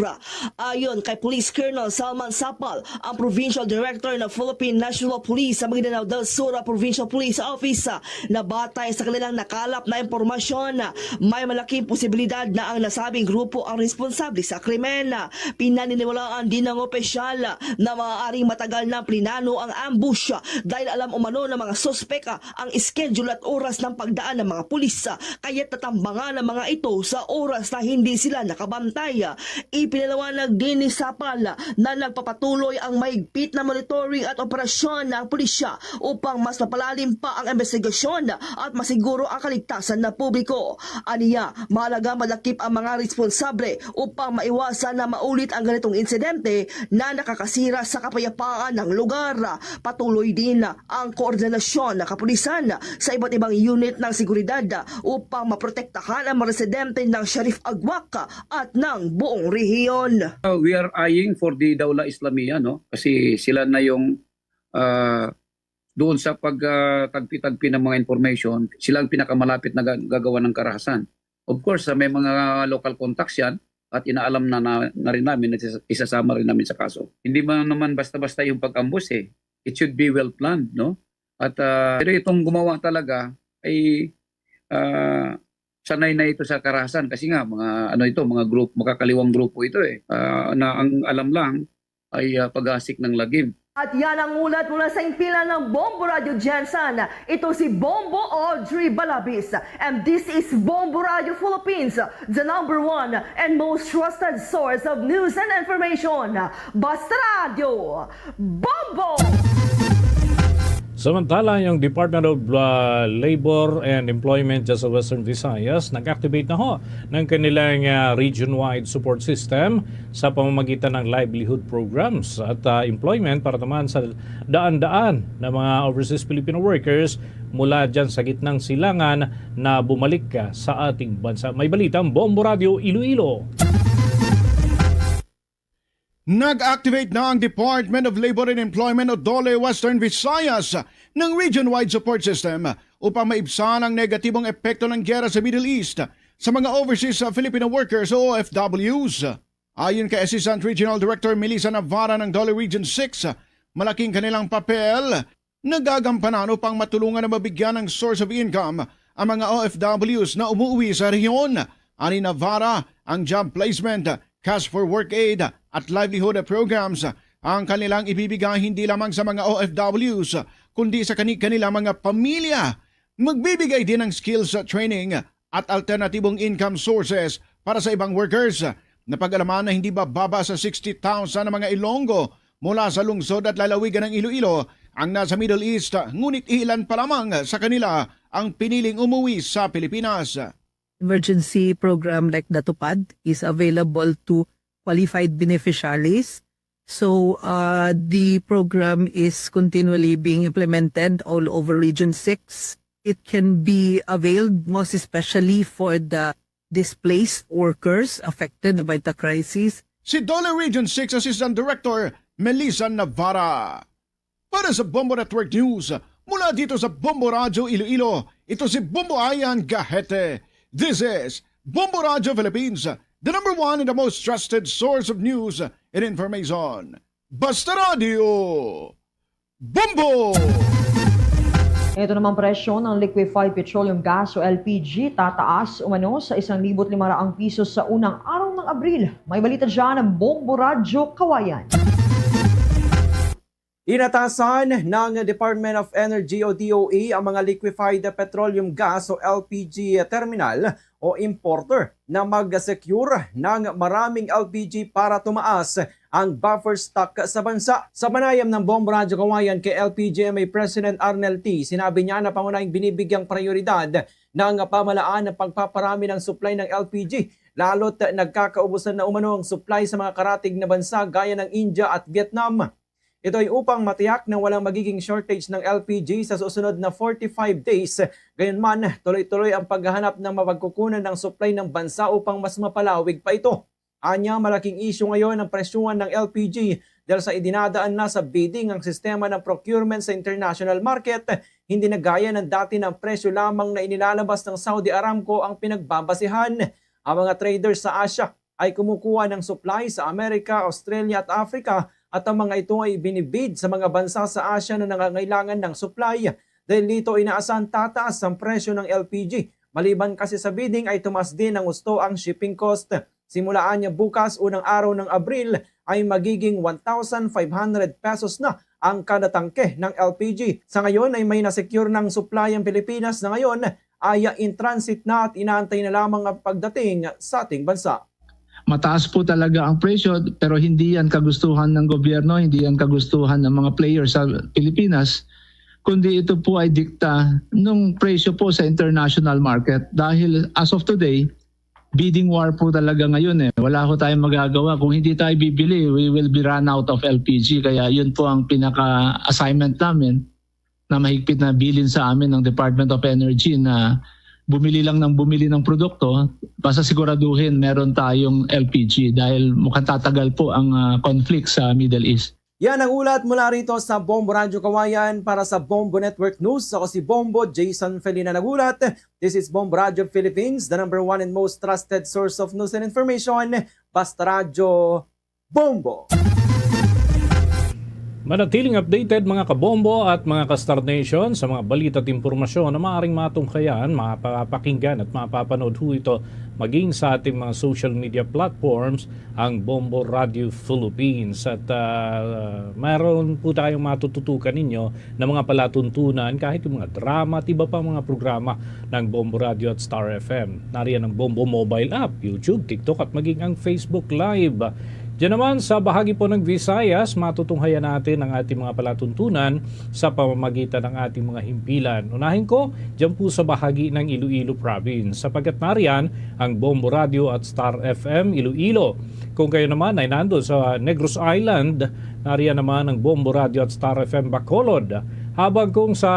Ayon kay Police Colonel Salman Sapal, ang Provincial Director ng Philippine National Police sa Maguindanao del Sur Provincial Police Office, na batay sa kanilang nakalap na impormasyon, may malaking posibilidad na ang nasabing grupo ang responsable sa krimen. Pinaniniwalaan din ng opisyal na maaaring matagal ng plinano ang ambush dahil alam umano ng mga suspek ang schedule at oras ng pagdaan ng mga pulis, kaya't natambangan ang mga ito sa oras na hindi sila nakabantay. Ipinaliwanag din ni Sapal na nagpapatuloy ang mahigpit na monitoring at operasyon ng pulisya upang mas mapalalim pa ang investigasyon at masiguro ang kaligtasan ng publiko. Aniya, mahalaga madakip ang mga responsable upang maiwasan na maulit ang ganitong insidente na nakakasira sa kapayapaan ng lugar. Patuloy din ang koordinasyon ng kapulisan sa iba't ibang unit ng seguridad upang maprotektahan ang mga residente ng Sharif Aguac at ng buong rehiyon. Uh, we are eyeing for the Daula Islamia, no? Kasi sila na yung uh, doon sa pagtagpi-tagpi ng mga information, sila ang pinakamalapit na gagawa ng karahasan. Of course, may mga local contacts yan at inaalam na, na, na rin namin at isasama rin namin sa kaso. Hindi man naman basta-basta yung pag-ambush eh. It should be well planned, no? At uh, pero itong gumawa talaga ay uh, sanay na ito sa karahasan kasi nga mga ano ito, mga group, makakaliwang grupo ito eh. Uh, na ang alam lang ay uh, paghasik ng lagim. At yan ang ulat mula sa impilan ng Bombo Radio Jensen. Ito si Bombo Audrey Balabis. And this is Bombo Radio Philippines, the number one and most trusted source of news and information. Basta Radio, Bombo! Samantala, yung Department of uh, Labor and Employment dyan sa Western Visayas nag-activate na ho ng kanilang uh, region-wide support system sa pamamagitan ng livelihood programs at uh, employment para naman sa daan-daan na mga overseas Filipino workers mula dyan sa gitnang silangan na bumalik uh, sa ating bansa. May balita ang Bombo Radio Iloilo. Nag-activate na ang Department of Labor and Employment o DOLE Western Visayas ng region-wide support system upang maibsan ang negatibong epekto ng giyera sa Middle East sa mga overseas Filipino workers o O F Ws. Ayon kay Assistant Regional Director Melissa Navarra ng DOLE Region six, malaking kanilang papel nagagampanan upang matulungan na mabigyan ng source of income ang mga O F Ws na umuwi sa rehiyon. Ani Navarra, ang job placement, cash for work aid at livelihood programs ang kanilang ibibigay hindi lamang sa mga O F Ws kundi sa kani-kanila mga pamilya. Magbibigay din ng skills training at alternatibong income sources para sa ibang workers. Napag-alaman na hindi bababa sa sixty thousand ang mga Ilonggo mula sa lungsod at lalawigan ng Iloilo ang nasa Middle East, ngunit ilan pa lamang sa kanila ang piniling umuwi sa Pilipinas. Emergency program like the TUPAD is available to qualified beneficiaries. So uh, the program is continually being implemented all over Region six. It can be availed most especially for the displaced workers affected by the crisis. Si Dole Region six Assistant Director Melissa Navarra. Para sa Bombo Network News, mula dito sa Bombo Radyo Iloilo, ito si Bombo Ayan Gahete. This is Bombo Radyo Philippines, the number one and the most trusted source of news and information. Basta Radio, Bombo! Ito naman presyo ng liquefied petroleum gas o L P G tataas umano sa isang libo't lima raang piso sa unang araw ng Abril. May balita dyan ang Bombo Radyo Kawayan. Inatasan ng Department of Energy o D O E ang mga liquefied petroleum gas o L P G terminal o importer na mag-secure ng maraming L P G para tumaas ang buffer stock sa bansa. Sa panayam ng Bombo Radyo Kawayan kay L P G M A President Arnel T, sinabi niya na pangunahing binibigyang prioridad ng pamahalaan ang pagpaparami ng supply ng L P G, lalo't nagkakaubusan na umano ang supply sa mga karatig na bansa gaya ng India at Vietnam. Ito ay upang matiyak na walang magiging shortage ng L P G sa susunod na forty-five days. Gayunman, tuloy-tuloy ang paghahanap ng mapagkukunan ng supply ng bansa upang mas mapalawig pa ito. Anya, malaking isyu ngayon ang presyuhan ng L P G dahil sa idinadaan na sa bidding ang sistema ng procurement sa international market. Hindi na gaya ng dati na ang presyo lamang na inilalabas ng Saudi Aramco ang pinagbabasihan. Ang mga traders sa Asia ay kumukuha ng supply sa Amerika, Australia at Africa, at ang mga ito ay ibinibid sa mga bansa sa Asia na nangangailangan ng supply. Dahil dito, inaasahan tataas ang presyo ng L P G. Maliban kasi sa bidding ay tumaas din ang husto ang shipping cost. Simulaan niya bukas, unang araw ng Abril, ay magiging one thousand five hundred pesos na ang kada tangke ng L P G. Sa ngayon ay may na-secure ng supply ang Pilipinas na ngayon ay in transit na at inaantay na lamang ang pagdating sa ating bansa. Mataas po talaga ang presyo, pero hindi yan kagustuhan ng gobyerno, hindi yan kagustuhan ng mga players sa Pilipinas, kundi ito po ay dikta ng presyo po sa international market. Dahil as of today, bidding war po talaga ngayon eh. Wala ho tayong magagawa. Kung hindi tayo bibili, we will be run out of L P G. Kaya yun po ang pinaka-assignment namin na mahigpit na bilin sa amin ng Department of Energy na bumili lang ng bumili ng produkto, basta siguraduhin meron tayong L P G dahil mukhang tatagal po ang, ah, conflict sa Middle East. Yan ang ulat mula rito sa Bombo Radyo Kawayan. Para sa Bombo Network News, ako si Bombo Jason Felina nagulat. This is Bombo Radyo Philippines, the number one and most trusted source of news and information. Basta Radyo, Bombo! Manatiling updated, mga kabombo at mga ka-Star Nation, sa mga balita at impormasyon na maaaring matunghayan, mapapakinggan at mapapanood ho ito maging sa ating mga social media platforms, ang Bombo Radio Philippines. At, ah, mayroon po tayong matututukan ninyo na mga palatuntunan, kahit yung mga drama at iba pa mga programa ng Bombo Radio at Star F M. Nariyan ang Bombo mobile app, YouTube, TikTok at maging ang Facebook Live. Diyan naman sa bahagi po ng Visayas, matutunghayan natin ang ating mga palatuntunan sa pamamagitan ng ating mga himpilan. Unahin ko, diyan po sa bahagi ng Iloilo Province, sapagkat nariyan ang Bombo Radio at Star F M Iloilo. Kung kayo naman ay nando sa Negros Island, nariyan naman ang Bombo Radio at Star F M Bacolod. Habang kung sa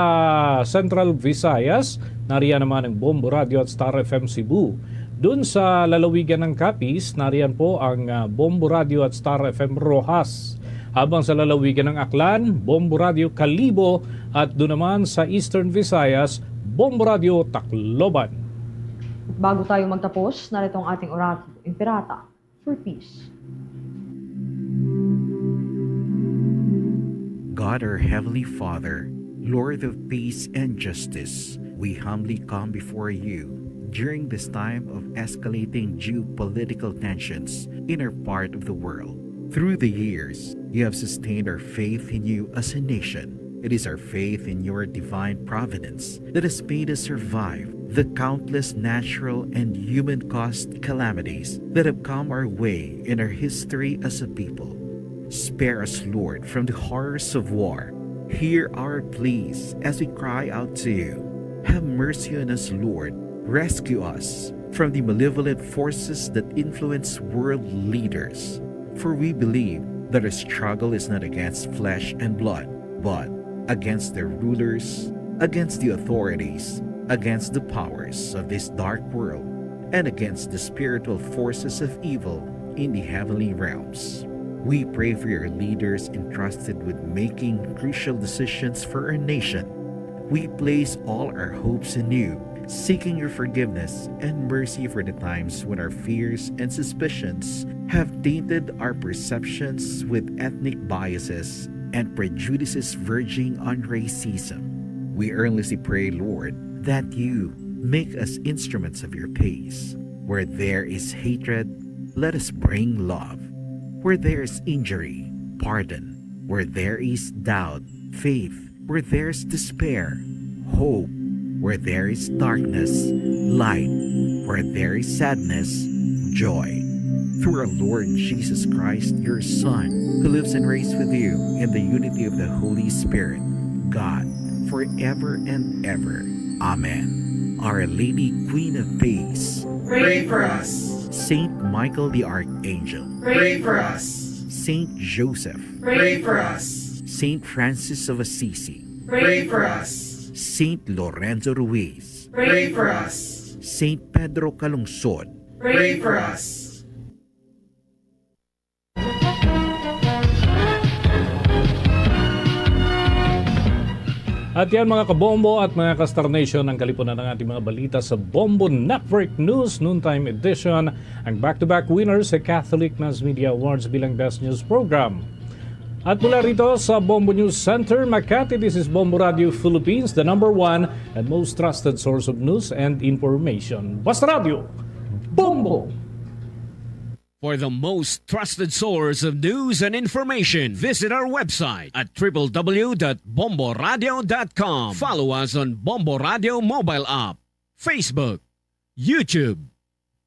Central Visayas, nariyan naman ang Bombo Radio at Star F M Cebu. Dun sa lalawigan ng Capiz, nariyan po ang, ah, Bombo Radio at Star F M Roxas. Habang sa lalawigan ng Aklan, Bombo Radio Kalibo, at doon naman sa Eastern Visayas, Bombo Radio Tacloban. Bago tayo magtapos, narito ang ating oratio, Imperata for Peace. God, our Heavenly Father, Lord of peace and justice, we humbly come before you during this time of escalating geopolitical tensions in our part of the world. Through the years, you have sustained our faith in you as a nation. It is our faith in your divine providence that has made us survive the countless natural and human-caused calamities that have come our way in our history as a people. Spare us, Lord, from the horrors of war. Hear our pleas as we cry out to you. Have mercy on us, Lord. Rescue us from the malevolent forces that influence world leaders. For we believe that our struggle is not against flesh and blood, but against their rulers, against the authorities, against the powers of this dark world, and against the spiritual forces of evil in the heavenly realms. We pray for your leaders entrusted with making crucial decisions for our nation. We place all our hopes in you, seeking your forgiveness and mercy for the times when our fears and suspicions have tainted our perceptions with ethnic biases and prejudices verging on racism. We earnestly pray, Lord, that you make us instruments of your peace. Where there is hatred, let us bring love. Where there is injury, pardon. Where there is doubt, faith. Where there is despair, hope. Where there is darkness, light. Where there is sadness, joy. Through our Lord Jesus Christ, your Son, who lives and reigns with you in the unity of the Holy Spirit, God, forever and ever. Amen. Our Lady, Queen of Peace, pray for us. Saint Michael the Archangel, pray for us. Saint Joseph, pray for us. Saint Francis of Assisi, pray for us. Saint Lorenzo Ruiz, pray for us. Saint Pedro Calungsod, pray for us. At yan, mga kabombo at mga ka-Star Nation, ang kalipunan ng ating mga balita sa Bombo Network News Noontime Edition, ang back-to-back winners sa Catholic Mass Media Awards bilang Best News Program. At mula rito sa Bombo News Center, Makati, this is Bombo Radio Philippines, the number one and most trusted source of news and information. Basta Radio, Bombo! For the most trusted source of news and information, visit our website at triple w dot bomboradio dot com. Follow us on Bombo Radio mobile app, Facebook, YouTube,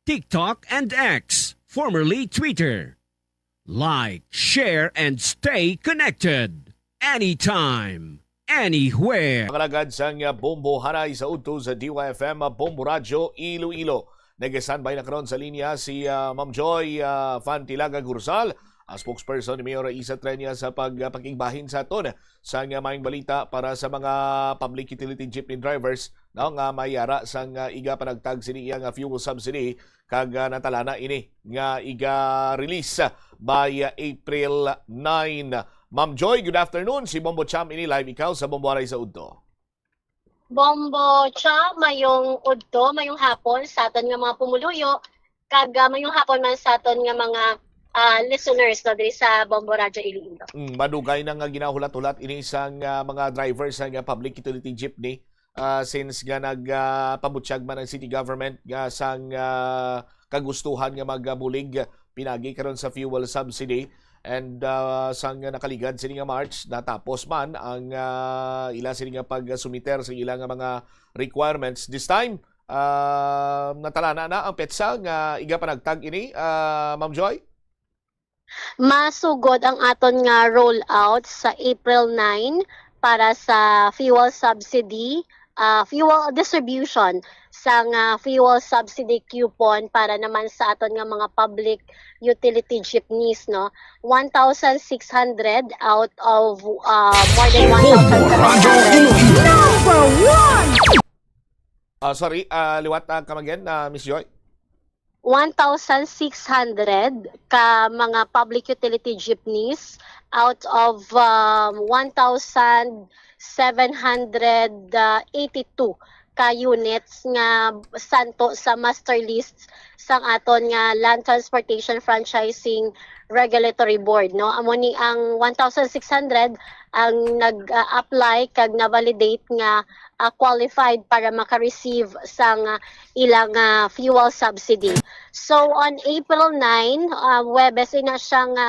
TikTok, and X, formerly Twitter. Like, share, and stay connected anytime, anywhere. Mga alagad sang, ah, Bombo Haray sa udto sa D Y F M, ah, Bombo Radyo, Iloilo. Nag-standby na karon sa linya si, ah, Ma'am Joy, ah, Fantilaga Gursal, ah, spokesperson ni Mayor Raisa Treña sa pag-, ah, pakigbahin sa aton sang, ah, maayong balita para sa mga public utility jeepney drivers, no, nga may ara sang, ah, iga panagtag sini iya nga fuel subsidy kag, ah, natalana ini nga iga-release by, ah, April nine. Ma'am Joy, good afternoon. Si Bombo Cham ini, live ikaw sa Bombo Haray sa udto. Bombo Cham, mayong udto, mayong hapon sa aton nga mga pumuluyo, kag, ah, mayong hapon man sa aton nga mga, ah, listeners, no, diri sa Bombo Radyo Iloilo. Mm, madugay na nga ginahulat-hulat ini sang, ah, mga drivers sang, ah, public utility jeepney, ah, since nga nag, ah, pabutyag man ang city government nga sang, ah, kagustuhan nga magabulig pinagi karon sa fuel subsidy. And, ah, sang nakaligad sini nga March, natapos man ang, ah, ila sini nga pagsumiter sa ila nga mga requirements. This time, ah, natalana na ang petsa nga iga panagtag ini, ah, Ma'am Joy? Masugod ang aton nga rollout sa April nine para sa fuel subsidy, ah, fuel distribution sang, ah, fuel subsidy coupon para naman sa aton nga mga public utility jeepneys, no? One thousand six hundred out of, ah, more than Bombo Radyo one thousand seven hundred. Iloilo. Number one! Ah, sorry, ah, liwat, ah, come again, ah, Miss Joy? One thousand six hundred ka mga public utility jeepneys out of, um, one thousand seven hundred eighty-two ka units nga santo sa master list sang aton nga Land Transportation Franchising Regulatory Board, no? Amo ni ang one thousand six hundred ang nag-, ah, apply kag na-validate nga, ah, qualified para maka-receive sang, ah, ilang, ah, fuel subsidy. So, on April nine, ah, Huwebes, ina siya nga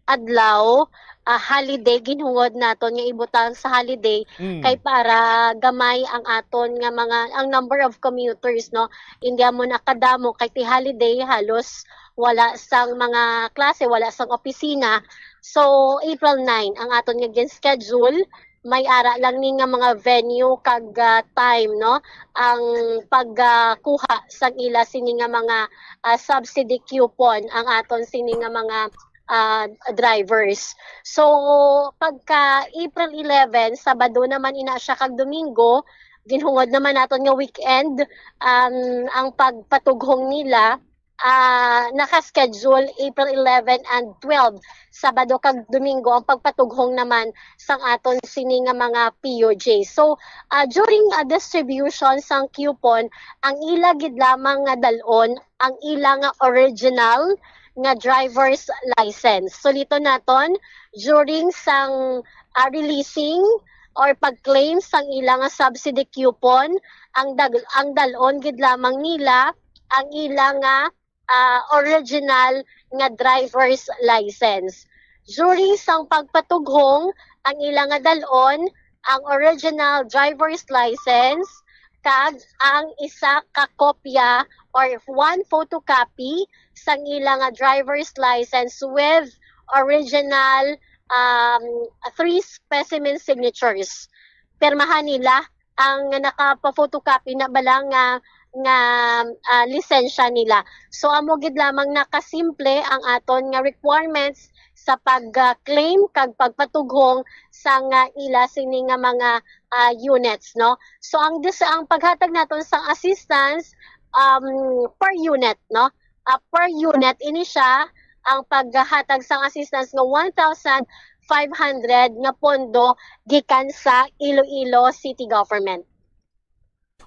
adlaw, ah, holiday, ginhungod naton nga ibutang sa holiday, mm, kay para gamay ang aton nga mga, ang number of commuters, no? Hindi mo na kadamo kay ti holiday, halos wala sang mga klase, wala sang opisina. So, April nine ang aton nga gin-schedule. May ara lang ni nga mga venue kag, ah, time, no, ang pagkuha sang ila sini nga mga, ah, subsidy coupon ang aton sini nga mga, ah, drivers. So, pagka April eleven, Sabado naman ina siya kag Domingo, ginhungod naman naton nga weekend, um, ang pagpatughong nila, ah, naka-schedule April eleven and twelve, Sabado kag Domingo ang pagpatughong naman sang aton sini nga mga P U J. So, ah, during, ah, distribution sang coupon, ang ila gid lamang nga dalon ang ila nga original nga driver's license. Suliton naton, during sang, ah, releasing or pag-claim sang ila nga subsidy coupon, ang dag-, ang dalon gid lamang nila ang ila nga, ah, original nga driver's license. During sang pagpatughong, ang ila nga dalon ang original driver's license kag ang isa ka kopya or one photocopy sang ila nga driver's license with original, um, three specimen signatures. Pirmahan nila ang nakapa-photocopy na bala nga, nga, ah, lisensya nila. So, amo gid lamang nakasimple ang aton nga requirements sa pag-claim kag pagpatughong sang, ah, ila sini nga mga, ah, units, no? So, ang dis-, ang paghatag naton sang assistance, um, per unit, no? Ah, per unit, ini siya ang paghatag sang assistance nga one thousand five hundred nga pondo gikan sa Iloilo City Government.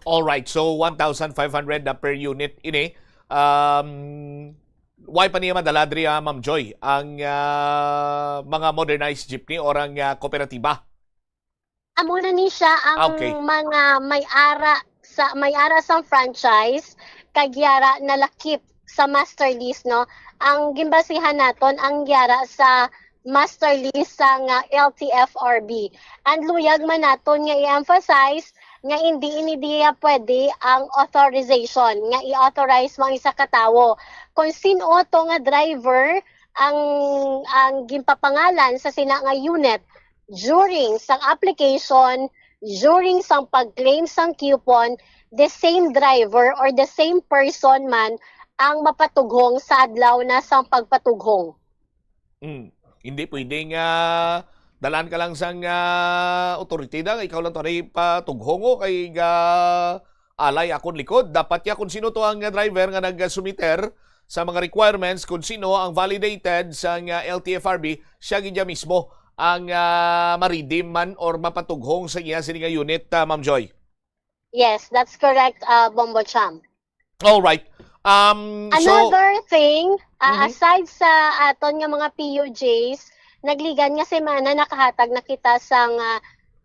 All right, so one thousand five hundred na per unit ini. Um, why pa niya madala diri, ah, Ma'am Joy, ang, ah, mga modernized jeepney or ang, ah, kooperatiba? Amo na ni siya ang Okay. mga may ara sa may ara sang franchise kag yara nalakip sa master lease, no? Ang gimbasihan naton ang yara sa master lease sa nga L T F R B. And luyag man naton nga i-emphasize nga hindi ini diya pwede ang authorization nga i-authorize mo ang isa ka tawo. Kung sin-o to nga driver ang ang ginpapangalan sa sina nga unit during sang application, during sang pag-claim sang coupon, the same driver or the same person man ang mapatughong sa adlaw na sang pagpatughong. Mm. Hindi pwede nga dalan ka lang sang, ah, authority da, ikaw lang to rin patughong, o kay ga alay akon likod. Dapat ya kung sino to ang, ah, driver nga nagsumiter sa mga requirements, kung sino ang validated sa, ah, L T F R B, siya gid ya mismo ang, ah, ma-redeem man or mapatughong sa iya sini nga unit, ah, Ma'am Joy. Yes, that's correct, uh, Bombo Cham. All right. Um, so, Another thing, uh, Mhm. aside sa aton nga mga P U Js, nagligan nga semana nakahatag na kita sang, uh,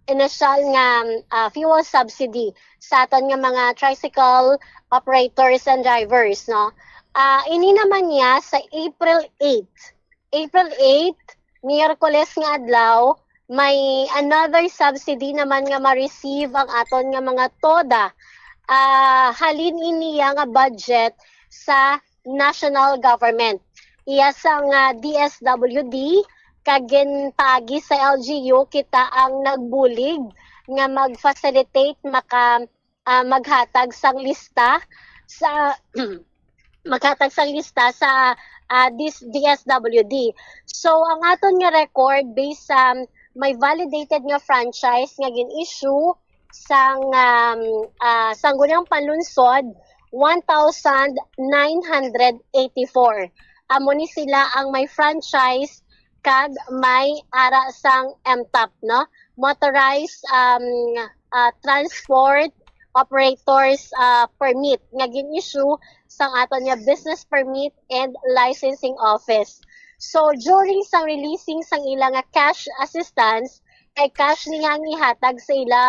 initial nga, uh, fuel subsidy sa aton nga mga tricycle operators and drivers, no? Uh, ini naman niya sa April eight. April eight, Miyerkules nga adlaw, may another subsidy naman nga ma-receive ang aton nga mga toda. Ah, halin iniya nga budget sa national government. Iya sa nga D S W D, kag ginpaagi sa L G U, kita ang nagbulig nga mag-facilitate, maka, ah, maghatag sang lista sa maghatag sang lista sa, ah, dis-, D S W D. So, ang aton nga record based sa may validated nga franchise nga gin-issue sang, um, ah, Sangguniang Panlunsod, one thousand nine hundred eighty-four. Amo ni sila ang may franchise kag may ara sang M TOP, no? Motorized, um, ah, Transport Operators, ah, Permit nga gin-issue sang aton nga Business Permit and Licensing Office. So, during sang releasing sang ila nga cash assistance, kay cash niya ang ihatag sa ila,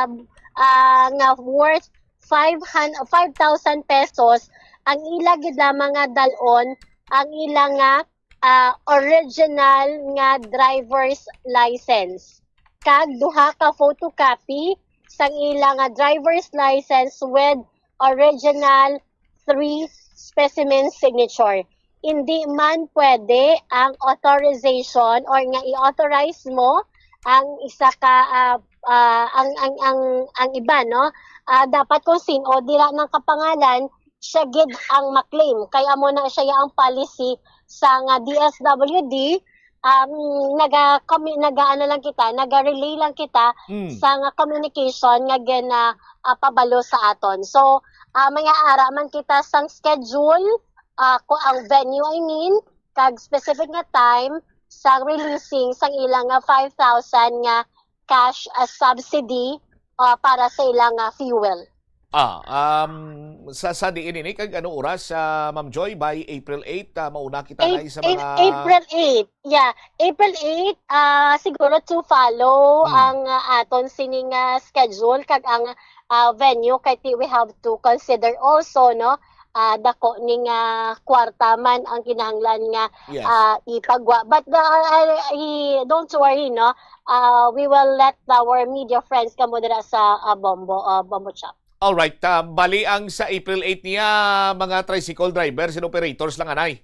ah, nga worth five hundred, five thousand pesos, ang ila gid lamang nga dal-on ang ila nga, ah, original nga driver's license kag duha ka photocopy sang ila nga driver's license with original three specimen signature. Hindi man pwede ang authorization or nga i-authorize mo ang isa ka, ah, ah, ang, ang, ang, ang iba, no? Ah, dapat kung sin-o dira nang kapangalan, siya gid ang ma-claim. Kay amo na siya ang policy sa nga D S W D, um, naga-, commu-, naga-, ano lang kita, naga-relay lang kita Mm. sa nga communication nga gina-, ah, pabalo sa aton. So, ah, may ara man kita sang schedule, ah, ko ang venue, I mean, kag specific nga time sa releasing sang ilang nga five thousand nga cash, ah, subsidy, ah, para sa ilang, ah, fuel. Ah, um, sa, sa diin ini, kag ano oras, ah, Ma'am Joy? By April eight, ah, mauna kita na Ap-, sa Ap-, mga April eight. Yeah, April eight, ah, siguro to follow Hmm. ang, ah, aton sining, ah, schedule kag ang, ah, venue, kay ti-, we have to consider also, no, ah, dako ning, ah, kwarta man ang kinahanglan nga, Yes. ah, ipagwa. But the, ah, ah, i-, don't worry, no, ah, we will let our media friends kamo dira sa, ah, Bombo, ah, Bombo Shop. Alright, ah, bali ang sa April eight niya, mga tricycle drivers and operators lang, anay?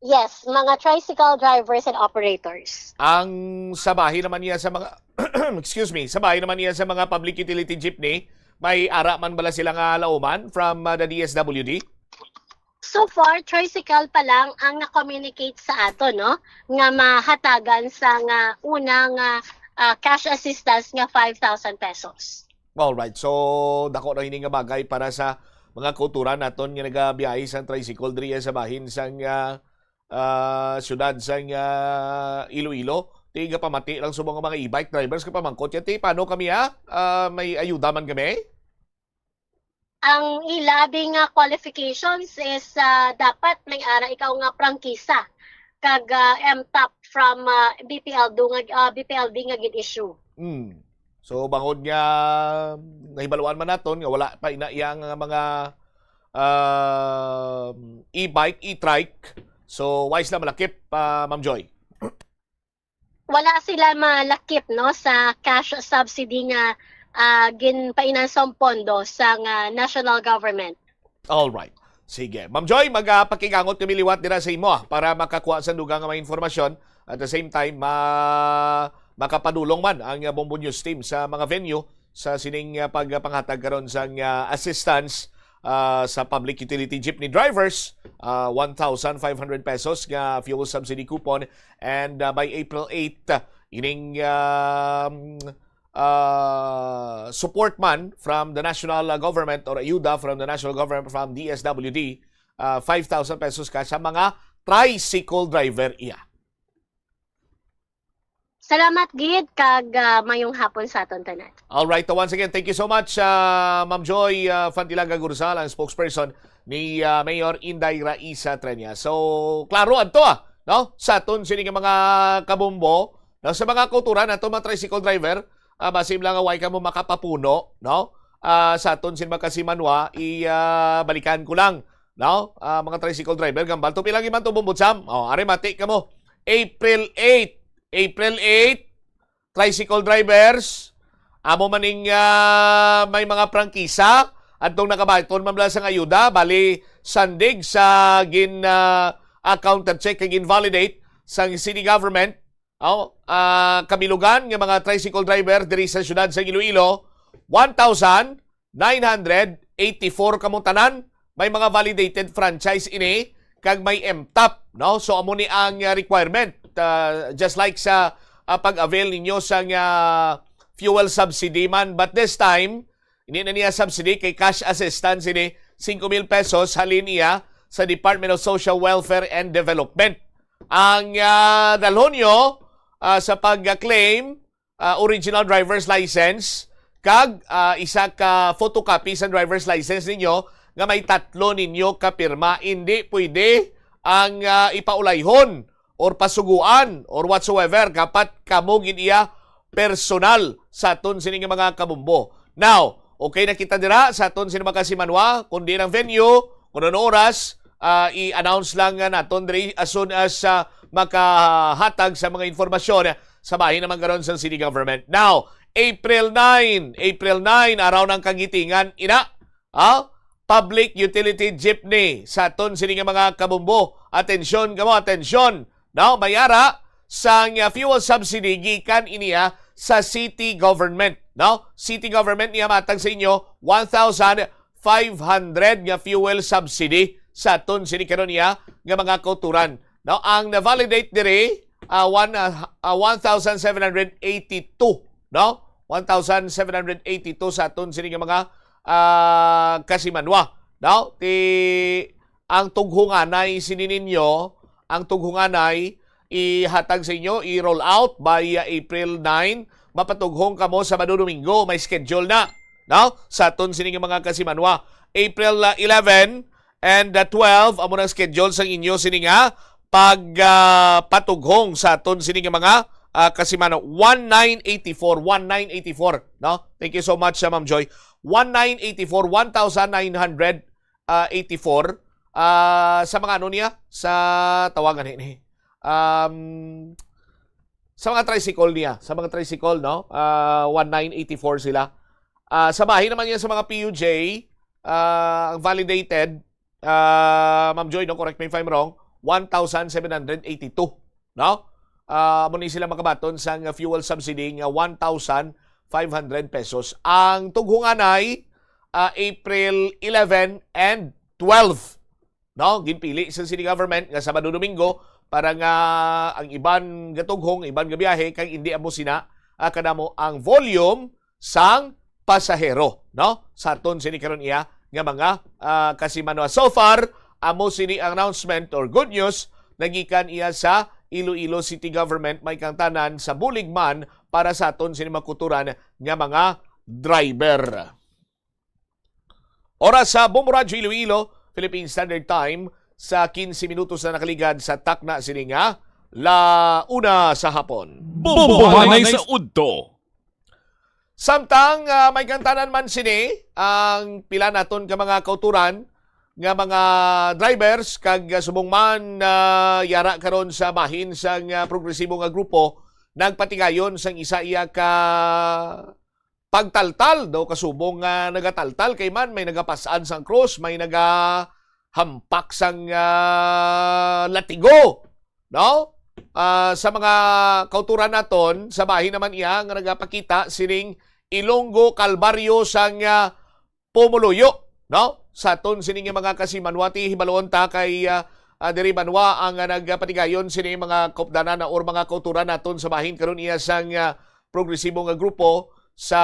Yes, mga tricycle drivers and operators. Ang sa bahin naman niya sa mga, excuse me, sa bahin naman niya sa mga public utility jeepney, may ara man bala sila nga lauman from, ah, the D S W D? So far, tricycle pa lang ang na-communicate sa ato, no, nga mahatagan sa nga unang, ah, ah, cash assistance nga five thousand pesos. Alright. So, dako na ini nga bagay para sa mga kauturan naton nga nagabiyahe sang tricycle diri sa bahin sang, ah, ah, siyudad sang, ah, Iloilo. Ti, gapamati lang sa mga, mga e-bike drivers, kapamangkot yan. Ti, paano kami, ha? Ah, may ayuda man kami? Ang ila abi nga qualifications is, ah, dapat may ara ikaw nga prangkisa kag, ah, M top from, ah, B P L D nga, ah, B P L D nga gin-issue. Mm. So, bangod nga nahibaluan man naton nga wala pa ina iya nga mga, ah, e-bike, e-trike. So, wise na malakip, ah, Ma'am Joy. Wala sila malakip, no, sa cash subsidy nga, ah, ginpainan sang pondo sang, ah, national government. All right. Sige. Ma'am Joy, magapakigangot kami liwat dira sa imo, ah, para makakuha sa dugang nga mga informasyon. At the same time, ma-, makapadulong man ang, ah, Bombo News team sa mga venue sa sining, ah, pagpanghatag karon sang, ah, assistance, ah, sa public utility jeepney drivers, ah, one thousand five hundred pesos nga fuel subsidy coupon, and, ah, by April eight, ah, ining, um, ah, support man from the national, ah, government or ayuda from the national government, from D S W D, ah, five thousand pesos ka sa mga tricycle driver iya. Salamat gid kag, ah, mayong hapon sa aton tanan. All right, once again, thank you so much, ah, Ma'am Joy, ah, Fantilaga Gurzal, ang spokesperson ni, ah, Mayor Inday Raisa Treña. So, klaro adto, ah, no? Sa aton sini nga mga kabombo, no? Sa mga kauturan nato, mga tricycle driver, ah, basin lang nga way kamo makapapuno, no? Ah, sa aton sini mga kasimanwa, i, ah, balikan ko lang, no? Ah, mga tricycle driver, gambal, tupi lang iman to, Bombo Sam. Oh, ari, mati kamo. April eight, April eight, tricycle drivers, amo maning, ah, may mga prangkisa, adtong nakabaton man bala sang ayuda, bali sandig sa gin, ah, ah, counter check kag invalidate sang city government, oh, ah, kabilugan nga mga tricycle driver diri sa siyudad sa Iloilo, one thousand nine hundred eighty-four kamo tanan may mga validated franchise ini, kag may M top, no? So, amo ni ang, ah, requirement, ah, just like sa, ah, pag-avail ninyo sa nga fuel subsidy man. But this time, hindi na niya subsidy, kay cash assistance ini, singko mil pesos, halin iya sa Department of Social Welfare and Development. Ang, ah, dalhon nyo, ah, sa pag-claim, ah, original driver's license, kag, ah, isa ka photocopy sa driver's license ninyo nga may tatlo ninyo ka pirma. Hindi pwede ang, ah, ipaulayhon or pasuguan or whatsoever. Dapat kamo gid iya personal sa aton sini nga mga kabombo. Now, okay na kita dira sa aton sini mga kasimanwa, kundi ang venue, kung ano oras, ah, i-announce lang nga naton diri as soon as, ah, makahatag sa mga informasyon sa bahin naman karon sa city government. Now, April nine, April nine, araw ng kagitingan, ina, ah, public utility jeepney sa aton sini nga mga kabombo. Atensyon kamo, atensyon. No, may ara sang, ah, fuel subsidy gikan iniya sa city government, no? City government niya matag sa inyo one thousand five hundred nga fuel subsidy sa aton sini karon niya nga mga kauturan. No, ang na-validate diri, ah, one, ah, ah, one thousand seven hundred eighty-two, no? One thousand seven hundred eighty-two sa aton sini nga mga, ah, kasimanwa, no? Ti ang tughunganay sini ninyo, ang tughunganay ihatag sa inyo, i-roll out by, ah, April nine. Mapatughong kamo Sabado, Domingo, may schedule na, no? Sa aton sini nga mga kasimanwa, April, ah, eleven and, ah, twelve, amo nang schedule sang inyo sini nga pag, ah, patughong sa aton sini nga mga, ah, kasimanwa. One nine eighty-four, one nine eighty-four, no? Thank you so much, ah, Ma'am Joy. One nine eighty-four, one thousand nine hundred, ah, eighty-four, ah, sa mga ano niya, sa tawagan ni, ni, um, sa mga tricycle niya, sa mga tricycle, no? Ah, one nine eighty-four sila. Ah, sa bahin naman niya sa mga P U J, ah, ang validated, ah, Ma'am Joy, no? Correct me if I'm wrong, one thousand seven hundred eighty-two, no? Ah, amo ni sila makabaton sang fuel subsidy nga one thousand five hundred pesos. Ang tughunganay, ah, April eleven and twelve, no? Ginpili sa city government nga Sabado, Domingo para nga ang iban gatughong, iban nga biyahe kay hindi amo sina, ah, kadamo ang volume sang pasahero, no? Sa aton sini karon iya nga mga, ah, kasimanwa. So far, amo sini ang announcement or good news nagikan iya sa Iloilo City Government, may kangtanan sa bulig man para sa aton sini makuturan nga mga driver. Oras sa Bombo Radyo Iloilo, Philippine Standard Time, sa quince minutos na nakaligad sa takna sini nga la una sa hapon. Bombohanay sa udto. Samtang, ah, may kantanan man sini ang pila naton ka mga kauturan nga mga drivers kag, ah, subong man, ah, yara karon sa bahin sang, ah, progresibo nga grupo, nagpatigayon sang isa iya ka pagtaltal daw kasubong nga nagataltal kay man may nagapas-an sang krus, may nagahampak sang, ah, latigo, no? Ah, sa mga kauturan naton, sa bahin naman iya nga nagapakita sining Ilonggo Kalbaryo sang, ah, Pumuluyo, no? Sa aton sini nga mga kasimanwati, hibaluon ta kay, ah, ah, diri banwa ang, ah, nagpatigayon sini mga kaupdanan na or mga kauturan naton sa bahin karon iya sang, ah, progresibo nga grupo sa,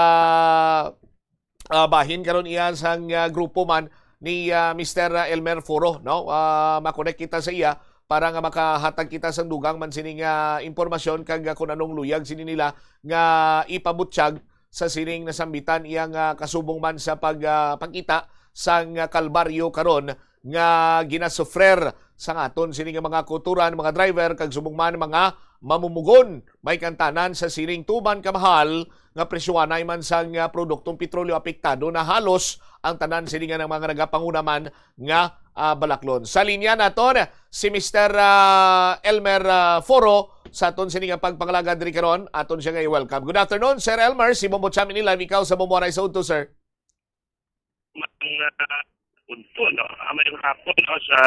ah, bahin karon iya sang, ah, grupo man ni, ah, Mister Elmer Foro, no? Ah, makonek kita sa iya para nga makahatag kita sang dugang man sini nga impormasyon kag, ah, kung anong luyag sini nila nga ipabutyag sa sining nasambitan iya nga kasubong man sa pag, ah, pagkita sang kalbaryo karon nga ginasufrer sang aton sini nga mga kauturan, mga driver, kag subong man mga mamumugon. May kantanan sa sining tuman kamahal nga presyoanay man sang, ah, produktong petrolyo, apektado na halos ang tanan sini nga mga nagapanguna man nga, ah, balaklon. Sa linya naton si Mister, ah, Elmer, ah, Foro sa aton sini nga pagpangalagad diri karon. Aton siya nga i-welcome. Good afternoon, Sir Elmer. Si Bombo Cham ini live. Ikaw sa Bombo Aray sa Udto, sir. Mga udto, no? Ah, mayong hapon, no, sa,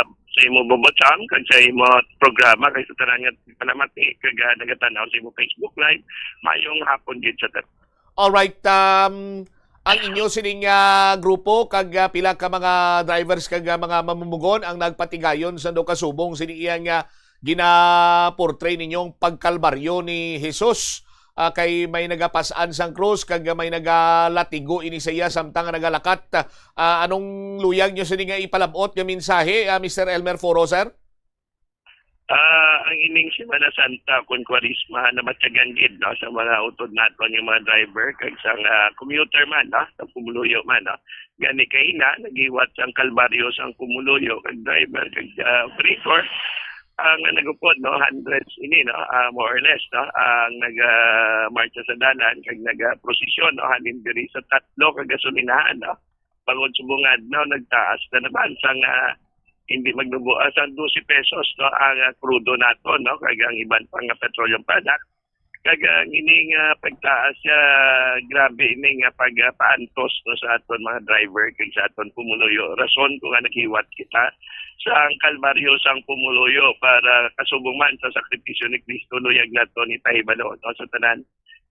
sa imo, Bombo Cham, kag sa imo programa, kag sa tanan nga panamati, kag, ah, nagatan-aw sa imo Facebook Live. Mayong hapon gid sa tanan. Alright, um, ang inyo sining, ah, grupo kag, ah, pila ka mga drivers kag, ah, mga mamumugon ang nagpatigayon sa do kasubong sini iyang, ah, gina-portray ninyong pagkalbaryo ni Jesus? Ah, kay may nagapas-an sang krus kag may nagalatigo ini sa iya samtang nga nagalakat. Ah, anong luyag nyo sini nga ipalab-ot nga mensahe, ah, Mister Elmer Foro, sir? Ah, ang ining Semana Santa kun Kwaresma namatyagan gid, no, sa mga utod naton nga mga driver kag sa nga commuter man, no, sa pumuluyo man, no. Gani kaina naghiwat sang kalbaryo sang pumuluyo kag driver kag, ah, operator, ah, nga nagupod, no, hundreds ini, no, ah, more or less, no, ang naga-marcha sa dalan kag naga-prosesyon, no, halin diri sa tatlo ka gasolinahan, no. Bangod subong adlaw nagtaas na naman sang, ah, hindi magnubo, ah, sang dose pesos, no, ang, ah, krudo naton, no, kag ang iban pa nga petroleum product. Kag ang ini nga pagtaas, ah, grabe ini nga pag, ah, paantos, no, sa aton mga driver kag sa aton pumuluyo. Rason kung nga naghiwat kita sa ang kalbaryo sang pumuluyo para kasubong man sa sakripisyo ni Cristo, luyag naton ipahibalo, no, sa tanan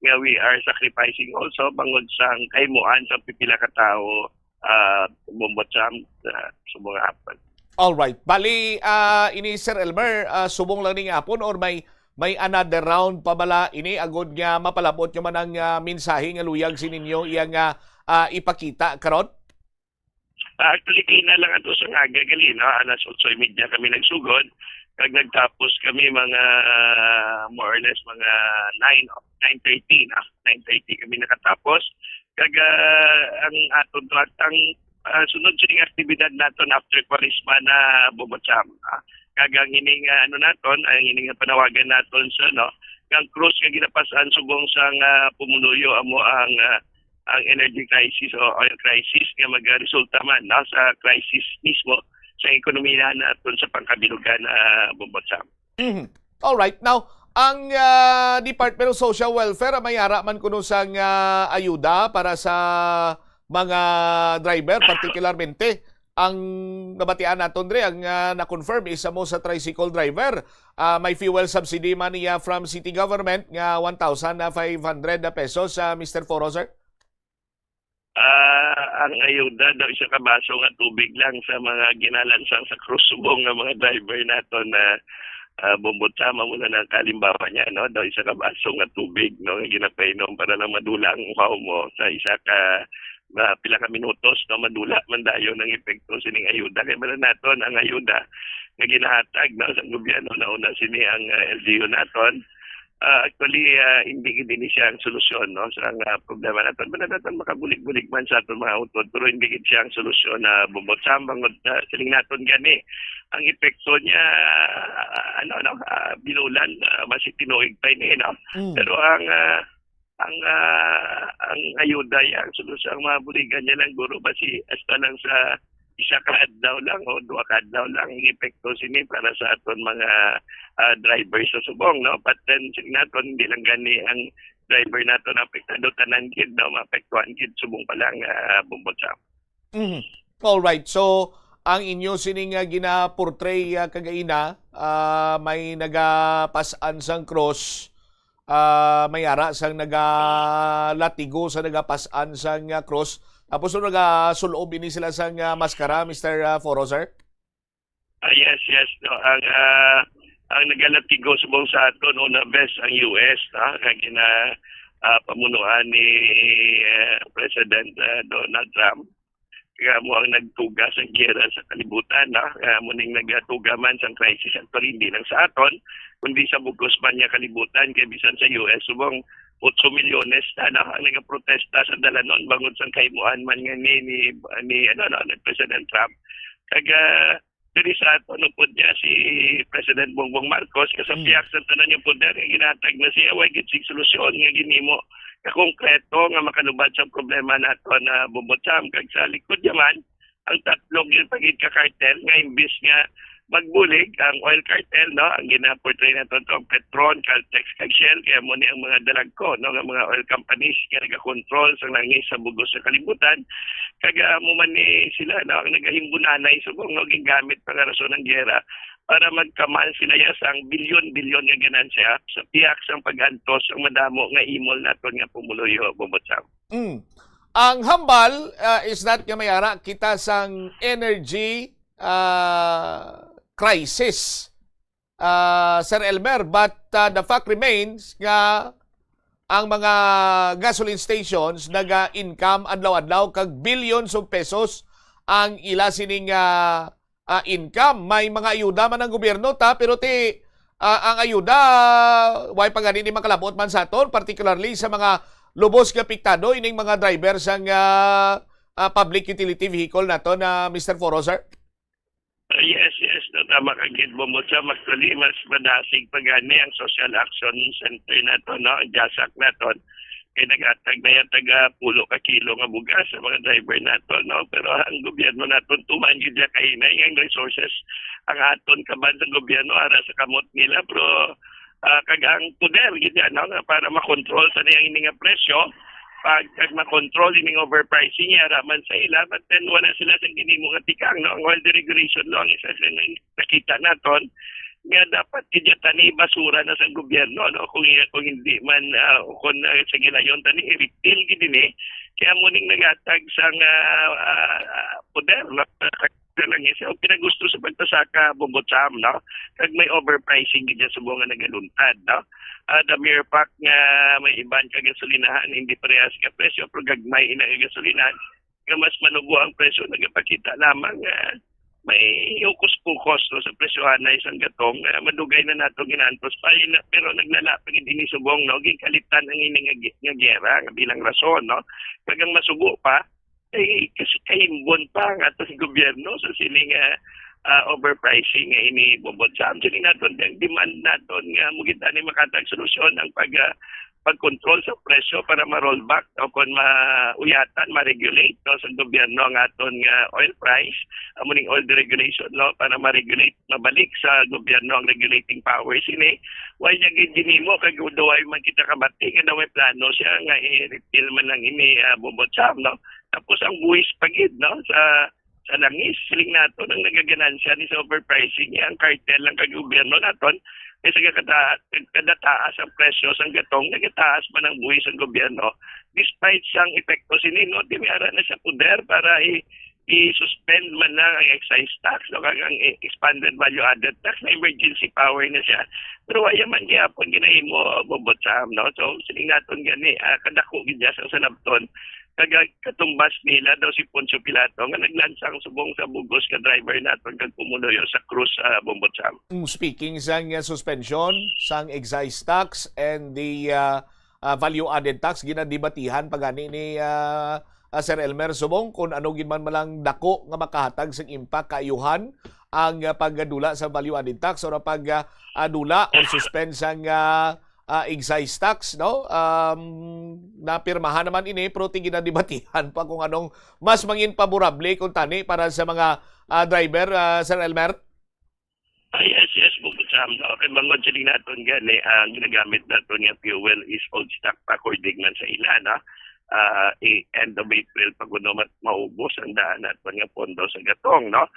nga we are sacrificing also bangod sang kahimuan sa pipila ka tawo, ah, Bombo Cham, ah, subong nga hapon. Alright. Bali, ah, ini, Sir Elmer, ah, subong lang ning hapon or may may another round pa bala ini agod nga mapalabot nyo man ang, ah, mensahe nga luyag sininyo iya nga, ah, ipakita karon? Ah, actually, kay na lang ato sa aga gali, no? Alas otso y media kami nagsugod. Kag nagtapos kami mga, ah, more or less, mga nine, nine thirty, no? Nine thirty kami nakatapos. Kag, ah, ang aton to, ang, ah, sunod sining aktibidad naton after Kwaresma na, Bobotsam, ah. Kag ang ining, ah, ano naton, ang ining panawagan naton sa, no, ang krus nga ginapas-an subong sang, ah, pumuluyo amo ang, ah, ang energy crisis o oil crisis nga magaresulta man, no, sa crisis mismo sa ekonomiya naton sa pangkabilugan, ah, Bobotsam. Mhm. Alright. Now, ang, ah, Department of Social Welfare may ara man kuno sang, ah, ayuda para sa mga driver, particularmente ang nabatian naton dre, ang, ah, na-confirm is amo sa tricycle driver. Ah, may fuel subsidy man niya from city government nga one thousand five hundred pesos, ah, Mister Foro, sir? Ah, ang ayuda daw isa ka baso nga tubig lang sa mga ginalansang sa krus subong nga mga driver naton na, ah, Bobotsam, amo na ang kalimbawa niya, no? Daw isa ka baso nga tubig, no, nga ginapainom para lang madula ang uhaw mo sa isa ka, ah, pila ka minutos, no, madula man dayon ang epekto sining ayuda. Kay bala naton ang ayuda nga ginahatag, no, sa gobyerno, nauna sini ang, ah, L G U naton. Ah, actually, ah, hindi gid ini siya ang solusyon, no, sa ang, ah, problema naton. Bala naton makabulig-bulig man sa aton mga utod, pero hindi gid siya ang solusyon na bubot sa bangod, ah, siling naton gani ang epekto niya, ah, ano, no, ah, binulan, ah, basi tinuig pa ini, no? Mm. Pero ang, ah, ang, ah, ang ayuda ya, ang solusyon, ang mga buligan niya lang, guro, basi hasta lang sa isa ka adlaw lang o duha ka adlaw lang ang epekto sini para sa aton mga, ah, drivers sa subong, no? But then, sige naton, hindi lang gani ang driver naton apektado, tanan gid, no, maapektuhan gid subong pa lang, ah, Bombot Sam. Mhm. All right. So, ang inyo sini nga gina-portray, ah, kagaina, ah, may nagapas-an sang cross, ah, may ara sang nagalatigo sa nagapas-an sang, ah, cross. Tapos, no, nagasul-ob ini sila sang, ah, maskara, Mister, ah, Foro, sir? Ah, yes, yes, no. Ang, ah, ang nagalatigo subong sa aton, una bes ang U S, no, nga gina-, ah, pamunuan ni, eh, President, ah, Donald Trump. Kaya mo ang nagtuga sa giyera sa kalibutan, no? Kaya mo ning nagatuga man sang crisis, actually, hindi lang sa aton, kundi sa bugos man nga kalibutan, kay bisan sa U S, subong otso milyones na, no, ang nagaprotesta sa dalanon bangod sang kahimuan man nga ni, ni, ni, ano, no, ni President Trump. Kag, ah, diri sa aton upod niya si President Bongbong Marcos, nga sa Mm. pihak sa tanan yung poder nga ginatag na siya, way gid sig solusyon nga ginimo nga konkreto nga makalubad sa problema nato na Bombot Sam. Kag sa likod niya man, ang tatlo gid pa gid ka cartel nga imbis nga magbulig ang oil cartel, no, ang gina-portray nato to, ang Petron, Caltex, kag Shell, kaya mo ni ang mga dalagko, no, nga mga oil companies nga nagakontrol sa langis sa bugos sa kalibutan. Kag, ah, amo man ni sila, no, ang nagahimbunanay subong, no, gingamit pa nga rason ang giyera para magkamal sila ya sang bilyon-bilyon nga ganansya sa pihak sang pag-antos sang madamo nga imol naton nga pumuluyo, Bombot Sam. Mm. Ang hambal, ah, is that nga may ara kita sang energy, ah, crisis, ah, Sir Elmer, but, ah, the fact remains nga ang mga gasoline stations naga-income adlaw-adlaw kag billions of pesos ang ila sining, ah, ah, income. May mga ayuda man ang gobyerno, ta, pero ti, ah, ang ayuda, way pa gani ni makalabot man sa aton, particularly sa mga lubos nga apektado ining mga driver sang, ah, ah, public utility vehicle nato na, Mister Foro, sir? Ah, yes, yes, no, tama ka gid, Bombot Sam. Actually, mas madasig pa gani ang Social Action Center nato, no, ang jasak naton. Kay naghatag na yan taga pulo ka kilo nga bugas sa mga driver nato, no? Pero ang gobyerno naton, tuman gid niya kahinay nga ang resources ang aton kaban sa gobyerno ara sa kamot nila, pero, ah, kag ang poder gid niya, no, nga para makontrol sa niyang ini nga presyo, pag, pag makontrol ining overpricing, yara man sa ila, but then wala sila sa ginimo nga tikang, no? Ang oil deregulation, no, ang isa sa nakita naton, nga dapat gid tani basura na sa gobyerno, no? Kung iya, kung hindi man, ah, kung, ah, sa gilayon tani, i-repeal gid ini. Kaya mo ning naghatag sang, ah, ah, ah, poder, no? sa langis, ang pinagusto sa pagpasaka, Bombo Cham, no? Kag may overpricing gid subong nga nagaluntad, no? Ah, the mere fact nga may iban ka gasolinahan, hindi parehas nga presyo, pero gagmay ina nga gasolinahan, nga mas manubo ang presyo, nagapakita lamang nga may hokus-pokus, no, sa presyohanay sang gatong nga madugay na nato ginaantos pa, eh, na, pero naglala pa gid ini subong, no, ginkalitan ang ini nga gi-, nga giyera nga bilang rason, no. Kag ang masubo pa, ay kasi kahimbon pa ang aton gobyerno sa sini nga, ah, overpricing nga ini, Bombo Cham. Sini naton ang demand naton nga mo gid ani makatag solusyon ang pag, ah, pag-control sa presyo para ma-rollback o kon mauyatan, ma-regulate, no, sa gobyerno ang aton nga oil price, amo ning oil deregulation, no, para ma-regulate, mabalik sa gobyerno ang regulating power sini. Why niya gid ginhimo? Kag daw ay man kita kabati nga daw may plano siya nga i-repeal man lang ini, ah, Bombo Cham, no? Tapos ang buwis pa gid, no, sa sa langis, siling naton ang nagaganansya ni sa overpricing niya ang kartel lang kag gobyerno naton, kay sa kada, kada taas ang presyo sang gatong, nagataas man ang buhis sang gobyerno, despite sang epekto sini, no, di may ara na siya poder para i-, i-suspend man lang ang excise tax, no, kag ang e-, expanded value added tax, na emergency power na siya. Pero wala man gyapon ginahimo, Bombo Cham, no? So, siling naton gani, ah, kadako gid niya sa salabton, kag katumbas nila daw si Poncio Pilato nga naglansang subong sa bug-os nga driver naton kag pumuluyo sa krus, ah, Bombo Cham. Mm, speaking sang, uh, suspension sang excise tax and the, uh, uh, value added tax, ginadebatihan pa gani ni, uh, uh, Sir Elmer subong kung ano gid man malang dako nga makahatag sang impact kaayuhan ang, uh, pagdula sa value added tax or pag, uh, uh, dula or suspend sang, uh, ah, excise tax, no? Um, napirmahan naman ini, pero ti ginadebatihan pa kung anong mas mangin paborable kung tani para sa mga, ah, driver, ah, Sir Elmer? Ah, yes, yes, Bombo Cham, no? Kay bangod siling naton gani, ang ginagamit naton nga fuel is old stock pa, according man sa ila, no? Ah, i-, end of April pa kuno mat-, maubos ang daan naton nga pondo sa gatong, no?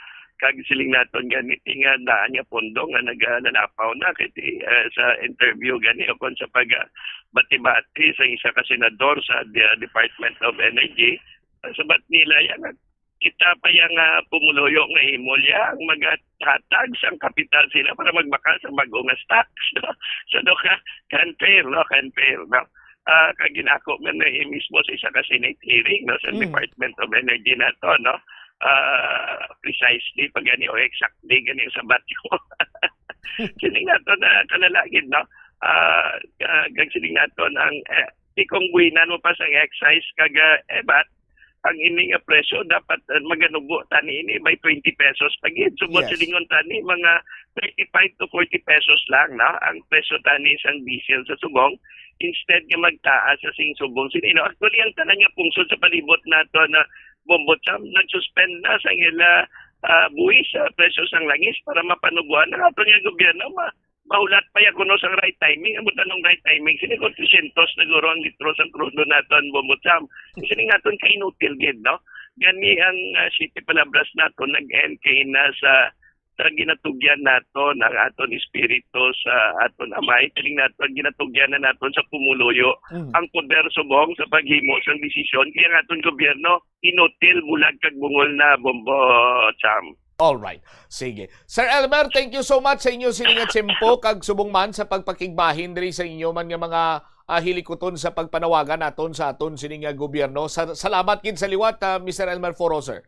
Kag siling naton gani, ti nga daan nga pondo nga nagalalapaw na kay ti, ah, sa interview gani o kon sa pag, ah, bati-bati sa isa ka senador sa De-, Department of Energy, ah, sabat nila yan, ah, kita pa yang, ah, pumuluyo nga himo liya ang maghatag sang kapital sila para magbakal sa bag-o nga stocks, no? So, no, ka, unfair, no? Unfair, no? Ah, kag ginako man na mismo sa isa ka Senate hearing, no, sa Hmm. Department of Energy nato, no? Ah, precisely pa gani o exactly gani ang sabat ko. Sini nato na kalalagid, no? Ah, ah, kag sini nato ang, eh, ti kung buhinan mo pa sa excise kag, ah, ebat, ang ini nga presyo dapat, ah, maganubo tani ini by twenty pesos pa gid. So, Yes. silingon tani, mga thirty-five to forty pesos lang, no, ang presyo tani sang diesel sa subong, instead nga magtaas sa sing subong sini, no? Actually, ang tanan nga pungsod sa palibot nato na Bombo Cham, nag-suspend na sa ila, ah, buhis sa presyo sang langis para mapanubuan ang aton nga gobyerno. Ma-, mahulat pa ya kuno sang right timing. Amo tanong right timing. Sini kung trescientos na guro ang litro sang krudo naton, Bombo Cham. Sini nga aton ka inutil gid, no? Gani ang, ah, siete palabras naton nag-end kay na sa sa ginatugyan naton ang aton espiritu sa aton Amay, siling naton, ginatugyan na naton sa pumuluyo Mm. ang poder subong sa paghimo sang desisyon. Kaya ang aton gobyerno, inutil, bulag, kag bungol na, Bombo Cham. All right. Sige. Sir Elmer, thank you so much sa inyo sini nga tiyempo kag subong man sa pagpakigbahin diri sa inyo man nga mga, ah, hilikuton sa pagpanawagan naton sa aton sini nga gobyerno. Sa, salamat gid sa liwat, ah, Mister Elmer Foro, sir.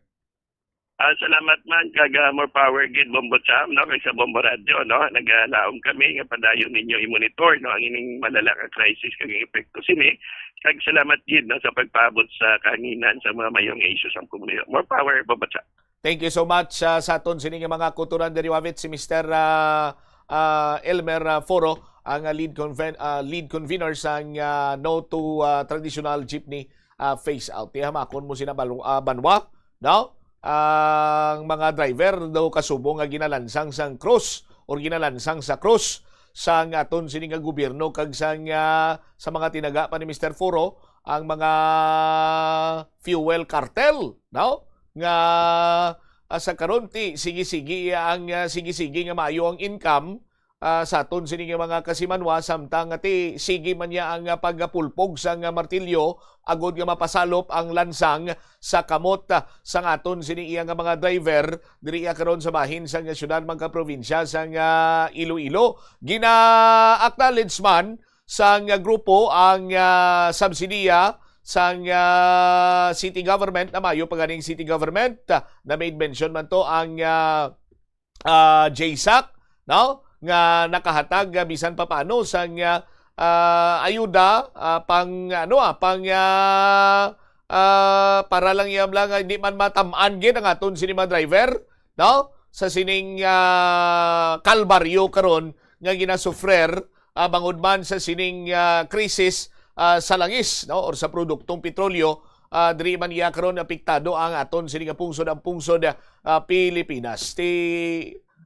Ah, salamat man, kag, ah, more power gid, Bombo Cham, no, kag sa Bombo Radio, no, nagalaom kami nga padayon ninyo i-monitor, no, ang ining malala nga crisis kag ang epekto sini. Kag salamat gid, no, sa pagpaabot sa kahanginan sa mga mayong issues ang pumuluyo. More power, Bombo Cham. Thank you so much, ah, sa aton sini nga mga kutoran diri, Wavit, si Mister, ah, ah, Elmer, ah, Foro, ang, ah, lead conven-, ah, lead convener sang, ah, No to, ah, Traditional Jeepney, ah, Phase Out. Tihamakon mo sina Bal-, ah, Banwa, no? Ang mga driver daw kasubong nga ginalansang sang krus or ginalansang sa krus sang aton sini nga gobyerno kag sang, ah, sa mga tinaga pa ni Mister Foro, ang mga fuel cartel, no? Nga, ah, sa karon ti sige-sige ang, ah, sige-sige nga maayo ang income, ah, sa aton sini nga mga kasimanwa, samtang ti sige man niya ang, ah, pagpulpog sang, ah, martilyo agod nga mapasalop ang lansang sa kamot, ah, sang aton sini iya nga mga driver diri iya karon sa bahin sang siyudad, mga probinsya sang, ah, Iloilo. Gina-acknowledge man sang grupo ang, ah, subsidiya sang, ah, city government, na maayo pa ganing city government, ah, na made mention man to ang, ah, ah, JSAC, no? Nga nakahatag, ah, bisan pa paano sang, ah, ah, ayuda, ah, pang, ano, ah, pang, ah, ah, para lang yam lang, ah, hindi man matam-an gid ang aton sini mga driver, no? Sa sining, ah, kalbaryo karon nga ginasufrer, ah, bangod man sa sining, ah, krisis, ah, sa langis, no, or sa produktong petrolyo, ah, diri man iya karon apektado ang aton sini nga pungsod, ang pungsod, ah, Pilipinas. Ti,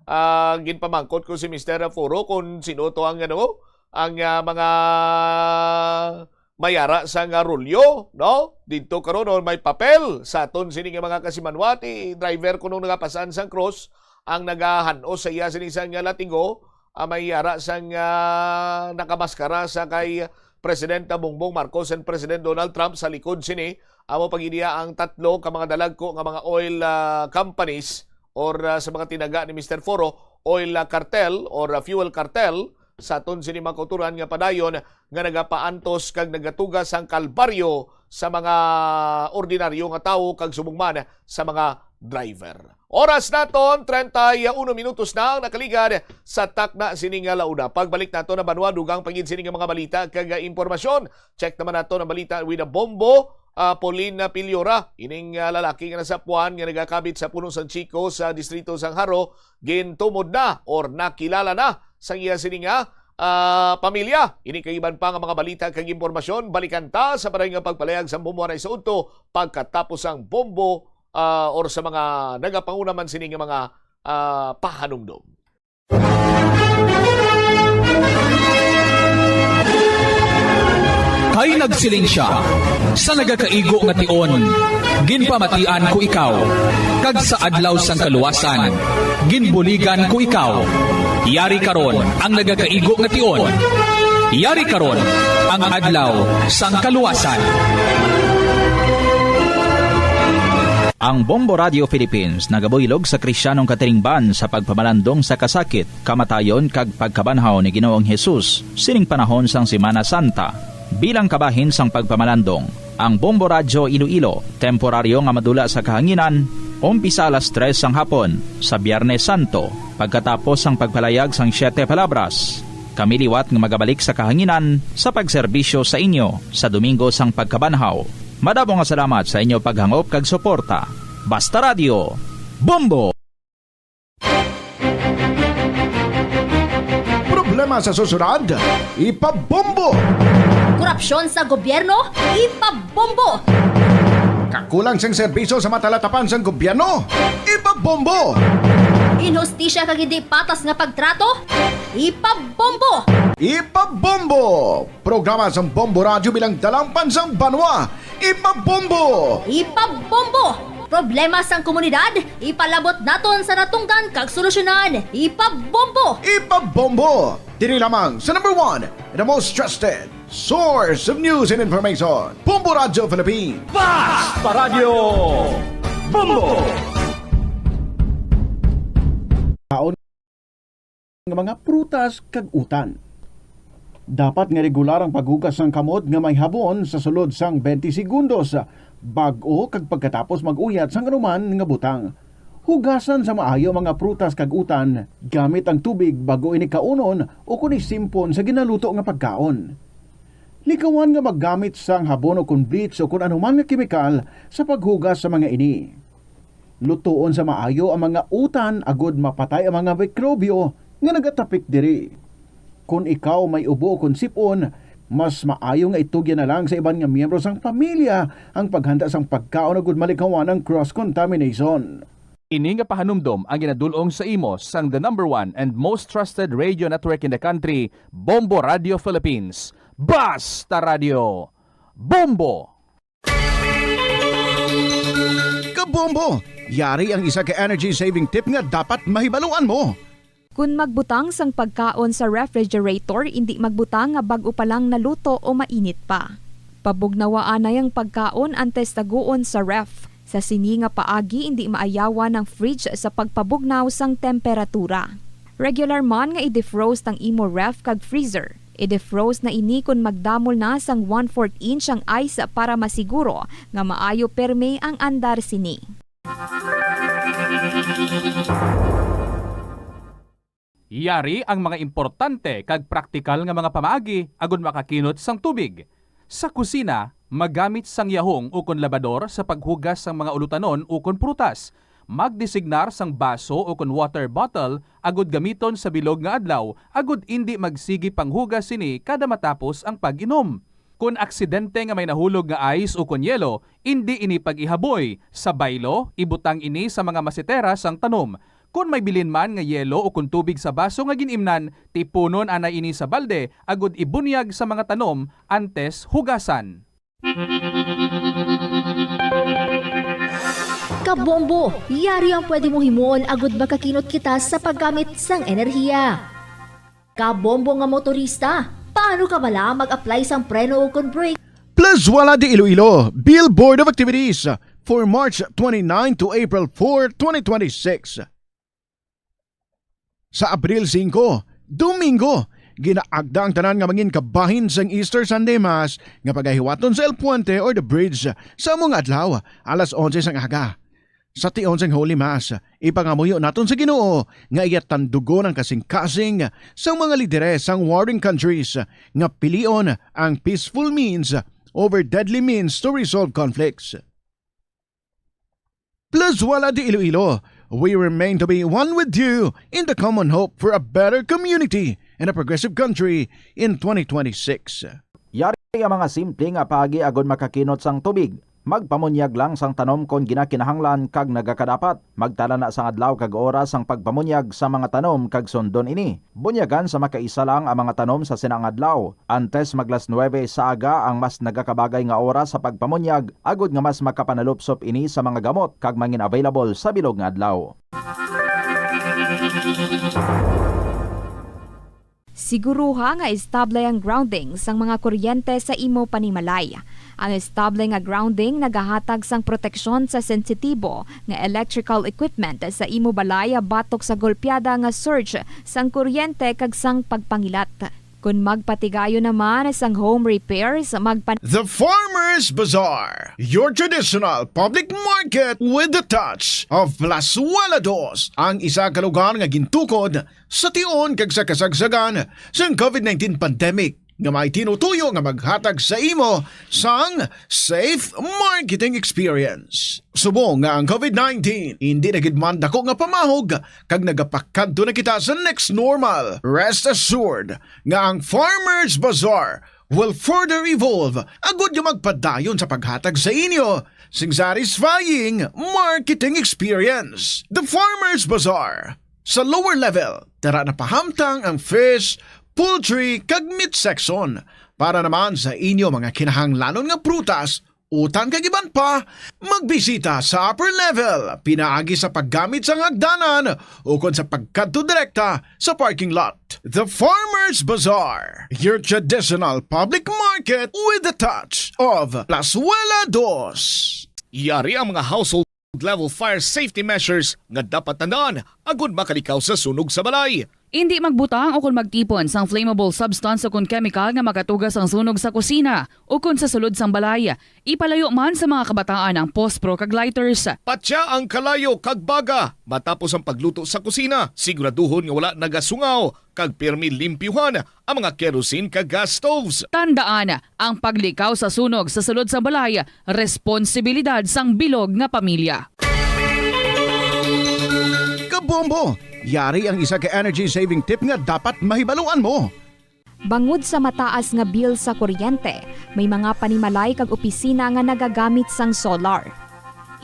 ah, ginpamangkot ko si Mister Foro kung sino to ang, ano, ang, ah, mga may ara sa nga rolyo, no? Didto karon, o may papel sa aton sini nga mga kasimanwa, ti driver kuno nagapasan sang cross ang nagahan-os sa iya sini sang latigo, ah, may ara sang, ah, nakamaskara sa kay Presidente Bongbong Marcos and President Donald Trump. Sa likod sini, amo pa gid iya ang tatlo ka mga dalagko nga mga oil, ah, companies or, ah, sa mga tinaga ni Mister Foro, oil, ah, cartel or, ah, fuel cartel sa aton sini mga kauturan nga padayon nga nagapaantos kag nagatuga sang kalbaryo sa mga ordinaryo nga tawo kag subong man sa mga driver. Oras naton, treinta y uno minutos na ang nakaligad sa takna sini nga launa. Pagbalik nato na banwa, dugang pa gid sini nga mga balita kag impormasyon. Check naman nato ang balita with a bombo, ah, Paulina Piliora. Ining, ah, lalaki nga nasapuan nga nagakabit sa Puno San Chico sa distrito sang Jaro, gintumod na or nakilala na sang iya sini nga, ah, pamilya. Ini kag iban pa nga mga balita kag impormasyon, balikan ta sa padayon nga pagpalayag sang Bombo Anay sa Udto pagkatapos sang bombo, ah, or sa mga nagapanguna man sini nga mga, ah, pahanumdom. Kay nagsiling sia, "Sa nagakaigo nga tion, ginpamatian ko ikaw, kag sa adlaw sang kaluwasan, ginbuligan ko ikaw." Yari karon ang nagakaigo nga tion. Yari karon ang adlaw sang kaluwasan. Ang Bombo Radio Philippines nagabuylog sa Kristiyanong katilingban sa pagpamalandong sa kasakit, kamatayon, kag pagkabanhaw ni Ginoong Hesus sining panahon sang Semana Santa. Bilang kabahin sang pagpamalandong, ang Bombo Radyo Iloilo, temporaryo nga madula sa kahanginan, umpisa alas tres sang hapon sa Biyernes Santo, pagkatapos sang pagpalayag sang Siete Palabras. Kami liwat nga magabalik sa kahanginan sa pagserbisyo sa inyo sa Domingo sang Pagkabanhaw. Madamo nga salamat sa inyo paghangop kag suporta. Basta Radyo, Bombo! Problema sa susunod, ipabombo! Korupsyon sa gobyerno, ipabombo! Kakulang sang serbisyo sa matalatapan sang gobyerno, ipabombo! Inhustisya kag hindi patas nga pagtrato, ipabombo! Ipabombo! Programa sang Bombo Radyo bilang dalangpan sang banwa, ipabombo! Ipabombo! Problema sang komunidad, ipalabot naton sa natungdan kag solusyonan. Ipabombo! Ipabombo! Diri lamang sa number one, the most trusted source of news and information, Bombo Radyo Philippines. Basta Radyo Bombo! Kaon nga mga prutas kag utan. Dapat nga regular ang paghugas sang kamot nga may habon sa sulod sang twenty segundos bag-o kag pagkatapos mag-uyat sang anuman nga butang. Hugasan sa maayo ang mga prutas kag utan gamit ang tubig bag-o ini kaunon ukon isimpon sa ginaluto nga pagkaon. Likawan nga maggamit sang habon ukon bleach ukon anuman nga kemikal sa paghugas sa mga ini. Lutoon sa maayo ang mga utan agod mapatay ang mga mikrobyo nga nagatapik diri. Kon ikaw may ubo kon sip-on, mas maayo nga itugyan na lang sa iban nga miyembro sang pamilya ang paghanda sang pagkaon agud malikawan ang cross-contamination. Ini nga pahanumdom ang ginadul-ong sa imo sang the number one and most trusted radio network in the country, Bombo Radio Philippines. Basta Radio Bombo! Kabombo! Yari ang isa ka energy-saving tip nga dapat mahibaluan mo. Kon magbutang sang pagkaon sa refrigerator, indi magbutang nga bag-o pa lang naluto o mainit pa. Pabugnawaanay ang pagkaon antes taguon sa ref. Sa sini nga paagi, indi maayawan ang fridge sa pagpabugnaw sang temperatura. Regular man nga i-defrost ang imo ref kag freezer. I-defrost na ini kon magdamol na sang one-fourth inch ang ice para masiguro nga maayo permi ang andar sini. Yari ang mga importante kag praktikal nga mga pamaagi agud makakinot sang tubig. Sa kusina, magamit sang yahong ukon labador sa paghugas sang mga ulutanon ukon prutas. Magdesignar sang baso ukon water bottle agud gamiton sa bilog nga adlaw agud indi magsigi panghugas sini kada matapos ang pag-inom. Kon aksidente nga may nahulog nga ice ukon yelo, indi ini pag-ihaboy. Sa baylo, ibutang ini sa mga masetera sang tanom. Kon may bilin man nga yelo ukon tubig sa baso nga gin-imnan, tipunon anay ini sa balde agud ibunyag sa mga tanom antes hugasan. Kabombo, yari ang pwede mo himuon agud makakinot kita sa paggamit sang enerhiya. Kabombo nga motorista, paano ka bala mag-apply sang preno ukon brake? Plus Wala de Iloilo, Billboard of Activities for March twenty-nine to April four, twenty twenty-six. Sa Abril singko, Domingo, ginaagda ang tanan nga mangin kabahin sang Easter Sunday Mass nga pagahiwaton sa El Puente or the Bridge sa amo nga adlaw, alas onse sang aga. Sa tion sang Holy Mass, ipangamuyo naton sa Ginoo nga iya tandugon ang kasing-kasing sang mga lideres sang warring countries nga pilion ang peaceful means over deadly means to resolve conflicts. Plus Wala de Iloilo, we remain to be one with you in the common hope for a better community and a progressive country in twenty twenty-six. Yari ang mga simple nga paagi agud makakinot sang tubig. Magpamunyag lang sang tanom kon ginakinahanglan kag nagakadapat. Magtala na sang adlaw kag oras sang pagpamunyag sa mga tanom kag sundon ini. Bunyagan sa makaisa lang ang mga tanom sa sina nga adlaw. Antes mag las nuebe sa aga ang mas nagakabagay nga oras sa pagpamunyag, agud nga mas makapanalupsop ini sa mga gamot kag mangin available sa bilog nga adlaw. Siguruha nga estable ang grounding sang mga kuryente sa imo panimalay. Ang estable nga grounding nagahatag sang proteksyon sa sensitibo nga electrical equipment sa imo balay batok sa golpeada nga surge sang kuryente kag sang pagpangilat. Kon magpatigayon naman sang home repairs, magpan- The Farmers Bazaar, your traditional public market with the touch of Plazuela Dos, ang isa ka lugar nga gintukod sa tion kag sa kasagsagan sang covid nineteen pandemic nga may tinutuyo nga maghatag sa imo sang safe marketing experience. Subong nga ang covid nineteen indi na gid man dako nga pamahog kag nagapakadto na kita sa next normal, rest assured nga ang Farmers Bazaar will further evolve agud nga magpadayon sa paghatag sa inyo sing satisfying marketing experience. The Farmers Bazaar. Sa lower level, tara na pahamtang ang fish, poultry, kag meat section. Para naman sa inyo mga kinahanglanon nga prutas, utan kag iban pa, magbisita sa upper level, pinaagi sa paggamit sang hagdanan ukon sa pagkadto direkta sa parking lot. The Farmers Bazaar, your traditional public market with the touch of Plazuela Dos. Yari ang mga household level fire safety measures nga dapat tandaan agud makalikaw sa sunog sa balay. Indi magbutang ukon magtipon sang flammable substance ukon chemical nga makatuga sang sunog sa kusina ukon sa sulod sang balay. Ipalayo man sa mga kabataan ang pospro kag lighters. Patya ang kalayo kag baga matapos ang pagluto sa kusina. Siguraduhon nga wala nagasungaw kag pirmi limpyuhan ang mga kerosene kag gas stoves. Tandaan, ang paglikaw sa sunog sa sulod sa balay, responsibilidad sang bilog nga pamilya. Kabombo! Yari ang isa ka energy saving tip nga dapat mahibaluan mo. Bangod sa mataas nga bill sa kuryente, may mga panimalay kag opisina nga nagagamit sang solar.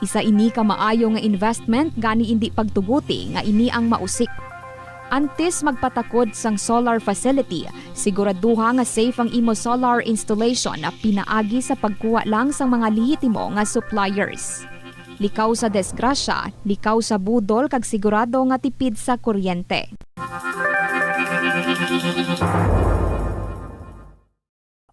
Isa ini ka maayo nga investment, gani indi pagtuguti nga ini ang mausik. Antes magpatakod sang solar facility, siguraduha nga safe ang imo solar installation pinaagi sa pagkuha lang sang mga lehitimo nga suppliers. Likaw sa disgrasya, likaw sa budol kag sigurado nga tipid sa kuryente.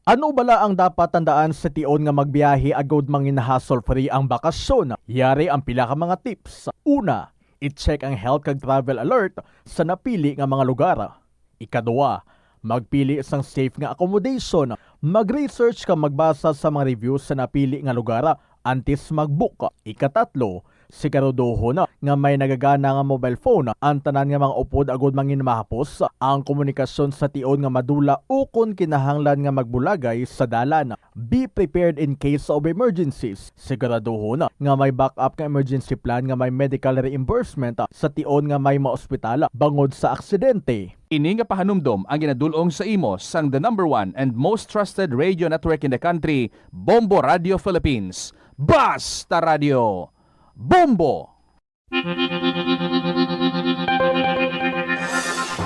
Ano bala ang dapat tandaan sa tion nga magbiyahe agud mangin hassle-free ang bakasyon? Yari ang pila ka mga tips. Una, i-check ang health kag travel alert sa napili nga mga lugar. Ikaduha, magpili sang safe nga accommodation. Mag-research kag magbasa sa mga reviews sa napili nga lugar antes mag-book. Ikatatlo, siguraduhon nga may nagagana nga mobile phone ang tanan nga mga upod agud mangin mahapos ang komunikasyon sa tion nga madula ukon kinahanglan nga magbulagay sa dalan. Be prepared in case of emergencies. Siguraduhon nga may backup nga emergency plan nga may medical reimbursement sa tion nga may maospital bangod sa aksidente. Ini nga pahanumdom ang ginadul-ong sa imo sang the number one and most trusted radio network in the country, Bombo Radio Philippines. Basta Radio Bombo!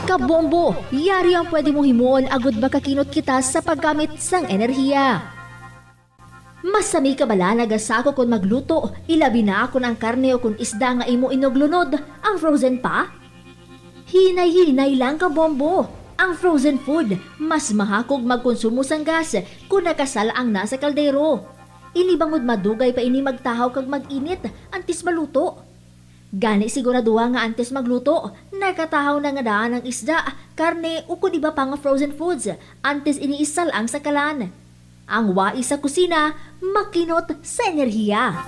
Kabombo, yari ang pwede mo himuon agud makakinot kita sa paggamit sang enerhiya. Masami ka bala nagasako kon magluto, ilabi na kon ang karne o kon isda nga imo inuglunod ang frozen pa? Hinay-hinay lang, kabombo. Ang frozen food, mas mahakog magkonsumo sang gas kon nakasal-ang na sa kaldero. Ini bangod madugay pa ini magtahaw kag mag-init antes maluto. Gani, siguraduha nga antes magluto, nakatahaw na nga daan ang isda, karne, ukon iba pa nga frozen foods antes ini isal-ang sa kalan. Ang wais sa kusina, makinot sa enerhiya.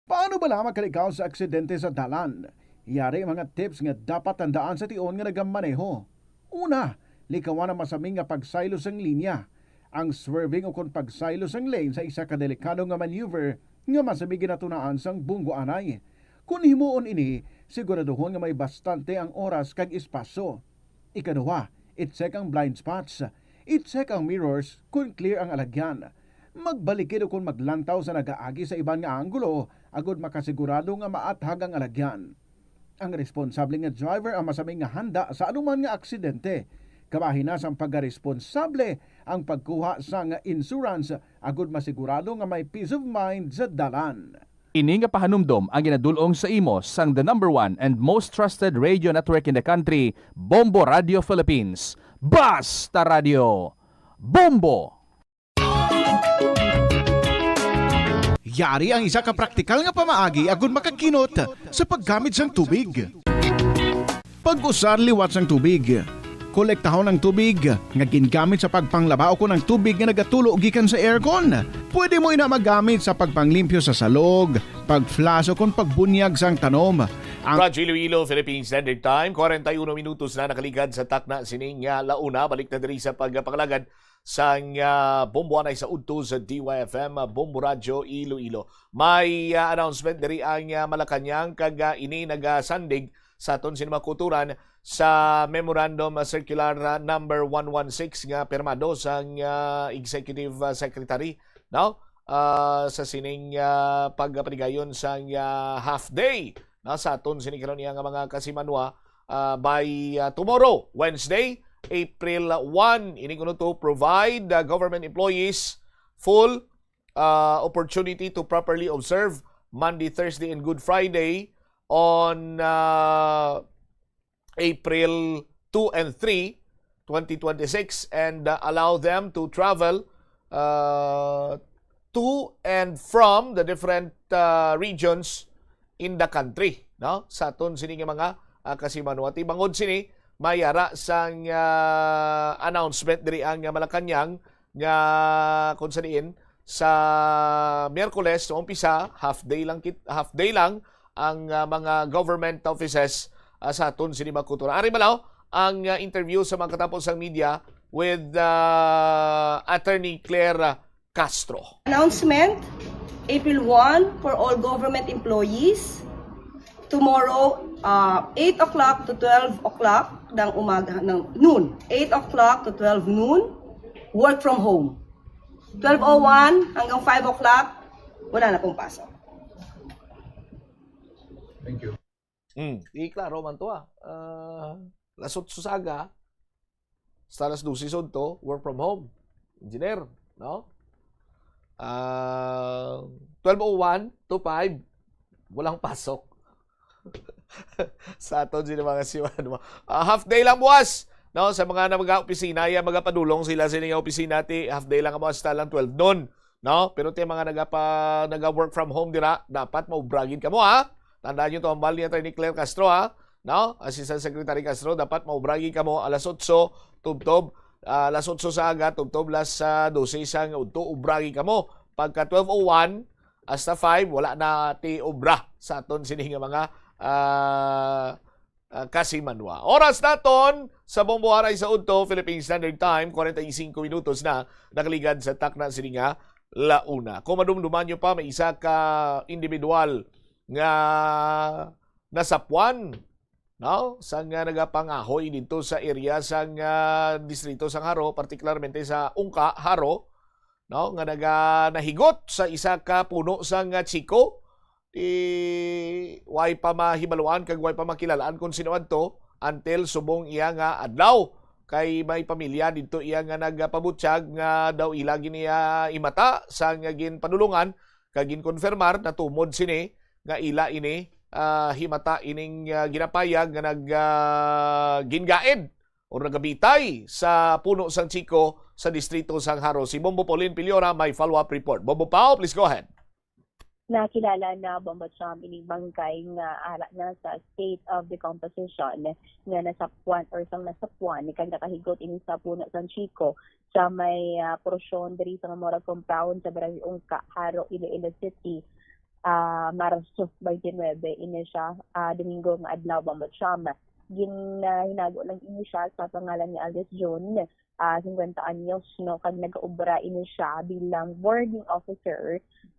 Paano bala makalikaw sa aksidente sa dalan? Yari ang mga tips nga dapat tandaan sa tion nga nagamaneho. Una, likawan ang masami nga pagsaylo sang linya. Ang swerving ukon pagsaylo sang lane sa isa ka delikado nga maneuver nga masami ginatunaan sang bunggo anay. Kon himuon ini, siguraduhon nga may bastante ang oras kag espasyo. Ikaduha, i-check ang blind spots. I-check ang mirrors kon clear ang alagyan. Magbalikid ukon maglantaw sa nagaagi sa iban nga anggulo agud makasigurado nga maathag ang alagyan. Ang responsable nga driver ang masami nga handa sa anuman nga aksidente. Kabahin na sang pagkaresponsable ang pagkuha sang insurance agud masigurado nga may peace of mind sa dalan. Ini nga pahanumdom ang ginadul-ong sa imo sang the number one and most trusted radio network in the country, Bombo Radio Philippines. Basta Radio Bombo! Yari ang isa ka praktikal nga pamaagi agud makakinot sa paggamit sang tubig. Pag-usar liwat sang tubig. Kolektahon ang tubig nga gingamit sa pagpanglaba ukon ang tubig nga nagatulo gikan sa aircon. Pwede mo ina magamit sa pagpanglimpyo sa salog, pag-flush ukon pagbunyag sang tanom. Ang Radyo Iloilo, Philippine Standard Time, kwarenta y uno minutos na nakaligad sa takna sining, ah, la una. Balik na diri sa pagpangalagad sang, ah, Bombo anay sa udto sa D Y F M, ah, Bombo Radyo Iloilo. May, ah, announcement diri ang, ah, Malacañang kag, ah, ini nagasandig sa aton sini mga kauturan sa Memorandum, ah, Circular, ah, number one one six nga pirmado sang, ah, Executive, ah, Secretary, no? Ah, sa sining, ah, pagpatigayon sang, ah, half day, no? Sa aton sini karon iya nga mga kasimanwa, ah, by, ah, tomorrow, Wednesday, April one. Ini kuno to provide, ah, government employees full, ah, opportunity to properly observe Monday, Thursday, and Good Friday on, ah, April two and three, twenty twenty-six, and, uh, allow them to travel, uh, to and from the different, uh, regions in the country, no? Sa aton sini nga mga, uh, kasimanwa. Ti bangod sini, may ara sang, uh, announcement diri ang, uh, Malacañang nga kung sa diin sa Miyerkules, sa umpisa, half day lang kit-, half day lang ang, ah, mga government offices, ah, sa aton sini mga kultura. Ari bala ang, ah, interview sa mga katapos sang media with, ah, Attorney Claire Castro. Announcement, April one for all government employees. Tomorrow, ah, eight o'clock to twelve o'clock ng umaga, ng noon. Eight o'clock to twelve noon, work from home. Twelve oh one hanggang five o'clock, wala na pong pasok. Thank you. Mm, di klaro man to, ah. Ah, alas otso sa aga, hasta alas dose sa udto, work from home. Engineer, no? Ah, twelve oh one to five, walang pasok. Sa aton sila mga siwan, no? Ah, half day lang buwas, no? Sa mga na mga opisina, ya magapadulong sila sa ining opisina, ti half day lang buwas, ta lang twelve noon, no? Pero ti mga nagapa naga-work from home dira, dapat maubra gid kamo, ha? Tandaan niyo to, ang bali ni Attorney Claire Castro, ha? No? Assistant Secretary Castro, dapat maubra gid kamo alas otso tubtob, ah, alas otso sa aga tubtob las, ah, dose sa nga udto, ubra gid kamo. Pagka twelve oh one hasta five, wala na ti obra sa aton sini nga mga, ah, ah, kasimanwa. Oras naton sa Bombo Aray sa udto, Philippine Standard Time, kwarenta y singko minutos na nakaligad sa takna sini nga launa. Kung madumduman nyo pa, may isa ka individual nga nasapuan, no? Sa nga nagapangahoy dito sa area sa nga distrito sang Jaro, partikularmente sa Ungka, Jaro, no? Nga naga nahigot sa isa ka puno sang, ah, chiko. Ti way pa mahibaluan kag way pa makilalaan kung sino adto until subong iya nga adlaw. Kay may pamilya didto iya nga nagapabutyag nga daw ila gini, ah, imata sa nga ginpadulungan kag ginkonfirmar natumod sini nga ila ini, ah, himata ining, ah, ginapayag nga nag, ah, gingaid o nagabitay sa puno sang chiko sa distrito sang Jaro. Si Bombo Pauline Piliora may follow-up report. Bombo Pao, please go ahead. Nakilala na, Bombo Cham, ining bangkay nga ara na sa state of decomposition nga nasapuan or sang nasapuan ni kag nakahigot ini sa puno sang chiko sa may, ah, porsyon diri sa Mamora Compound sa Barangay Ungka, Jaro, Iloilo City, ah, Marso twenty-nine ini siya, ah, Domingo nga adlaw, Bombo Cham. Gin, ah, hinago lang ini siya sa pangalan ni Alice June, ah, fifty anyos, no, kag nagaobra ini siya bilang boarding officer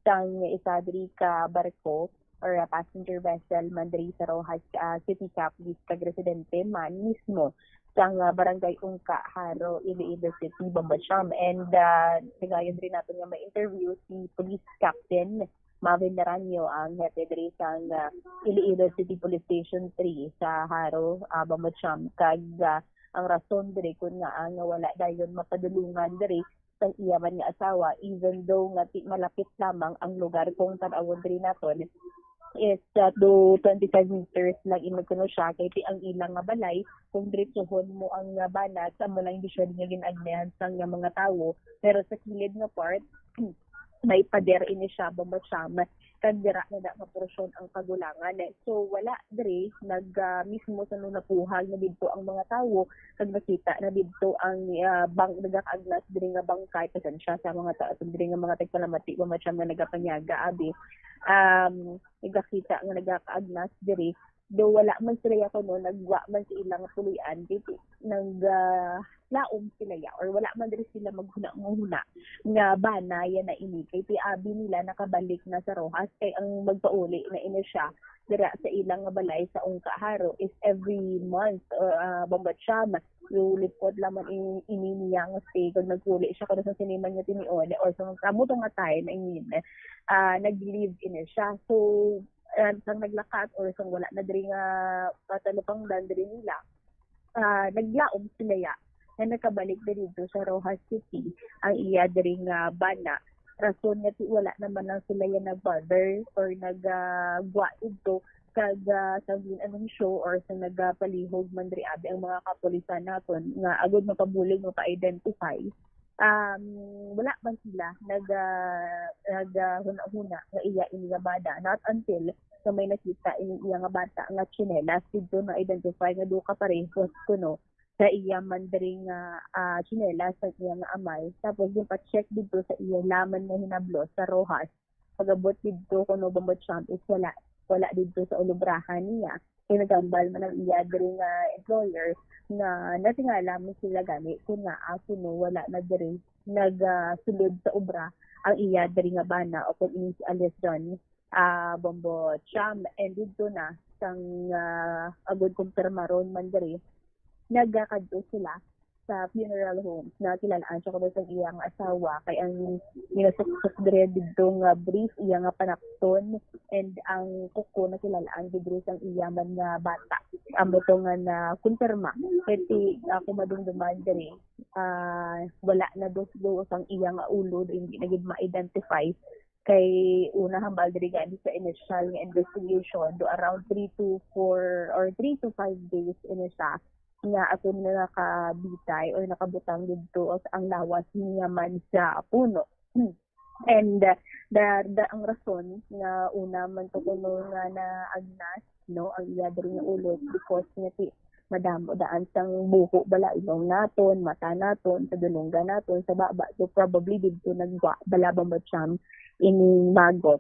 sang isa diri ka barko or a passenger vessel man diri sa Roxas, ah, City Capiz, kag residente man mismo sang, ah, Barangay Ungka, Jaro, Iloilo City, Bombo Cham. And, ah, nagayon rin natin nga may interview si Police Captain Marvin Naranyo, ang hepe diri sang, ah, Iloilo City Police Station three sa Jaro, ah, Bombo Cham. Kag, ah, ang rason diri kun ngaa nga wala dayon mapadulungan diri sang iya man nga asawa, even though nga ti malapit lamang ang lugar kung tan-awon diri naton, is, ah, do twenty-five meters lang imagine siya, kay ti ang ilang nga balay, kung diretsohon mo ang, ah, banat, amo lang usually nga gin-agnehan sang, ah, mga tawo, pero sa kilid nga part, may pader ini siya, Bombo Cham, kag dira na da nga porsyon ang kagulangan. So, wala diri nag, ah, mismo sa nung napuhag na didto ang mga tawo, kag nakita na didto ang, ah, bang, nagakaagnas diri nga bangkay, pasensya sa mga tawo diri nga mga tagpalamati, Bombo Cham, nga nagapanyaga, abi. Um, nagakita nga nagakaagnas diri, do wala man sila ya kuno, nagwa man sa ilang puloy-an, kay ti-, nag, ah, laom sila ya, or wala man diri sila maghuna-huna nga bana ya na ini, kay ti abi nila nakabalik na sa Roxas, kay ang magpauli na ini siya dira sa ilang nga balay sa Ungka, Jaro is every month, or, ah, Bombo Cham, lipot lamang in-, ini niya nga stay, kag nagpauli siya kuno sa siniman nga tinion, or sa amo to nga time, I mean, ah, nag-leave ini siya. So, ah, sang naglakat or sang wala na diri nga patalupangdan diri nila, ah, naglaom sila ya nga nakabalik na didto sa Roxas City ang iya diri nga bana. Rason nga ti wala naman lang sila ya nag-bother or nag, ah, gwa didto kag, ah, sa gin-anunsyo or sa nagapalihog man diri abi ang mga kapulisan naton nga agud mapabulig, mapa-identify, um, wala man sila nag, ah, nag, ah, huna-huna nga iya ini nga bana, not until nga may nakita ini iya nga bata nga tsinelas didto, na-identify nga duha ka parehas kuno sa iya man diri nga, ah, tsinelas sa iya nga amay. Tapos ginpa-check didto sa iya laman nga hinablos sa Roxas. Pag-abot didto kuno, Bombo Cham, is wala, wala didto sa ulubrahan niya. Kay nagambal man ang iya diri nga employer nga natingala man sila gani kun ngaa kuno wala na diri nag, ah, sulod sa obra ang iya diri nga bana o kung ini si alias John, ah, Bombo Cham. And didto na sang, ah, agud kumpirmaron man diri, nagakadto sila sa funeral home. Nakilalaan siya kuno sang iyang asawa, kay ang ginasuksok diri didto nga brief, iya nga panakton, and ang kuko nakilalaan gid diri sang iya man nga bata. Amo to nga na-confirma. Kay ti ako madumduman diri, ah, wala na dos-dos ang iya nga ulo, hindi na gid ma-identify. Kay una, hambal diri gani sa initial nga investigation, do around three to four or three to five days ini siya nga ato na nakabitay or nakabutang didto ang lawas niya man sa puno. And uh, the, the, ang rason nga una man to kuno nga naagnas, no, ang iya diri nga ulo, because nga ti madamo daan sang buho bala, ilong naton, mata naton, sa dulongga naton, sa baba. So probably didto nagwa bala, Bombo Cham, ining maggot.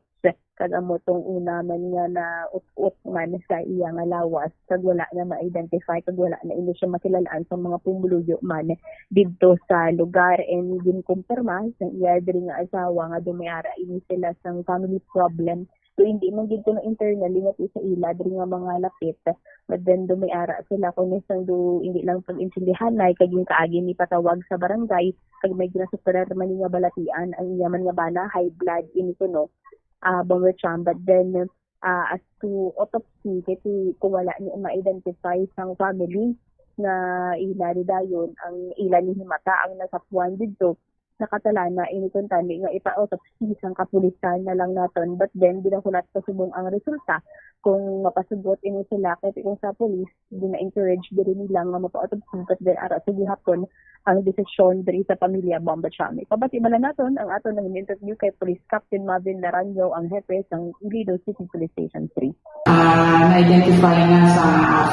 Kag amo tong una man nga naut-ot man sa iya nga lawas, kag wala na ma-identify, kag wala na ini siya makilal-an sa mga pumuluyo man didto sa lugar. And ginkumpirma sa iya diri nga asawa nga dumiara ini sila sang family problem. So hindi man gid kuno internally nga sa ila diri nga mga lapit, but then dumiara sila kuno sang do hindi lang pag-intindihanay, kag yung kaagi ni patawag sa barangay, kag may ginasuperar man nga balatian ang iya man nga bana, high blood ini kuno, ah, Bombo Cham. But then, ah, as to autopsy, kay ti-, kung wala ni ma-identify sang family nga ila ni dayon ang ila ni himata ang nasapuan didto, nakatalana ini kuntani nga ipa-autopsy sang kapulisan na lang naton. But then, binahulat pa subong ang resulta kung mapasugot ini sila, kay kung sa pulis, gina-encourage diri nila nga mapa-autopsy, but then ara sa gihapon ang desisyon diri sa pamilya Bombo Cham. Pabati bala naton ang aton nag-interview kay Police Captain Marvin Naranyo, ang hepe sang Iloilo City Police Station three. Ah, na-identify na sa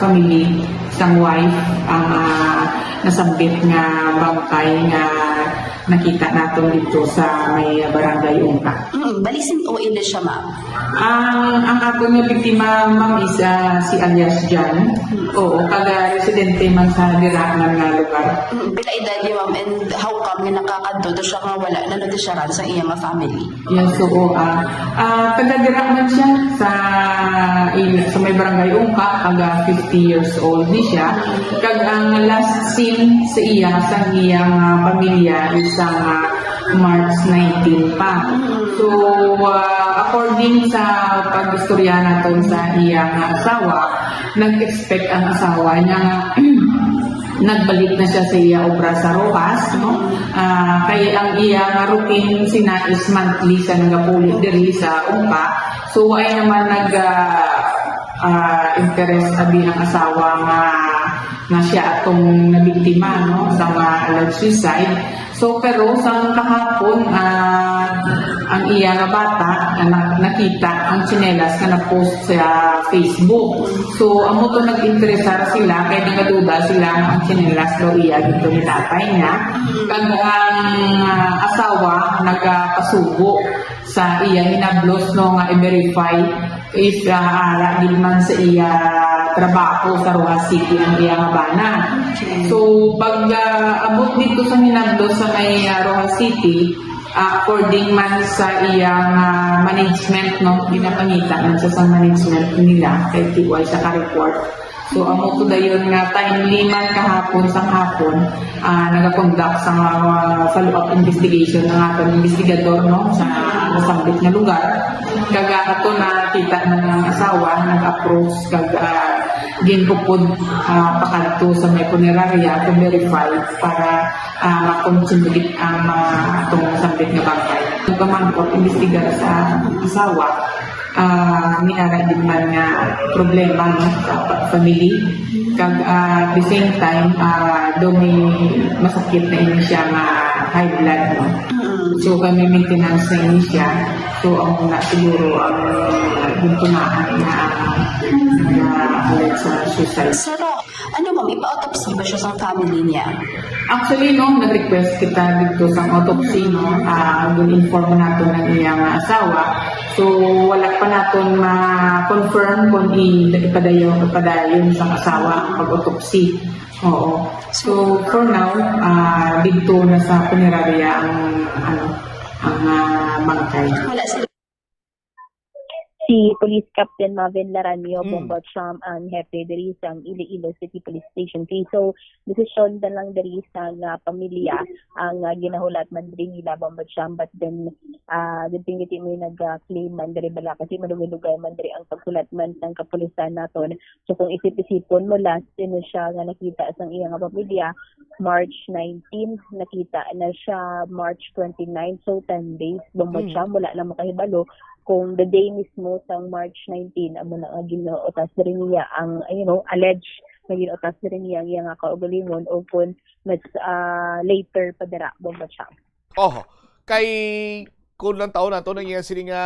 family, sang wife, ang, ah, nasambit nga bangkay nga nakita naton dito sa may barangay Ungka. Mm, balisin o ina siya, ma'am? Ang, ang aton nga biktima, ma'am, is, ah, si alias Jan. Oo, taga residente man sa dira man nga lugar. Mm, pila edad niya, ma'am, and how come nga nakakadto to siya nga wala na notisyaran sa iya nga family? Yes, oo, ah. Ah, taga dira man siya sa, in, sa may barangay Ungka, taga fifty years old ni siya. Kag ang last seen sa iya, sa iyang, ah, pamilya, is sa, ah, March nineteen pa. So, ah, according sa pag-istorya naton sa iya nga asawa, nag-expect ang asawa niya nga nagbalik na siya sa iya obra sa Roxas, no? Ah, kay ang iya nga routine sina is monthly siya nagapuli diri sa Ungka. So, ay naman nag, ah, ah, interest abi ang asawa nga, nga siya atong nabiktima, no, sa mga alleged suicide. So, pero sa kahapon, ah, ang iya nga bata, ah, na-, nakita ang tsinelas nga na-post sa Facebook. So, amo to nag-interesar sila, kay nagaduda sila nga ang tsinelas daw iya dito ni tatay niya. Kag ang, ah, asawa nagapasugo sa iya hinablos, no, nga i-verify if, ah, ara gid man sa iya trabaho sa Roxas City ang iya nga bana. Okay. So, pag, ah, abot dito sa hinablos sa may, ah, Roxas City, ah, according man sa iyang, ah, management, no, ginapangita man sa, sa management nila, kay T Y sa ka-report. So, amo to dayon nga timely man kahapon sa hapon, ah, nagakonduct sa mga follow-up investigation ang aton investigador, no, sa nasambit nga lugar. Kag ato nakita na nga ang asawa nag-approach kag, ah, ginupod, ah, pakadto sa may punerarya to verify para, ah, makonsumbit ang, ah, atong nasambit nga bangkay. Nagpamangkot, investigar sa asawa, ah, may ara din man nga problema, no, sa pa-, family. Kag, ah, at the same time, ah, do may masakit na ini siya nga high blood, no? Mm. So, kami maintenance na ini siya. So, ang na siguro ang, ah, gintunaan na, ah, na alleged sa suicide. Sir, ano, ma'am, ipa-autopsy ba siya sa family niya? Actually, no, nag-request kita dito sa autopsy, no? Ah, gin-inform nato ng iyang asawa. So, wala pa naton ma-confirm kung i-, ipadayon, ipadayon sa asawa ang pag-autopsy. Oo. So, for now, ah, dito na sa punerarya ang, ano, ang, ah, bangkay. Wala sila. Si Police Captain Marvin Laranio, mm, Bombo Cham, ang hepe diri sa Iloilo City Police Station. Okay, so, desisyon na lang diri sa nga pamilya ang, ah, ginahulat man diri nila, Bombo Cham, but then, ah, good thing iti may nag-claim man diri bala kasi malugay-lugay man diri ang paghulat man sang kapulisan naton. So, kung isip-isipon mo, last ini siya nga nakita sang iya nga pamilya, March nineteen, nakita na siya March twenty-nine, so ten days, Bombo Cham, wala lang makahibalo kung the day mismo sang March nineteen, amo na nga ginutas diri niya ang, you know, alleged nga ginutas diri niya ang iya nga kaugalingon o kung mas, ah, later pa dira, Bombo Cham. Oh, kay kung lang taon nato na iya sini nga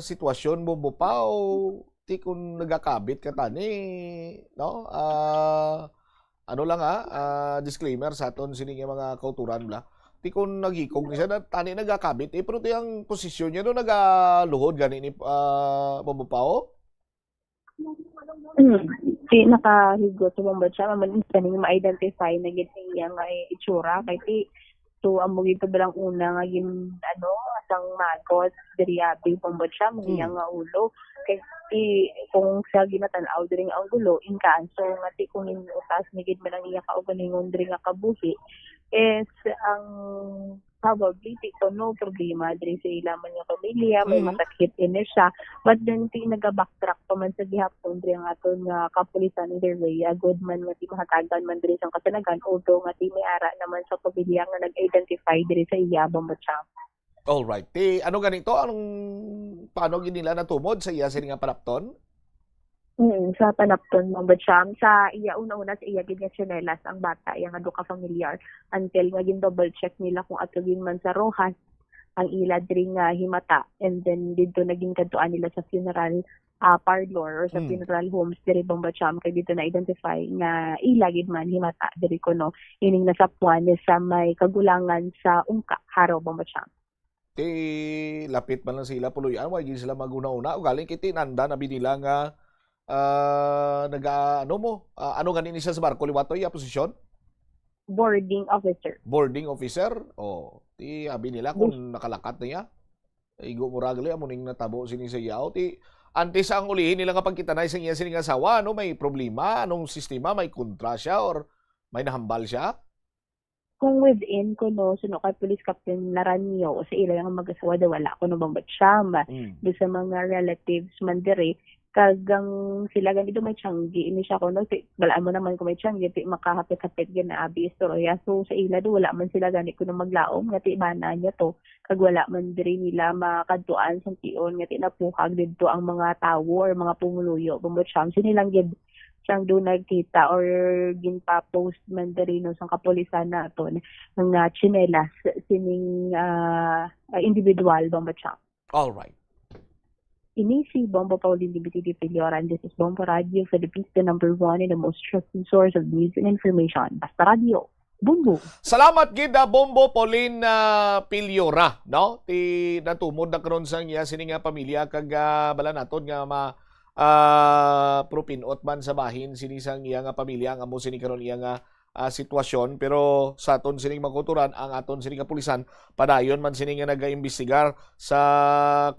sitwasyon, Bombo Pao, ti kung nagakabit ka tani, no? Ah, ano lang, ha, ah, disclaimer sa aton sini nga mga kauturan bala. Ti kung naghikog ni siya, na, tani nagakabit, eh, pero ti ang posisyon niya, no, nagaluhod gani ni, ah, Bombo Pao? Hmm. Ti nakahigot sa Bombo Cham, amo ni kaning ma-identify na gid niya nga itsura, kay ti, so, amo gid to bilang una nga gin-, ano, sang magos diri abi, Bombo Cham, ang iya nga ulo. Kay ti, kung sa ginatan-aw diri nga anggulo, in kanso nga ti kung inutas ni gid man ang iya kaugalingon diri nga kabuhi, is ang probably ti kuno problema diri sa ila man nga pamilya, may masakit ini siya. But then, ti naga-backtrack pa man sa gihapon diri ang aton nga kapulisan either way, agod man nga ti mahatagan man diri sang kasanagan, although nga ti may ara naman sa pamilya nga nag-identify diri sa iya, Bombo Cham. Alright. Ti, ano gani to? Anong, paano gid nila natumod sa iya sini nga panapton? Mm, sa panapton, Bombo Cham. Sa iya, una-una, sa iya gid nga tsinelas ang bata, iya nga duka familiar, until nga gin-double check nila kung ato gid man sa Roxas ang ila diri nga himata. And then, didto na ginkadtuan nila sa funeral, ah, parlor or sa Mm. funeral homes diri, Bombo Cham, kay didto na-identify nga ila gid man himata diri kuno. Ining nasapuan ni sa may kagulangan sa Ungka, Jaro, Bombo Cham. Ti lapit man lang sa ila puloy-an, wa gid sila maghuna-huna. Ugaling kay tinanda na bi nila nga, ah, naga-, ano mo, ah, ano gani ni siya sa barko, liwat to iya posisyon? Boarding officer. Boarding officer? Oh, ti abi nila kung nakalakat na iya. Igo mo ra gali, amo ning natabo sini sa iya. O ti, antes ang ulihin nila nga pagkitanay sa iya sini nga asawa, ano, may problema, anong sistema, may kontra siya or may nahambal siya? Kung within kuno, suno kay Police Captain Laranio, sa ila nga mag-asawa daw wala kuno, Bombo Cham. Mm. Do sa mga relatives man diri, kag ang sila gani do may tiyanggi ini siya kuno, si, balaan mo naman kung may tiyanggi, ti makahapit-hapit gid na abi istorya. So, sa ila do, wala man sila gani kuno maglaom nga ti bana niya to, kag wala man diri nila makadtuan sang tion nga ti napuhag didto ang mga tawo or mga pumuluyo, Bombo Cham. Sini lang gid sang do nagkita or ginpa-post man diri, no, sang kapulisan naton nga tsinelas sining, ah, individual, Bombo Cham. All right. Ini si Bombo Pauline Dimitri de Piliora, and this is Bombo Radio Philippines, the number one and the most trusted source of news and information. Basta Radio, Bombo. Salamat gid, ah, Bombo Pauline, ah, Piliora, no? Ti natumod na karon sang iya sini nga pamilya kag, ah, bala naton nga ma-, ah, propinot man sa bahin sini sang iya nga pamilya nga amo sini karon iya nga, ah, sitwasyon. Pero sa aton sining mga kauturan, ang aton sining kapulisan padayon man sini nga nagaimbestigar sa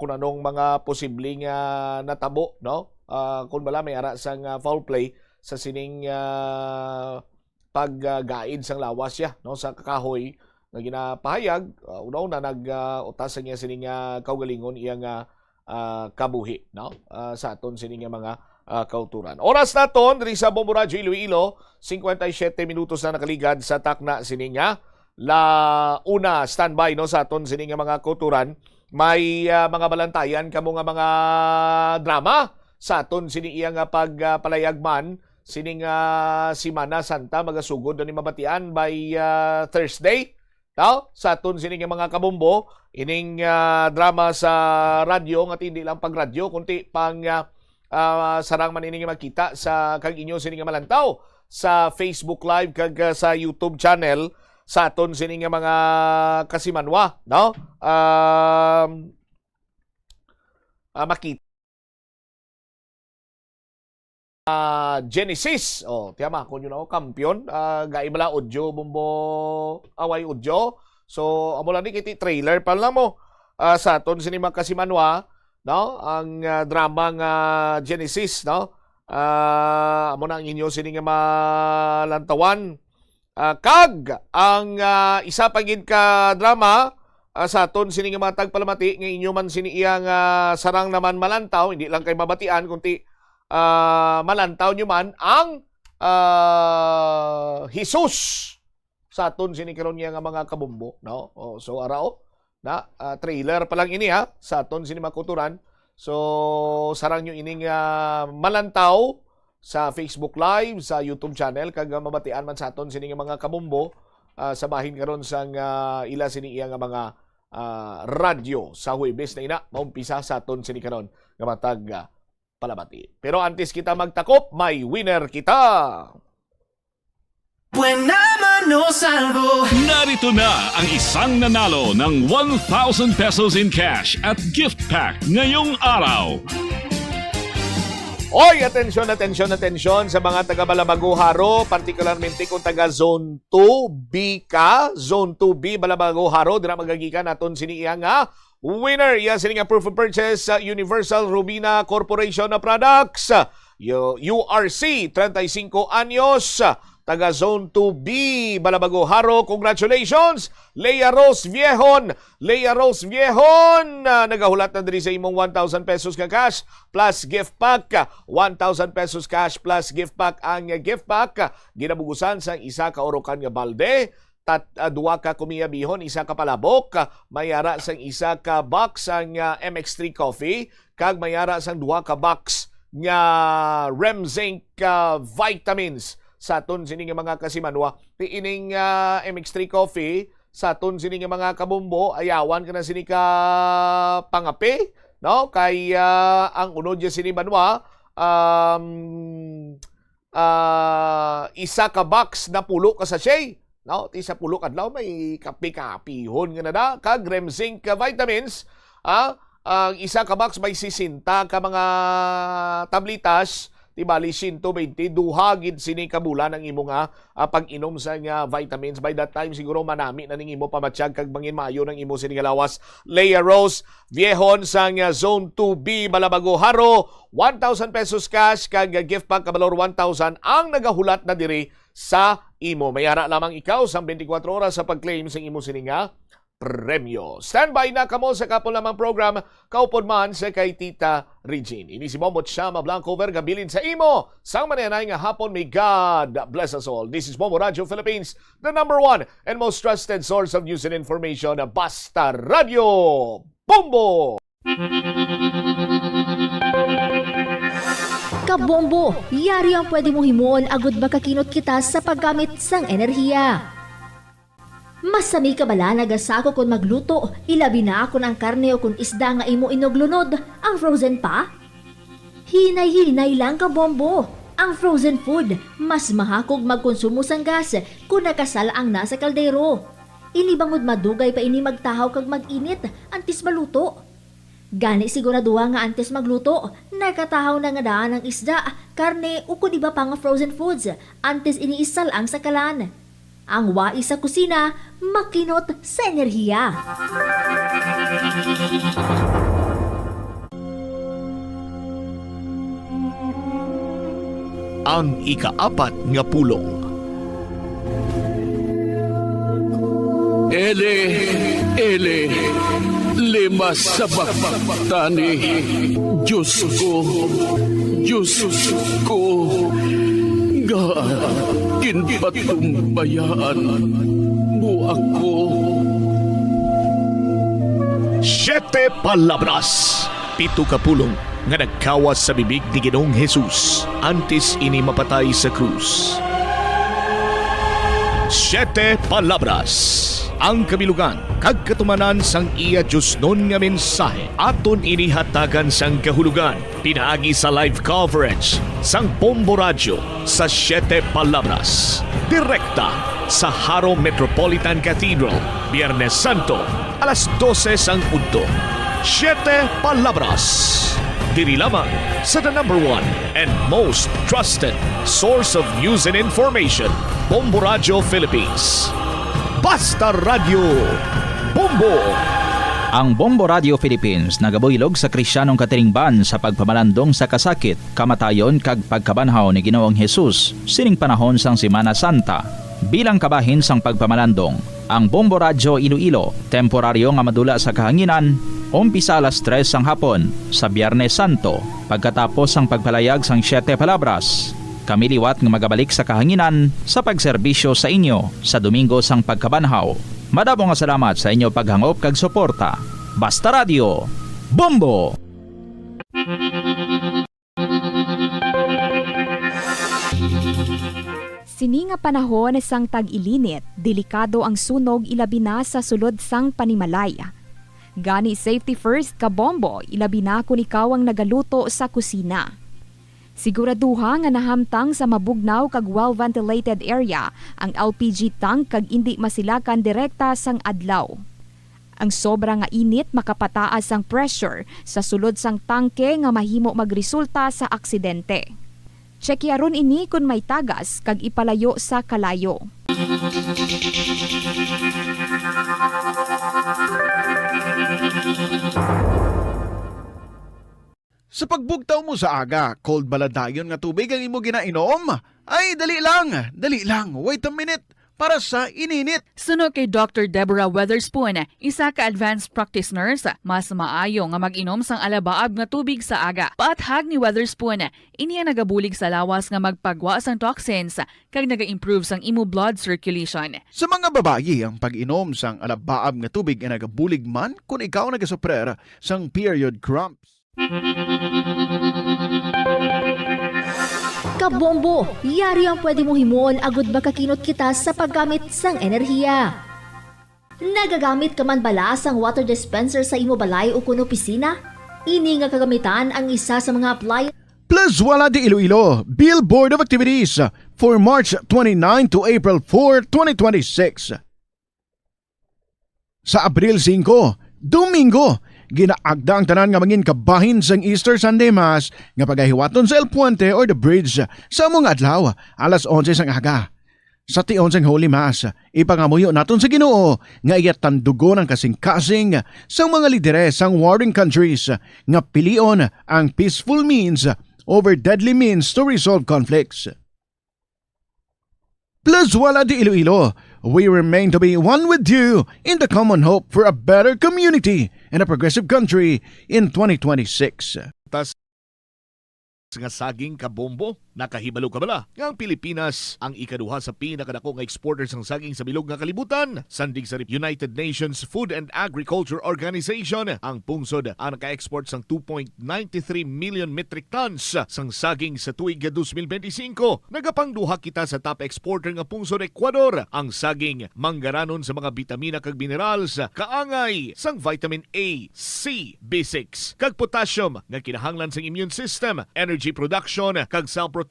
kun anong mga posibleng, ah, natabo, no? Ah, kun bala may ara sang, ah, foul play sa sining, ah, pag, ah, gaid sang lawas siya, no, sa kakahoy nga ginapahayag, ah, una-una nag, ah, utas sa niya sining, ah, kaugalingon iya nga, ah, kabuhi, no, ah, sa aton sini nga mga, ah, kauturan. Oras naton diri sa Bombo Radyo Iloilo, cincuenta y siete minutos na nakaligad sa takna sini nga la una. Standby, no, sa aton sini nga mga kauturan. May, ah, mga balantayan kamo nga mga drama sa aton sini iya nga pag, ah, palayag man sining, ah, Semana Santa, magasugod na ni mabatian by, ah, Thursday. Taw, sa aton sini nga mga kabombo, ining, ah, drama sa radyo, nga hindi lang pag radyo, kundi pang, ah, ah, sarang man ini nga makita sa kag inyo sini nga malantaw sa Facebook Live kag, ah, sa YouTube channel sa aton sini nga mga kasimanwa, no? Um, ah, makita. Ah, Genesis. Oh, tiyama, kung yun ako, kampiyon. Ah, gai bala audio, bombo, away audio. So, amo lang ni, kiti trailer pa lang mo. Ah, sa aton sini mga kasimanwa, no? Ang, ah, drama nga Genesis, no? Ah, amo na ang inyo sini nga malantawan. Ah, kag ang, ah, isa pa gid ka drama, ah, sa aton sini nga mga tagpalamati nga inyo man sini iya nga sarang naman malantaw, hindi lang kay mabatian, kundi, ah, malantaw nyo man ang, ah, Jesus sa aton sini karon niya nga mga kabombo, no? Oh, so ara, oh, na, ah, trailer pa lang ini, ha, sa aton sini mga kuturan. So sarang nyo ining, ah, malantaw sa Facebook Live, sa YouTube channel, kag, ah, mabatian man sa aton sini nga mga kabombo, ah, sa bahin karon sang, ah, ila sini iya nga mga, ah, radyo sa Huwebes na ina, maumpisa sa aton sini karon nga matag, ah, palabati. Pero antes kita magtakop, may winner kita. Buena mano salvo. Narito na ang isang nanalo ng one thousand pesos in cash at gift pack ngayong araw. Oy, atensyon, atensyon, atensyon sa mga taga Balabago Jaro, partikularmente kung taga Zone two B ka, Zone two B Balabago Jaro, dira magagikan aton sini iya nga winner. Iya sini nga proof of purchase sa Universal Rubina Corporation na products. U R C, treinta y cinco anyos, taga Zone two B, Balabago Jaro. Congratulations, Leia Rose Viehon. Leia Rose Viehon, ah, nagahulat na diri sa imong one thousand pesos nga cash plus gift pack. One thousand pesos cash plus gift pack. Ang gift pack, ah, ginabugusan sang isa ka urukan nga balde, tat-, ah, duha ka kumiya bihon, isa ka palabok, ah, may ara sang isa ka box sang, ah, M X three coffee, kag may ara sang duha ka box nga Remzinc, ah, vitamins sa aton sini nga mga kasimanwa. Ti ining, ah, M X three coffee sa aton sini nga mga kabombo, ayawan ka na sini ka pangape, no? Kay, ah, ang unod niya sini banwa, um, ah, isa ka box na pulo ka sachet, no? Ti sa pulo ka adlaw may kape-kapihon nga na da, kag Remzinc ka vitamins, ah, ang isa ka box may sesenta ka mga tablitas, ti bali siyento bente, duha gid sini ka bulan ang imo nga, ah, pag-inom sa nga vitamins. By that time siguro manami na ning imo pamatyag kag manginmayo nang imo sini nga lawas. Leia Rose Viehon sang, ah, Zone two B Balabago Jaro, one thousand pesos cash kag gift pack ka balor one thousand ang nagahulat na diri sa imo. May ara lamang ikaw sang twenty-four oras sa pag-claim sa imo sini nga premyo. Standby na kamo sa kapon lamang program, kaupod man sa kay Tita Regine. Ini si Bombo Chama Blanco Verga, bilin sa imo sang manehanay nga hapon. May God bless us all. This is Bombo Radio Philippines, the number one and most trusted source of news and information. Basta Radio Bombo! Kabombo, yari ang pwede mong himuon agud makakinot kita sa paggamit sang enerhiya. Masami ka bala nagasako kon magluto, ilabi na kon ang karne o kon isda nga imo inuglunod ang frozen pa? Hinay-hinay lang, Kabombo. Ang frozen food mas mahakog magkonsumo sang gas kon nakasal-ang na sa kaldero. Ini bangod madugay pa ini magtahaw kag mag-init antes maluto. Gani siguraduha nga antes magluto, nakatahaw na nga daan ang isda, karne, ukon iba pa nga frozen foods antes ini isal-ang sa kalan. Ang wais sa kusina, makinot sa enerhiya. Ang ikaapat nga pulong. Eli, Eli, lima sabachthani, Dios ko, Dios ko, ngaa ginpatumbayaan mo ako? Siete palabras, pito ka pulong nga nagkawas sa bibig ni Ginoong Jesus antes ini mapatay sa krus. Siete palabras, ang kabilugan kag katumanan sang iya diosnon nga mensahe. Aton ini hatagan sang kahulogan pinaagi sa live coverage sang Bombo Radyo sa Siete Palabras, direkta sa Jaro Metropolitan Cathedral, Biyernes Santo, alas dose sang udto. Siete Palabras, diri lamang sa the number one and most trusted source of news and information, Bombo Radyo Philippines. Basta Radyo Bombo, Ang Bombo Radio Philippines nagabuylog sa Kristiyanong katilingban sa pagpamalandong sa kasakit, kamatayon, kag pagkabanhaw ni Ginoong Jesus sining panahon sang Semana Santa. Bilang kabahin sang pagpamalandong, ang Bombo Radio Iloilo, temporaryo nga madula sa kahanginan, umpisa alas tres sang hapon sa Biyernes Santo, pagkatapos sang pagpalayag sang Siete Palabras. Kami liwat nga magabalik sa kahanginan sa pagserbisyo sa inyo sa Domingo sang Pagkabanhaw. Madamo nga salamat sa inyo paghangop kag suporta. Basta Radio, Bombo! Sini nga panahon sang tag-ilinit, delikado ang sunog, ilabi na sa sulod sang panimalay. Gani, safety first, kabombo, ilabi na kon ikaw ang nagaluto sa kusina. Siguraduha nga nahamtang sa mabugnaw kag well-ventilated area ang L P G tank kag indi masilakan direkta sang adlaw. Ang sobra nga init makapataas sang pressure sa sulod sang tangke nga mahimo magresulta sa aksidente. Tsyekiharon ini kon may tagas kag ipalayo sa kalayo. Sa pagbugtaw mo sa aga, cold bala dayon nga tubig ang imo ginainom? Ay, dali lang, dali lang, wait a minute, para sa ininit. Suno kay Doctor Deborah Weatherspoon, isa ka advanced practice nurse, mas maayo nga mag-inom sang alabaab nga tubig sa aga. Paathag ni Weatherspoon, ini ang nagabulig sa lawas nga magpagwa sang toxins kag naga-improve sang imo blood circulation. Sa mga babayi, ang pag-inom sang alabaab nga tubig ay nagabulig man kon ikaw nagasuprer sang period cramps. Kabombo, yari ang pwede mo himuon agud makakinot kita sa paggamit sang enerhiya. Nagagamit ka man bala sang water dispenser sa imo balay ukon opisina? Ini nga kagamitan ang isa sa mga apply Plus Wala de Iloilo, Bill Board of Activities for March twenty-nine to April four, twenty twenty-six. Sa Abril singko, Domingo, ginaagda ang tanan nga mangin kabahin sang Easter Sunday Mass nga pagahiwaton sa El Puente or The Bridge sa amo nga adlaw, alas onse sang aga. Sa tion sang Holy Mass, ipangamuyo naton sa Ginoo nga iya tandugon ang kasingkasing sang mga lideres sang warring countries nga pilion ang peaceful means over deadly means to resolve conflicts. Plus Wala de Iloilo, we remain to be one with you in the common hope for a better community and a progressive country in twenty twenty-six. Tas nga saging, kabombo. Nakahibalo ka bala nga ang Pilipinas ang ikaduha sa pinakadako nga exporter sang saging sa bilog nga kalibutan? Sandig sa United Nations Food and Agriculture Organization, ang pungsod ang naka-export sang two point nine three million metric tons sang saging sa tuig nga twenty twenty-five. Nagapangduha kita sa top exporter nga pungsod, Ecuador. Ang saging manggaranon sa mga bitamina kag minerals, kaangay sang vitamin A, C, B six, kag potassium nga kinahanglan sang immune system, energy production, kag cell protection.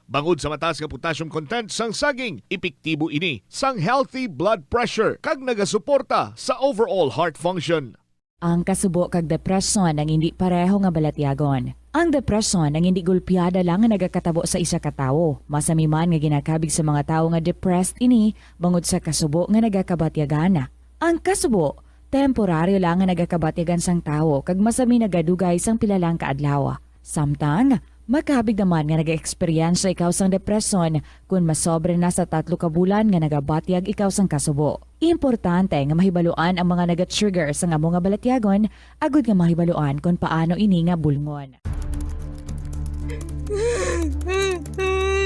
Bangod sa mataas nga potassium content sang saging, epektibo ini sang healthy blood pressure kag nagasuporta sa overall heart function. Ang kasubo kag depresyon ang indi pareho nga balatyagon. Ang depresyon ang indi gulpiada lang nga nagakatabo sa isa ka tawo. Masami man nga ginakabig sa mga tawo nga depressed ini bangod sa kasubo nga nagakabatyagan. Ang kasubo, temporaryo lang nga nagakabatyagan sang tawo kag masami nagadugay sang pila lang ka adlaw. Samtang, makabig naman nga nag-eksperyensya ikaw sang depresyon kon masobra na sa tatlo ka bulan nga nagabatyag ikaw sang kasubo. Importante nga mahibaluan ang mga naga-trigger sang amo nga balatyagon agud nga mahibaluan kon paano ini nga bulngon.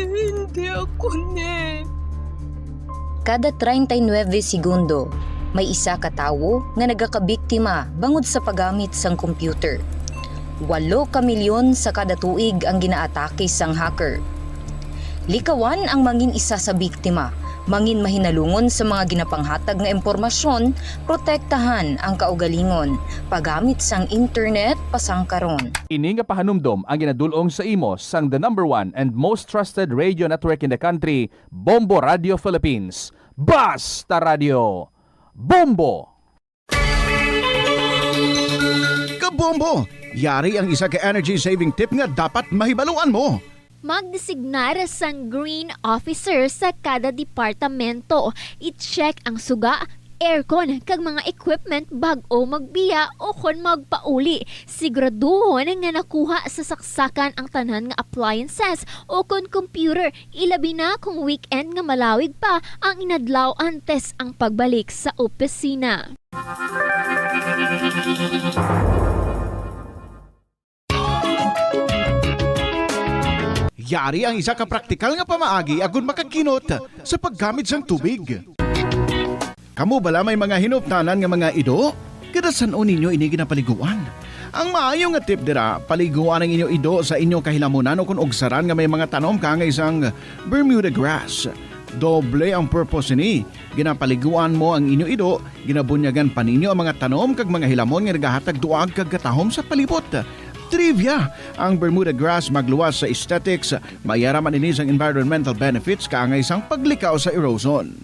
Hindi ako ni. Kada treinta y nueve segundo, may isa ka tawo nga nagakabiktima bangod sa paggamit sang computer. Walo ka milyon sa kada tuig ang ginaatake sang hacker. Likawan ang mangin isa sa biktima, mangin mahinalungon sa mga ginapanghatag nga impormasyon, protektahan ang kaugalingon, paggamit sang internet pasangkaron. Ini nga pahanumdom ang ginadul-ong sa imo sang the number one and most trusted radio network in the country, Bombo Radio Philippines. Basta Radio, Bombo! Kabombo! Yari ang isa ka energy saving tip nga dapat mahibaluan mo. Magdesignar sang green officer sa kada departamento. I-check ang suga, aircon, kag mga equipment bag-o magbiya o kon magpauli. Siguraduhon nga nakuha sa saksakan ang tanan nga appliances o kon computer, ilabi na kung weekend nga malawig pa ang inadlaw antes ang pagbalik sa opisina. Yari ang isa ka praktikal nga pamaagi agud makakinot sa paggamit sang tubig. Kamo bala may mga hinuptanan nga mga ido? Kada san-o ninyo ini ginapaliguan? Ang maayo nga tip dira, paliguan ang inyo ido sa inyo kahilamunan o kon ugsaran nga may mga tanom kaangay sang Bermuda grass. Doble ang purpose sini. Ginapaliguan mo ang inyo ido, ginabunyagan pa ninyo ang mga tanom kag mga hilamon nga nagahatag duag kag katahom sa palibot. Trivia, ang Bermuda grass magluwas sa aesthetics, mayara man ini sang environmental benefits kaangay sang paglikaw sa erosion.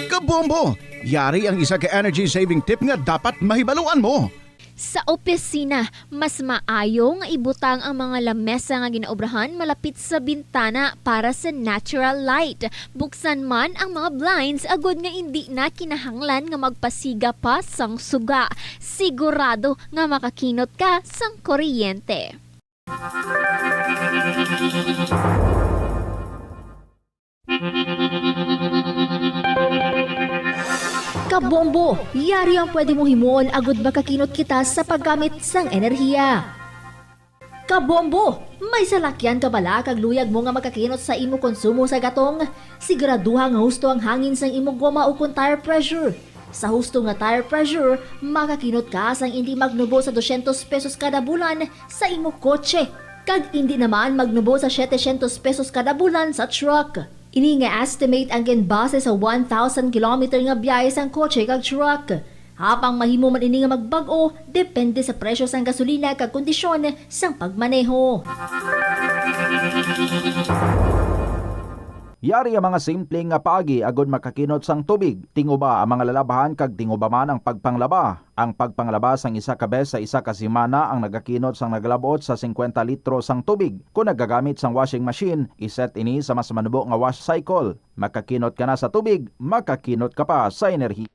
Kabombo! Yari ang isa ka energy saving tip nga dapat mahibaluan mo. Sa opisina, mas maayo nga ibutang ang mga lamesa nga ginaobrahan malapit sa bintana para sa natural light. Buksan man ang mga blinds agod nga indi na kinahanglan nga magpasiga pa sang suga. Sigurado nga makakinot ka sang kuryente. Kabombo, yari ang pwede mong himuon agud makakinot kita sa paggamit sang enerhiya. Kabombo, may salakyan ka bala kag luyag mo nga makakinot sa imo konsumo sa gatong? Siguraduha nga husto ang hangin sang imo goma ukon tire pressure. Sa husto nga tire pressure, makakinot ka sang indi magnubo sa dosyentos pesos kada bulan sa imo kotse, kag indi naman magnubo sa setecientos pesos kada bulan sa truck. Ini nga estimate ang ginbase sa one thousand kilometer nga biyahe sang kotse kag truck. Apang mahimo man ini nga magbag-o, depende sa presyo sang gasolina kag kondisyon sang pagmaneho. Yari ang mga simple nga paagi agod makakinot sang tubig. Tinguba ang mga lalabhan kag tinguba man ang pagpanglaba. Ang pagpanglaba sang isa ka bes sa isa ka semana ang nagakinot sang nagalab-ot sa singkwenta litro sang tubig. Kon nagagamit sang washing machine, iset ini sa mas manubo nga wash cycle. Makakinot ka na sa tubig, makakinot ka pa sa enerhiya.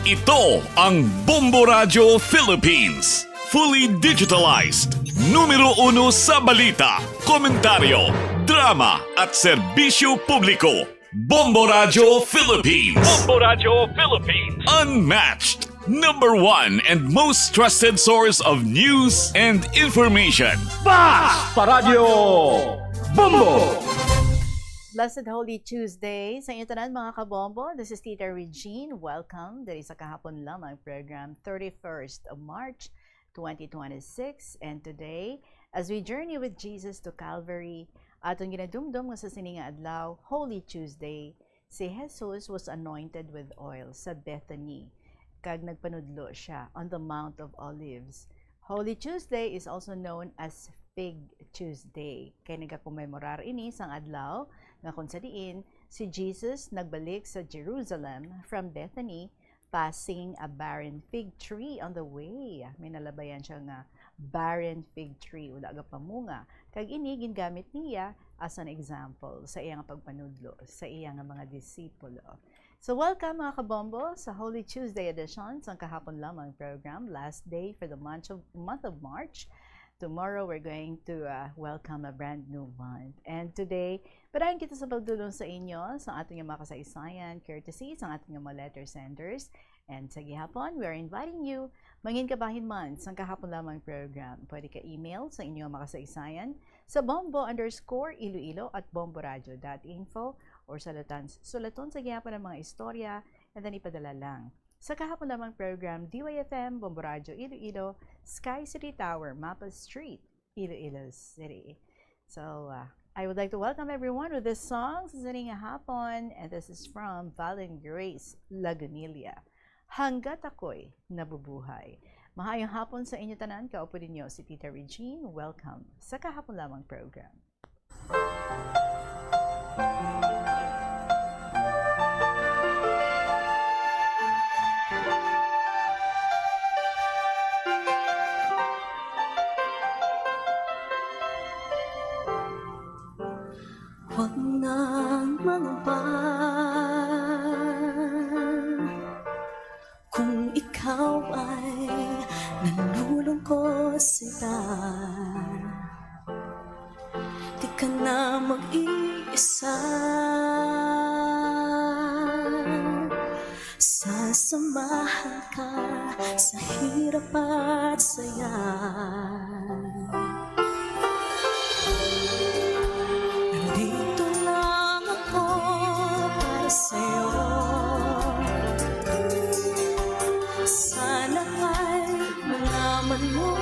Ito ang Bombo Radyo Philippines. Fully digitalized. Numero uno sa balita, komentaryo, drama, at serbisyo publiko. Bombo Radyo Philippines. Bombo Radyo Philippines. Unmatched. Number one and most trusted source of news and information. Basta Radyo Bombo! Blessed Holy Tuesday sa inyo tanan, mga kabombo. This is Tita Regine. Welcome diri sa kahapon lamang program, thirty-first of March, twenty twenty-six. And today, as we journey with Jesus to Calvary, aton ginadumdom nga sa sini nga adlaw, Holy Tuesday, si Jesus was anointed with oil sa Bethany, kag nagpanudlo sia on the Mount of Olives. Holy Tuesday is also known as Fig Tuesday, kay nagakomemorar ini sang adlaw nga kon sa diin si Jesus nagbalik sa Jerusalem from Bethany, passing a barren fig tree on the way. May nalabayan siya nga barren fig tree, wala gapamunga. Kag ini gingamit niya as an example sa iya nga pagpanudlo sa iya nga mga disipulo. So welcome, mga kabombo, sa Holy Tuesday edition sang kahapon lamang program, last day for the month of, month of March. Tomorrow, we're going to, uh, welcome a brand new month. And today, padayon kita sa pagdulong sa inyo sa aton nga mga kasaysayan, courtesy sa aton nga mga letter senders. And sa gihapon, we are inviting you, mangin kabahin man sang kahapon lamang program. Pwede ka email sa inyo mga kasaysayan sa bombo underscore iloilo at bomboradio dot info, or sa Lutans, sulaton sa gihapon ang mga istorya, and then ipadala lang sa kahapon lamang program, D Y F M, Bombo Radyo Iloilo, Sky City Tower, Mapa Street, Iloilo City. So, uh, I would like to welcome everyone with this song sa sining nga hapon, and this is from Valen Grace Lagunilla, Hanggat Ako'y Nabubuhay. Maayong hapon sa inyo tanan, kaupo ninyo si Tita Regine. Welcome sa kahapon lamang program. Mga ba, kung ikaw ay nalulungkot, sinta, di ka na mag-iisa. Sasamahan ka sa hirap at saya. Nandito lang ako para sa'yo. Sana ay malaman mo,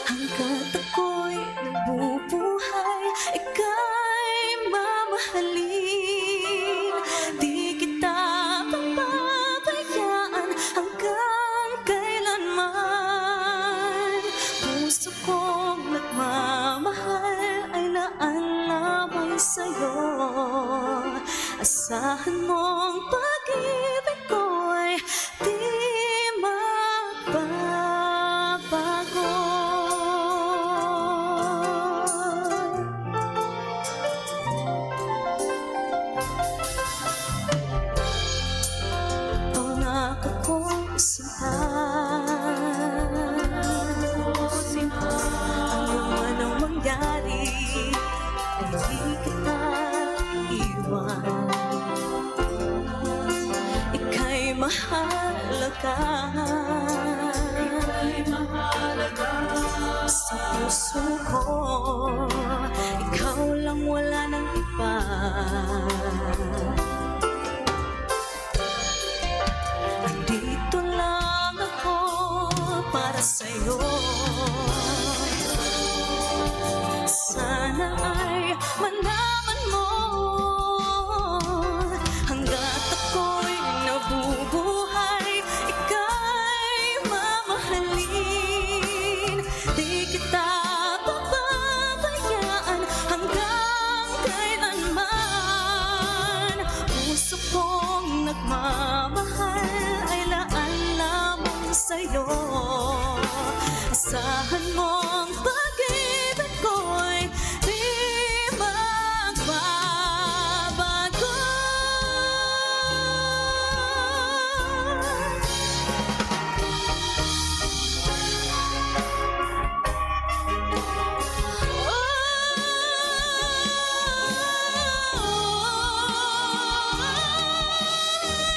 hanggat ako'y nabubuhay, ika'y mamahalin. Di kita pababayaan hanggang kailanman. Puso kong nagmamahal ay laan lamang sa'yo. Asahan mong pag-ibig ko'y di magbabago. Anak akong sinta, ano man ang mangyari, hindi kita iwan. Ika'y mahalaga. Sa puso ko, ikaw lang, wala nang iba. Dito lang ako para sa'yo. Sana ay malaman mo, hanggat ako'y nabubuhay, ika'y mamahalin. Di kita pababayaan hanggang kailanman. Puso kong nagmamahal ay laan lamang sa'yo. Asahan mong pag-ibig ko'y di magbabago.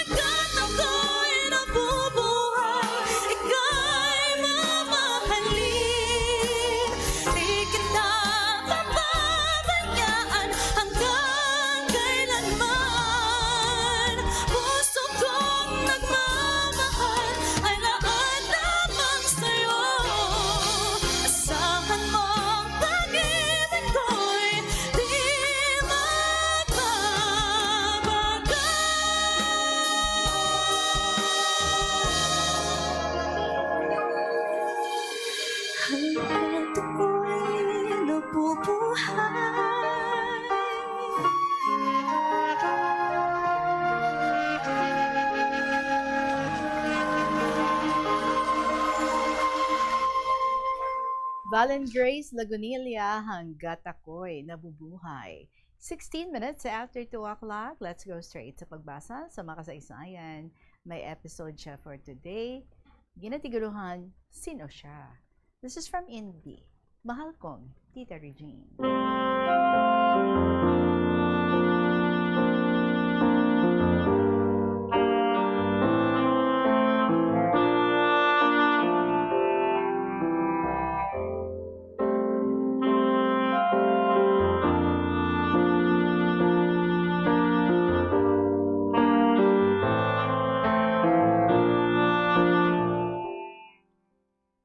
Hanggat ako'y nabubuhay, ika'y mamahalin. Di kita pababayaan hanggang kailanman. Puso kong nagmamahal ay laan lamang sa'yo. Asahan mong pag-ibig ko'y di magbabago. Hanggat ako'y nabubuhay. Valen Grace Lagunilla, Hanggat Ako'y Nabubuhay. Sixteen minutes after two o'clock, let's go straight sa pagbasa sa makasaysayan. May episode siya for today. Ginatiguruhan, Sino Siya? This is from Inbi. Mahal kong Tita Regine.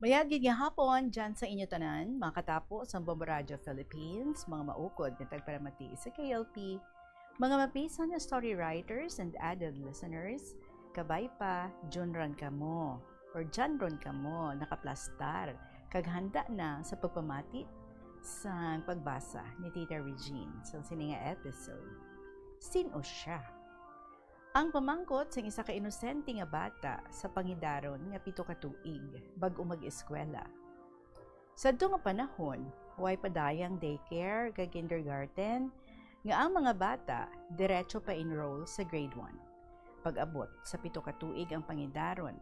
Mayad gid nga hapon dyan sa inyo tanan, mga katapo sa Bombo Radio Philippines, mga maukod nga tagparamati sa K L P, mga mapisan nga story writers and avid listeners, kabay pa, dyan ron kamo, or dyan ron kamo, nakaplastar, kag handa na sa pagpamati sa pagbasa ni Tita Regine sa sini nga episode. Sino siya? Ang pamangkot sang isa ka inosente nga bata sa pangidaron nga pito ka tuig, bag-o mag-eskwela. Sadto nga panahon, way pa dayang daycare kag kindergarten, nga ang mga bata diretso pa-enroll sa grade one. Pag-abot sa pito ka tuig ang pangidaron.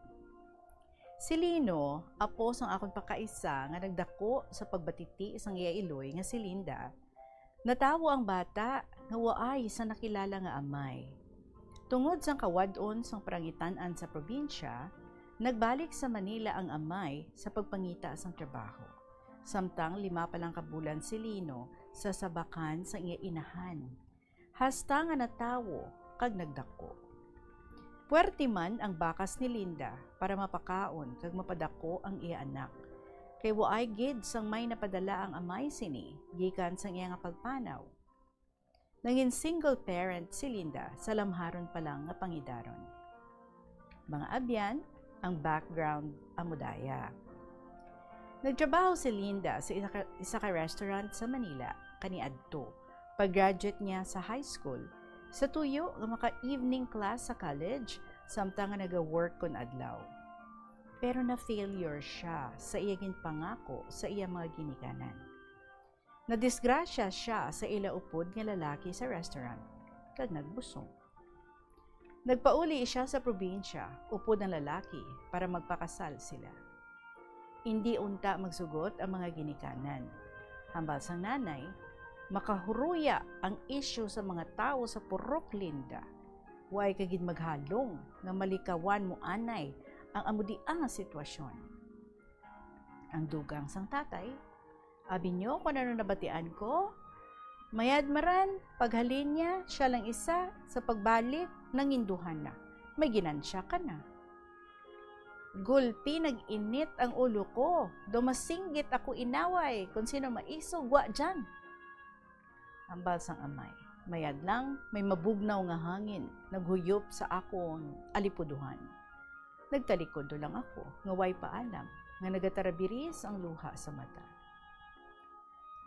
Si Lino, apo sang akon pakaisa nga nagdako sa pagbatiti sang iya iloy nga si Linda, natawo ang bata nga waay sa nakilala nga amay. Tungod sang kawad-on sang parangitan-an sa probinsya, nagbalik sa Manila ang amay sa pagpangita sang trabaho. Samtang lima pa lang ka bulan si Lino sa sabakan sang iya inahan, hasta nga natawo kag nagdako. Puwerte man ang bakas ni Linda para mapakaon kag mapadako ang iya anak, kay waay gid sang may napadala ang amay sini gikan sang iya nga pagpanaw. Nangin single parent si Linda sa lamharon pa lang nga pangidaron. Mga abyan, ang background amo daya. Nagtrabaho si Linda sa isa ka, isa ka restaurant sa Manila kaniadto. Pag-graduate niya sa high school, sa tuyo nga maka-evening class sa college, samtang nga naga-work kon adlaw. Pero na-failure siya sa iya ginpangako sa iya mga ginikanan. Nadisgrasya siya sa ila upod nga lalaki sa restaurant, kag nagbusong. Nagpauli siya sa probinsya upod ang lalaki para magpakasal sila. Indi unta magsugot ang mga ginikanan. Hambal sang nanay, makahuruya ang isyu sa mga tawo sa Purok Linda. Way ka gid maghalong nga malikawan mo anay ang amo dia nga sitwasyon. Ang dugang sang tatay, abi niyo kon ano nabatian ko? Mayad maran, paghalin niya, siya lang isa, sa pagbalik, nanginduhan na. May ginansya ka na. Gulpi nag-init ang ulo ko, daw masinggit ako inaway, kung sino maisog, wa dyan. Hambal sang amay, mayad lang, may mabugnaw nga hangin, naghuyop sa akon alipuduhan. Nagtalikod lang ako, nga way paalam, nga nagatarabiris ang luha sa mata.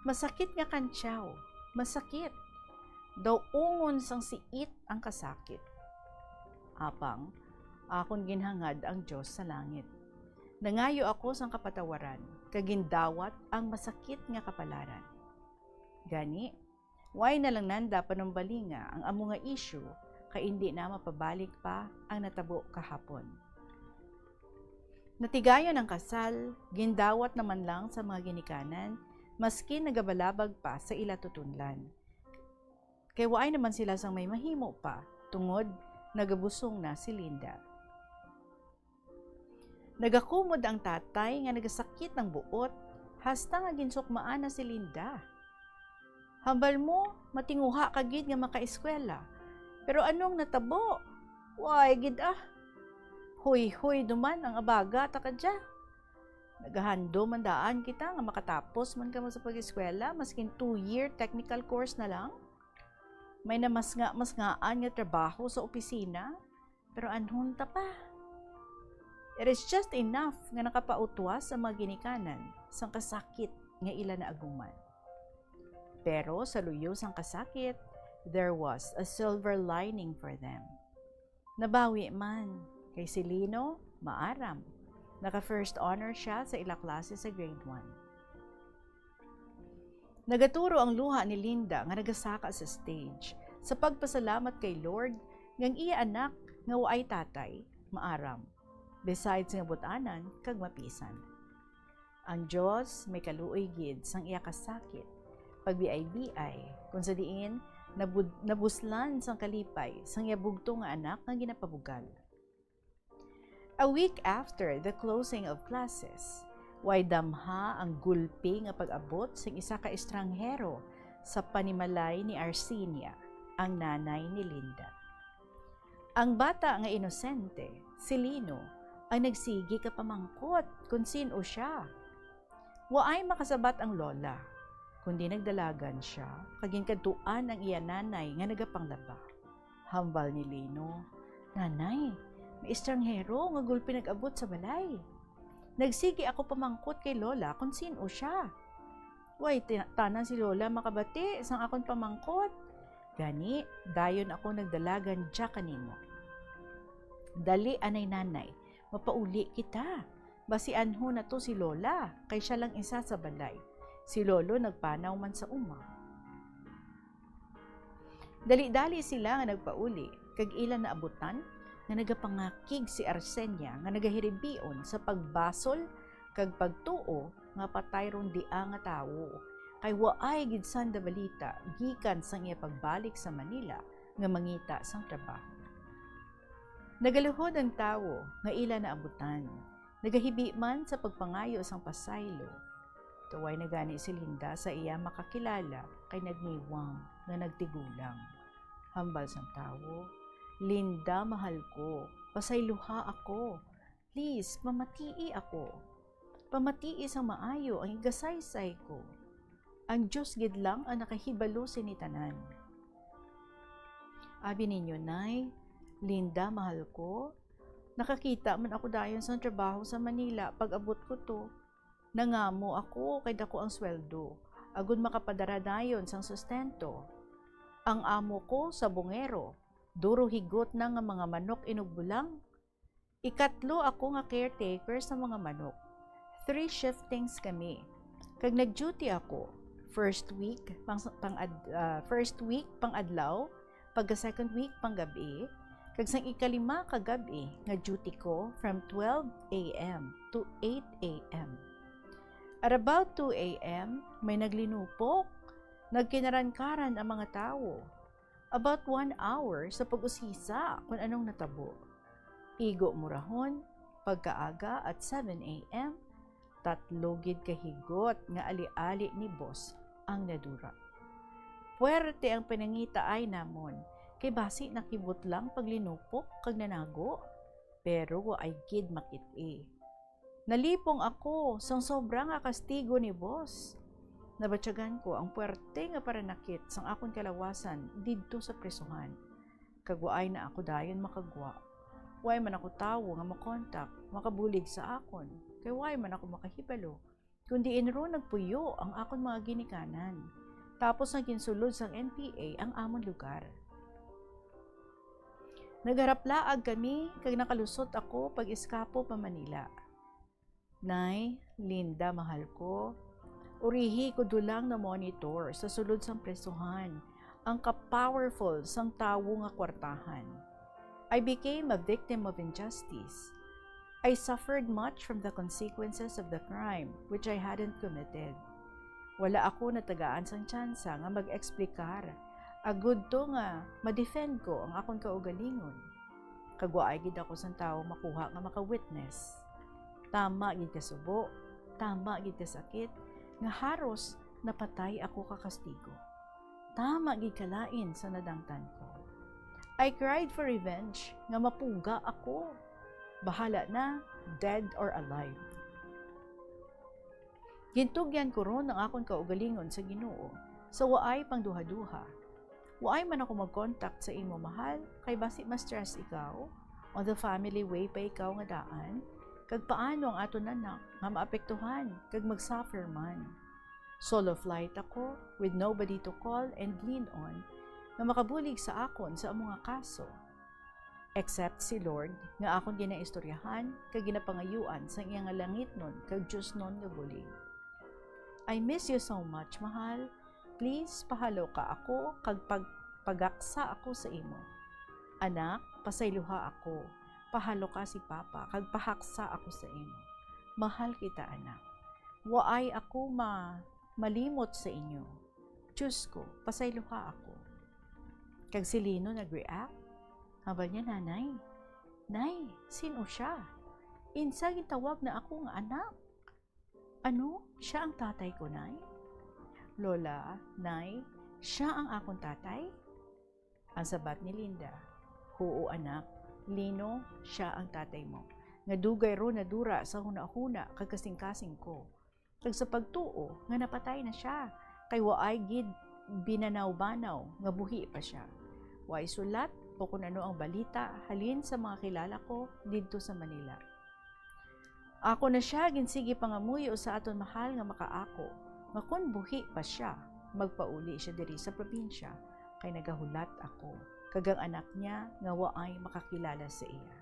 Masakit nga kantyaw, masakit. Daw ungon sang siit ang kasakit. Apang, akon ginhangad ang Dios sa langit. Nangayo ako sang kapatawaran, kag gindawat ang masakit nga kapalaran. Gani, way na lang nanda panumbalinga ang amo nga isyu, kay indi na mapabalik pa ang natabo kahapon. Natigayon ang kasal, gindawat naman lang sa mga ginikanan, maski nagabalabag pa sa ila tutunlan. Kay waay naman sila sang may mahimo pa, tungod nagabusong na si Linda. Nagakumod ang tatay nga nagasakit ang buot, hasta nga ginsukmaan na si Linda. Hambal mo, matinguha ka gid nga makaeskwela. Pero anong natabo? Way gid ah. Hoy-hoy duman ang abaga ta kadya. Nagahandom man daan kita nga makatapos man kamo sa pag-eskwela, maskin two-year technical course na lang. May namasnga-masngaan nga trabaho sa opisina, pero anhon ta pa? It is just enough nga nakapautwas ang mga ginikanan sang kasakit nga ila naaguman. Pero sa luyo sang kasakit, there was a silver lining for them. Nabawi man, kay si Lino, maaram. Naka-first honor siya sa ila klase sa grade one. Nagaturo ang luha ni Linda nga nagasaka sa stage sa pagpasalamat kay Lord nga ang iya anak nga waay tatay maaram, besides nga but-anan kag mapisan. Ang Dios may kaluoy gid sang iya kasakit, pagbiay-biay, kung sa diin nabud-, nabuslan sang kalipay sang iya bugto nga anak nga ginapabugal. A week after the closing of classes, way damha ang gulpi nga pag-abot sing isa ka estranghero sa panimalay ni Arsinia, ang nanay ni Linda. Ang bata nga inosente, si Lino, ang nagsigi ka pamangkot kon sin-o sia. Waay makasabat ang lola, kundi nagdalagan sia kag ginkadtuan ang iya nanay nga nagapanglaba. Hambal ni Lino, "Nanay, may estranghero nga gulpi nag-abot sa balay. Nagsigi ako pamangkot kay lola kon sin-o sia. Way, ti-, tanan si lola makabati sang akon pamangkot. Gani, dayon ako nagdalagan dya kanimo. Dali anay, nanay, mapauli kita. Basi anhon nato si lola, kay sia lang isa sa balay. Si lolo nagpanaw man sa uma." Dali-dali sila nga nagpauli, kag ila naabutan nga nagapangakig si Arsenia nga nagahiribion sa pagbasol kag pagtuo nga patay run dia nga tawo, kay waay gid sanda balita gikan sang iya pagbalik sa Manila nga mangita sang trabaho. Nagaluhod ang tawo nga ila naabutan, nagahibi man sa pagpangayo sang pasaylo. Tuway na gani si Linda sa iya makakilala kay nagniwang nga nagtigulang. Hambal sang tawo, "Linda, mahal ko, pasayloha ako. Please, pamatii ako. Pamatii sang maayo ang igasaysay ko. Ang Dios gid lang ang nakahibalo sini tanan." Abi ninyo, Nay, Linda, mahal ko, nakakita man ako dayon sang trabaho sa Manila pag-abot ko to. Nangamo ako kay dako ang sweldo, agod makapadara dayon sang sustento. Ang amo ko sabongero, duro higot na nga mga manok inugbulang. Ikatlo ako nga caretaker sa mga manok. Three shiftings kami. Kag nag-duty ako. First week, pang, pang, ah, first week, pang-adlaw, pagka second week, pang-gabi, kag sang ikalima ka gab-i nga duty ko from twelve a m to eight a m. At about two a m, may naglinupok. Nagkinarankaran ang mga tawo. About one hour sa pag-usisa kung anong natabo. Igo murahon, pagkaaga at seven a m, tatlo gid ka higot nga ali-ali ni boss ang nadura. Puwerte ang pinangitaay namon, kay basi nakibot lang paglinupok kag nanago, pero waay gid makit-i. Nalipong ako sang sobra nga kastigo ni boss. Nabatyagan ko ang puwerte nga paranakit sang akon kalawasan didto sa prisuhan, kag waay na ako dayon makagwa. Waay man ako tawo nga makontak, makabulig sa akon, kay waay man ako makahibalo kon diin ron nagpuyo ang akon mga ginikanan, tapos nga ginsulod sang N P A ang amon lugar. Nagaraplaag kami kag nakalusot ako pag-eskapo pa Manila. Nay, Linda, mahal ko, urihi ko dulang na monitor sa sulod sang presohan ang ka-powerful sang tawo nga kwartahan. I became a victim of injustice. I suffered much from the consequences of the crime which I hadn't committed. Wala ako natagaan sang tsansa nga mag-eksplikar, agud to nga ma-defend ko ang akon kaugalingon. Kag waay gid ako sang tawo makuha nga maka-witness. Tama gid ka subo, tama gid ka sakit, nga haros napatay ako ka kastigo. Tama gid ka lain sa nadangtan ko. I cried for revenge nga mapuga ako. Bahala na, dead or alive. Gintugyan ko ron ang akon kaugalingon sa Ginoo, sa waay pangduhaduha. Waay man ako mag-contact sa imo, mahal, kay basi ma-stress ikaw. On the family way pa ikaw nga daan, kag paano ang aton anak nga maapektuhan kag mag-suffer man? Solo flight ako, with nobody to call and lean on, nga makabulig sa akon sa amo nga kaso. Except si Lord, nga akon ginaistoryahan kag ginapangayuan sang iya nga langitnon kag diosnon nga bulig. I miss you so much, mahal. Please, pahaloka ako kag pag-, pagaksa ako sa imo. Anak, pasayloha ako. Pahaloka si Papa kag pahaksa ako sa imo. Mahal kita, anak. Waay ako ma-, malimot sa inyo. Diyos ko, pasayloha ako. Kag si Lino nag-react. Hambal niya, Nanay, Nay, sin-o sia? Insa gintawag na ako nga anak? Ano? Sia ang tatay ko, Nay? Lola, Nay, sia ang akon tatay? Ang sabat ni Linda, "Huo, anak. Lino, sia ang tatay mo, nga dugay ron nadura sa hunahuna kag kasingkasing ko, kag sa pagtuo nga napatay na sia, kay waay gid binanaw-banaw nga buhi pa sia. Waay sulat o kun ano ang balita halin sa mga kilala ko didto sa Manila." Ako na sia ginsigi pangamuyo sa aton mahal nga makaako, nga kon buhi pa sia, magpauli sia diri sa probinsya, kay nagahulat ako, kag ang anak niya nga waay makakilala sa iya.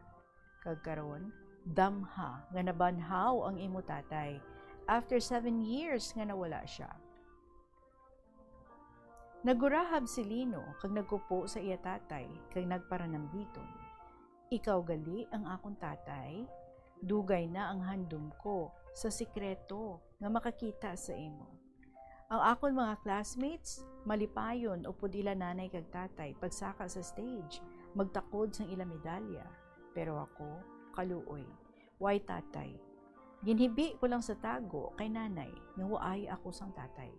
Kag karon, damha nga nabanhaw ang imo tatay, after seven years nga nawala sia. Nagurahab si Lino kag nagkupo sa iya tatay kag nagparanambiton, "Ikaw gali ang akon tatay? Dugay na ang handom ko sa sikreto nga makakita sa imo. Ang akon mga classmates, malipayon upod ila nanay kag tatay pagsaka sa stage, magtakod sang ila medalya. Pero ako, kaluoy, way tatay. Ginhibi ko lang sa tago kay nanay nga waay ako sang tatay."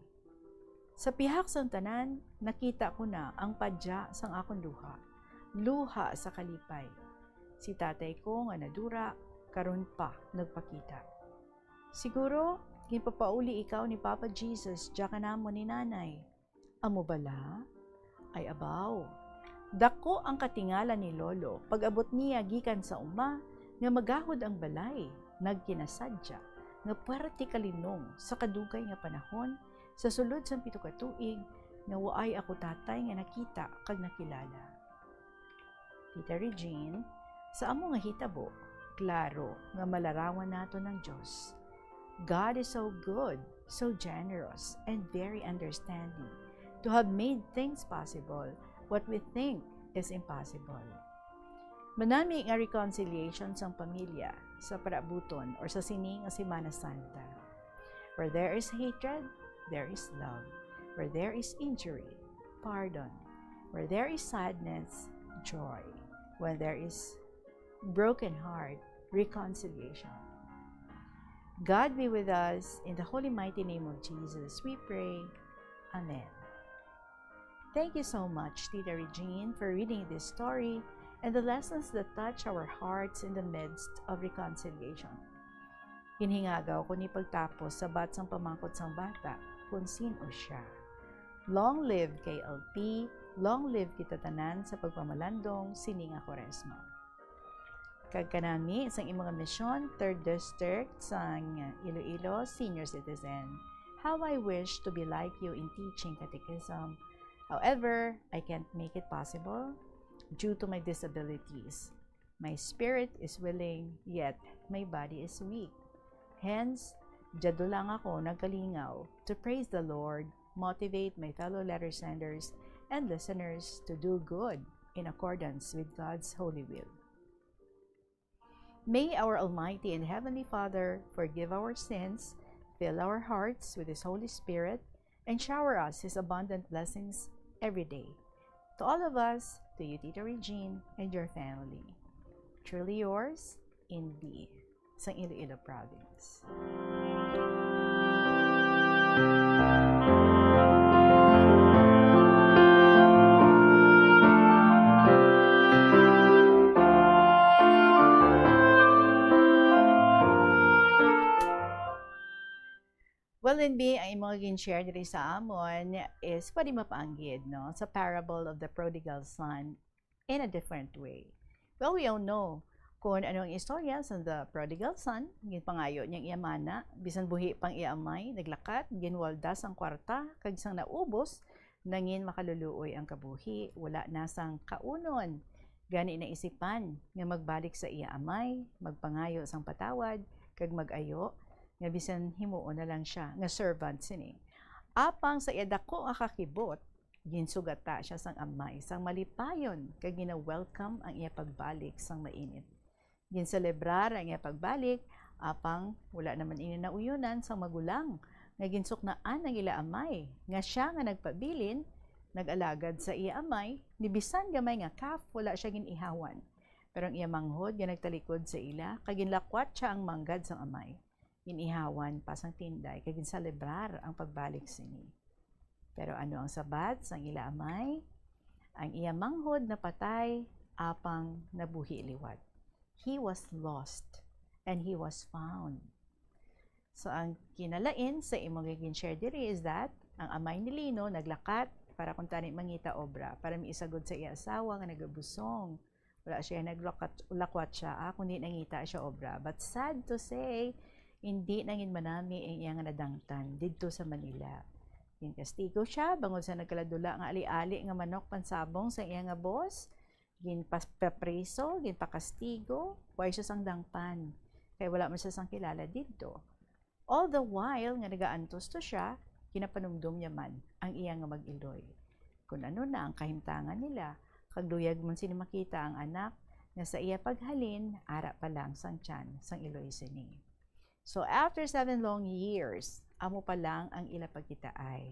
Sa pihak sang tanan, nakita ko na ang padya sang akon luha, luha sa kalipay. Si tatay ko nga nadura, karon pa nagpakita. "Siguro, ginpapauli ikaw ni Papa Jesus dya kanamo ni Nanay. Amo bala?" Ay abaw. Dako ang katingala ni Lolo pag-abot niya gikan sa uma nga magahod ang balay. Nagkinasadya nga puwerte ka Linong sa kadugay nga panahon, sa sulod sang pito ka tuig, nga waay ako tatay nga nakita kag nakilala. Tita Regine, sa amo nga hitabo, klaro nga malarawan naton ang Dios. God is so good, so generous, and very understanding to have made things possible what we think is impossible. Manami nga reconciliation sang pamilya sa parabuton or sa sini nga Semana Santa. Where there is hatred, there is love. Where there is injury, pardon. Where there is sadness, joy. When there is broken heart, reconciliation. God be with us. In the holy mighty name of Jesus, we pray. Amen. Thank you so much, Tita Regine, for reading this story and the lessons that touch our hearts in the midst of reconciliation. Ginhingagaw ko ni pagtapos sa bat sang pamangkot sang bata, kung sin-o siya. Long live K L P, long live kita tanan sa pagpamalandong sini nga Kwaresma. Kag kanami sang imo nga misyon, Third District sang Iloilo, senior citizen. How I wish to be like you in teaching catechism. However, I can't make it possible due to my disabilities. My spirit is willing, yet my body is weak. Hence, dya lang ako nagkalingaw to praise the Lord, motivate my fellow letter senders and listeners to do good in accordance with God's holy will. May our Almighty and Heavenly Father forgive our sins, fill our hearts with His Holy Spirit, and shower us His abundant blessings every day. To all of us, to you, Tita Regine, and your family. Truly yours, Inbi, sang Iloilo Province. Well, Inbi, ang imong gin-share diri sa amon is pwede mapaanggid, no, sa parable of the prodigal son in a different way. Well, we all know kung ano ang istorya sa the prodigal son. Ginpangayo niya ang iya mana, bisan buhi pang iya amay, naglakat, ginwaldas ang kwarta, kag sang naubos, nangin makaluluoy ang kabuhi, wala na sang kaunon. Gani naisipan nga magbalik sa iya amay, magpangayo sang patawad, kag mag-ayo nga bisan himuon na lang siya nga servant sini. Apang sa iya dako nga kakibot, ginsugata siya sang amay sang malipayon, kag gina-welcome ang iya pagbalik sang mainit. Ginselebrar ang iya pagbalik, apang wala naman ini nauyonan sang magulang nga ginsuknaan ang ila amay, nga sia nga nagpabilin, nag-alagad sa iya amay, ni bisan gamay nga calf wala sia gin-ihawan. Pero ang iya manghod nga nagtalikod sa ila, kag ginlakwat sia ang manggad sang amay. Gin-ihawan pa sang tinday, kag ginselebrar ang pagbalik sini. Pero ano ang sabat sang ila amay? Ang iya manghod napatay, apang nabuhi liwat. He was lost, and he was found. So, ang kinalain sa imong gin-share diri is that ang amay ni Lino naglakat para kuntani mangita obra, para miisagod sa iya asawa nga nagabusong. Wala siya naglakat-, lakwat siya, ah, kundi nangita siya obra. But sad to say, hindi nangin manami ang iya nga nadangtan didto sa Manila. Ginkastigo siya bangod sa nagkaladula nga ali-ali nga manok pansabong sa iya nga boss. Ginpapriso, ginpakastigo, way siya sang dangpan, kay wala man siya sang kilala didto. All the while nga nagaantos to siya, ginapanumdom niya man ang iya nga mag-iloy. Kun ano na ang kahimtangan nila, kag luyag man sini makita ang anak nga sa iya paghalin, ara pa lang sang tiyan sang iloy sini. So, after seven long years, amo pa lang ang ila pagkitaay.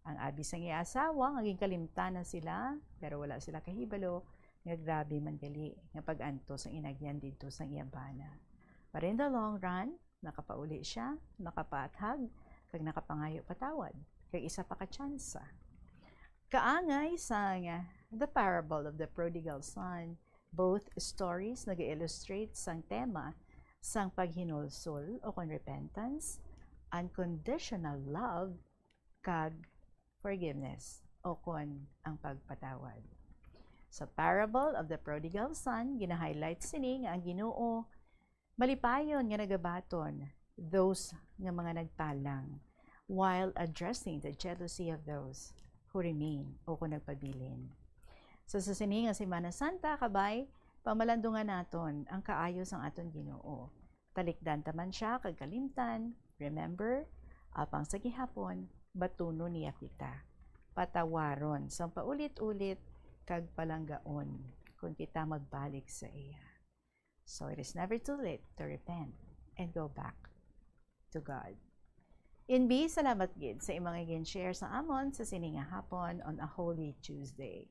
Ang abi sang iya asawa nga ginkalimtan na sila, pero wala sila kahibalo nga grabe man gali nga pag-antos ang inagyan didto sang iya bana. But in the long run, nakapauli sia, nakapaathag, kag nakapangayo patawad, kag isa pa ka tsansa. Kaangay sang The Parable of the Prodigal Son, both stories nag-illustrate sang tema sang paghinulsol o kon repentance, unconditional love, kag forgiveness o kon ang pagpatawad. Sa Parable of the Prodigal Son, gina-highlight sini nga ang Ginoo malipayon nga nagabaton those nga mga nagtalang, while addressing the jealousy of those who remain o kon nagpabilin. So, sa sini nga Semana Santa, kabay, pamalandungan naton ang kaayo sang aton Ginoo. Talikdan ta man sia kag kalimtan, remember, apang sa gihapon, batunon niya kita. Patawaron sang paulit-ulit kag palanggaon kon kita magbalik sa iya. So it is never too late to repent and go back to God. Inbi, salamat gid sa imong gin-share sa amon sa sini nga hapon on a Holy Tuesday.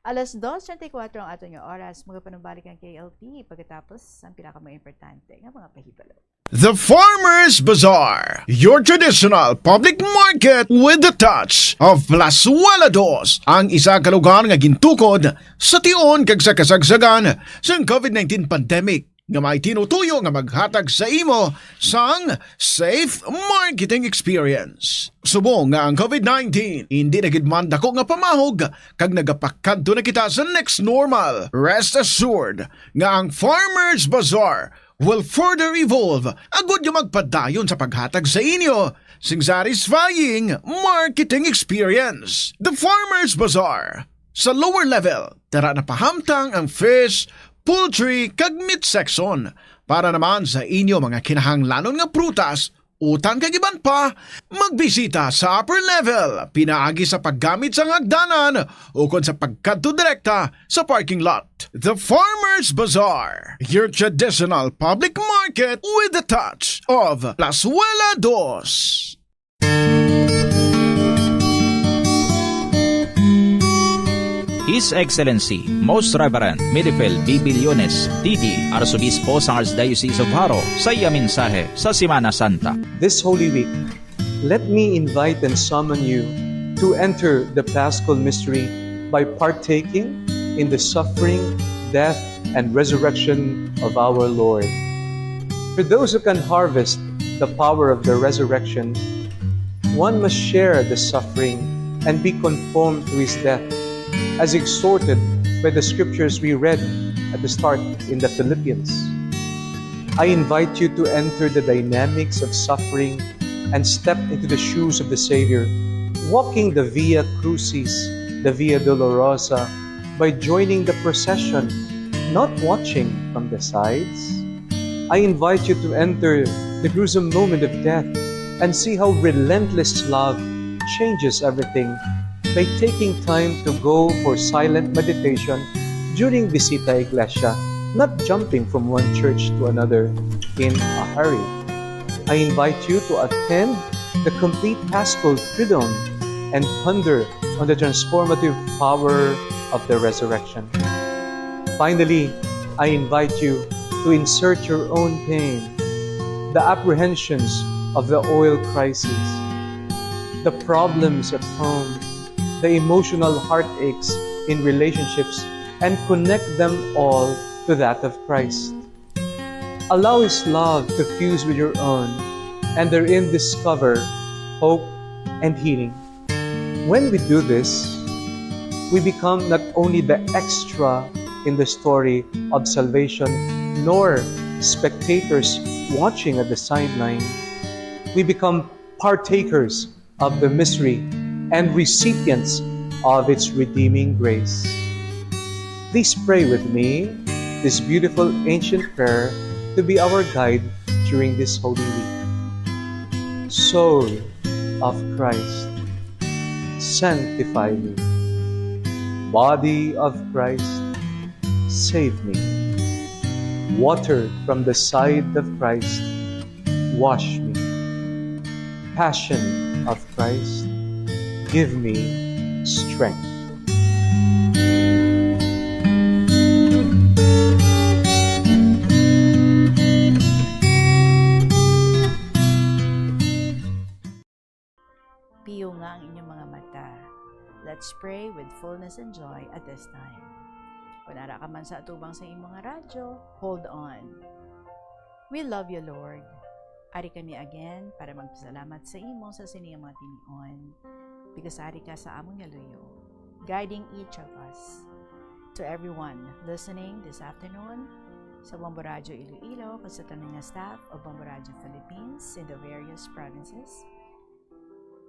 Alas dos treinta y cuatro ang aton nga oras, magapanumbalik ang K L T pagkatapos ang pinaka mga importante nga mga pahibalo. The Farmers Bazaar, your traditional public market with the touch of Plazuela Dos, ang isa ka lugar nga gintukod sa tion kag sa kasagsagan sang covid nineteen pandemic, nga may tinutuyo nga maghatag sa imo sang safe marketing experience. Subong nga ang covid nineteen indi na gid man dako nga pamahog kag nagapakadto na kita sa next normal, rest assured nga ang Farmers Bazaar will further evolve agud nga magpadayon sa paghatag sa inyo sing satisfying marketing experience. The Farmers Bazaar. Sa lower level, dara na pahamtang ang fish, poultry, kag meat section. Para naman sa inyo mga kinahanglanon nga prutas, utan kag iban pa, magbisita sa upper level pinaagi sa paggamit sang hagdanan ukon sa pagkadto direkta sa parking lot. The Farmers Bazaar, your traditional public market with the touch of Plazuela Dos. His Excellency, Most Reverend Midifel B. Billones, D D, Arsobispo sang Archdiocese of Jaro, sa iya mensahe sa Semana Santa. This Holy Week, let me invite and summon you to enter the Paschal Mystery by partaking in the suffering, death, and resurrection of our Lord. For those who can harvest the power of the resurrection, one must share the suffering and be conformed to his death, as exhorted by the scriptures we read at the start in the Philippians. I invite you to enter the dynamics of suffering and step into the shoes of the Savior, walking the Via Crucis, the Via Dolorosa, by joining the procession, not watching from the sides. I invite you to enter the gruesome moment of death and see how relentless love changes everything by taking time to go for silent meditation during Visita Iglesia, not jumping from one church to another in a hurry. I invite you to attend the complete Paschal Triduum and ponder on the transformative power of the resurrection. Finally, I invite you to insert your own pain, the apprehensions of the oil crisis, the problems at home, the emotional heartaches in relationships, and connect them all to that of Christ. Allow His love to fuse with your own and therein discover hope and healing. When we do this, we become not only the extra in the story of salvation, nor spectators watching at the sideline. We become partakers of the mystery and recipients of its redeeming grace. Please pray with me this beautiful ancient prayer to be our guide during this Holy Week. Soul of Christ, sanctify me. Body of Christ, save me. Water from the side of Christ, wash me. Passion of Christ, give me strength. Piyo nga ang inyong mga mata. Let's pray with fullness and joy at this time. Kung ara ka man sa atubang sa imong radyo, hold on. We love you, Lord. Ari kami again para magpasalamat sa imo sa sini nga mga tinion, because ari ka sa amon nga luyo, guiding each of us. To everyone listening this afternoon, sa Bombo Radyo Iloilo, kag sa tanan nga staff of Bombo Radyo Philippines in the various provinces,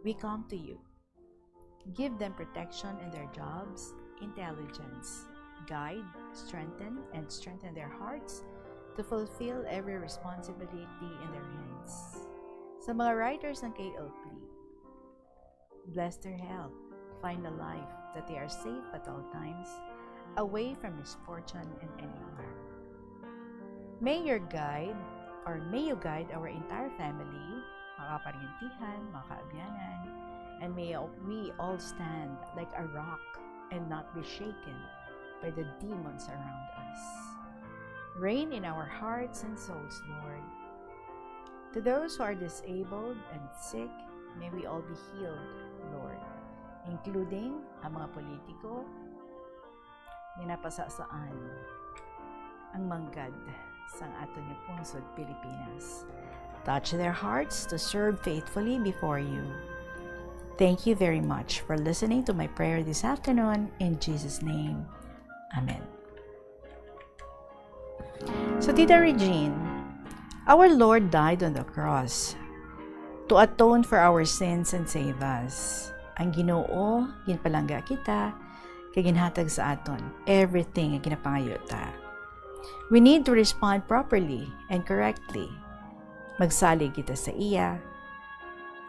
we come to you. Give them protection in their jobs, intelligence, guide, strengthen, and strengthen their hearts to fulfill every responsibility in their hands. Sa mga writers ng K L P, bless their health, find a life that they are safe at all times, away from misfortune and any harm. May your guide, or may you guide our entire family, mga kaparyentihan, mga kaabyanan, and may we all stand like a rock and not be shaken by the demons around us. Reign in our hearts and souls, Lord. To those who are disabled and sick, may we all be healed, Lord, including ang mga politiko, nga napasasaan ang manggad sang aton nga pungsod, Pilipinas. Touch their hearts to serve faithfully before you. Thank you very much for listening to my prayer this afternoon. In Jesus' name, amen. So, Tita Regine, our Lord died on the cross to atone for our sins and save us. Ang Ginoo ginpalangga kita kag ginhatag sa aton everything nga ginapangayo ta. We need to respond properly and correctly. Magsalig kita sa iya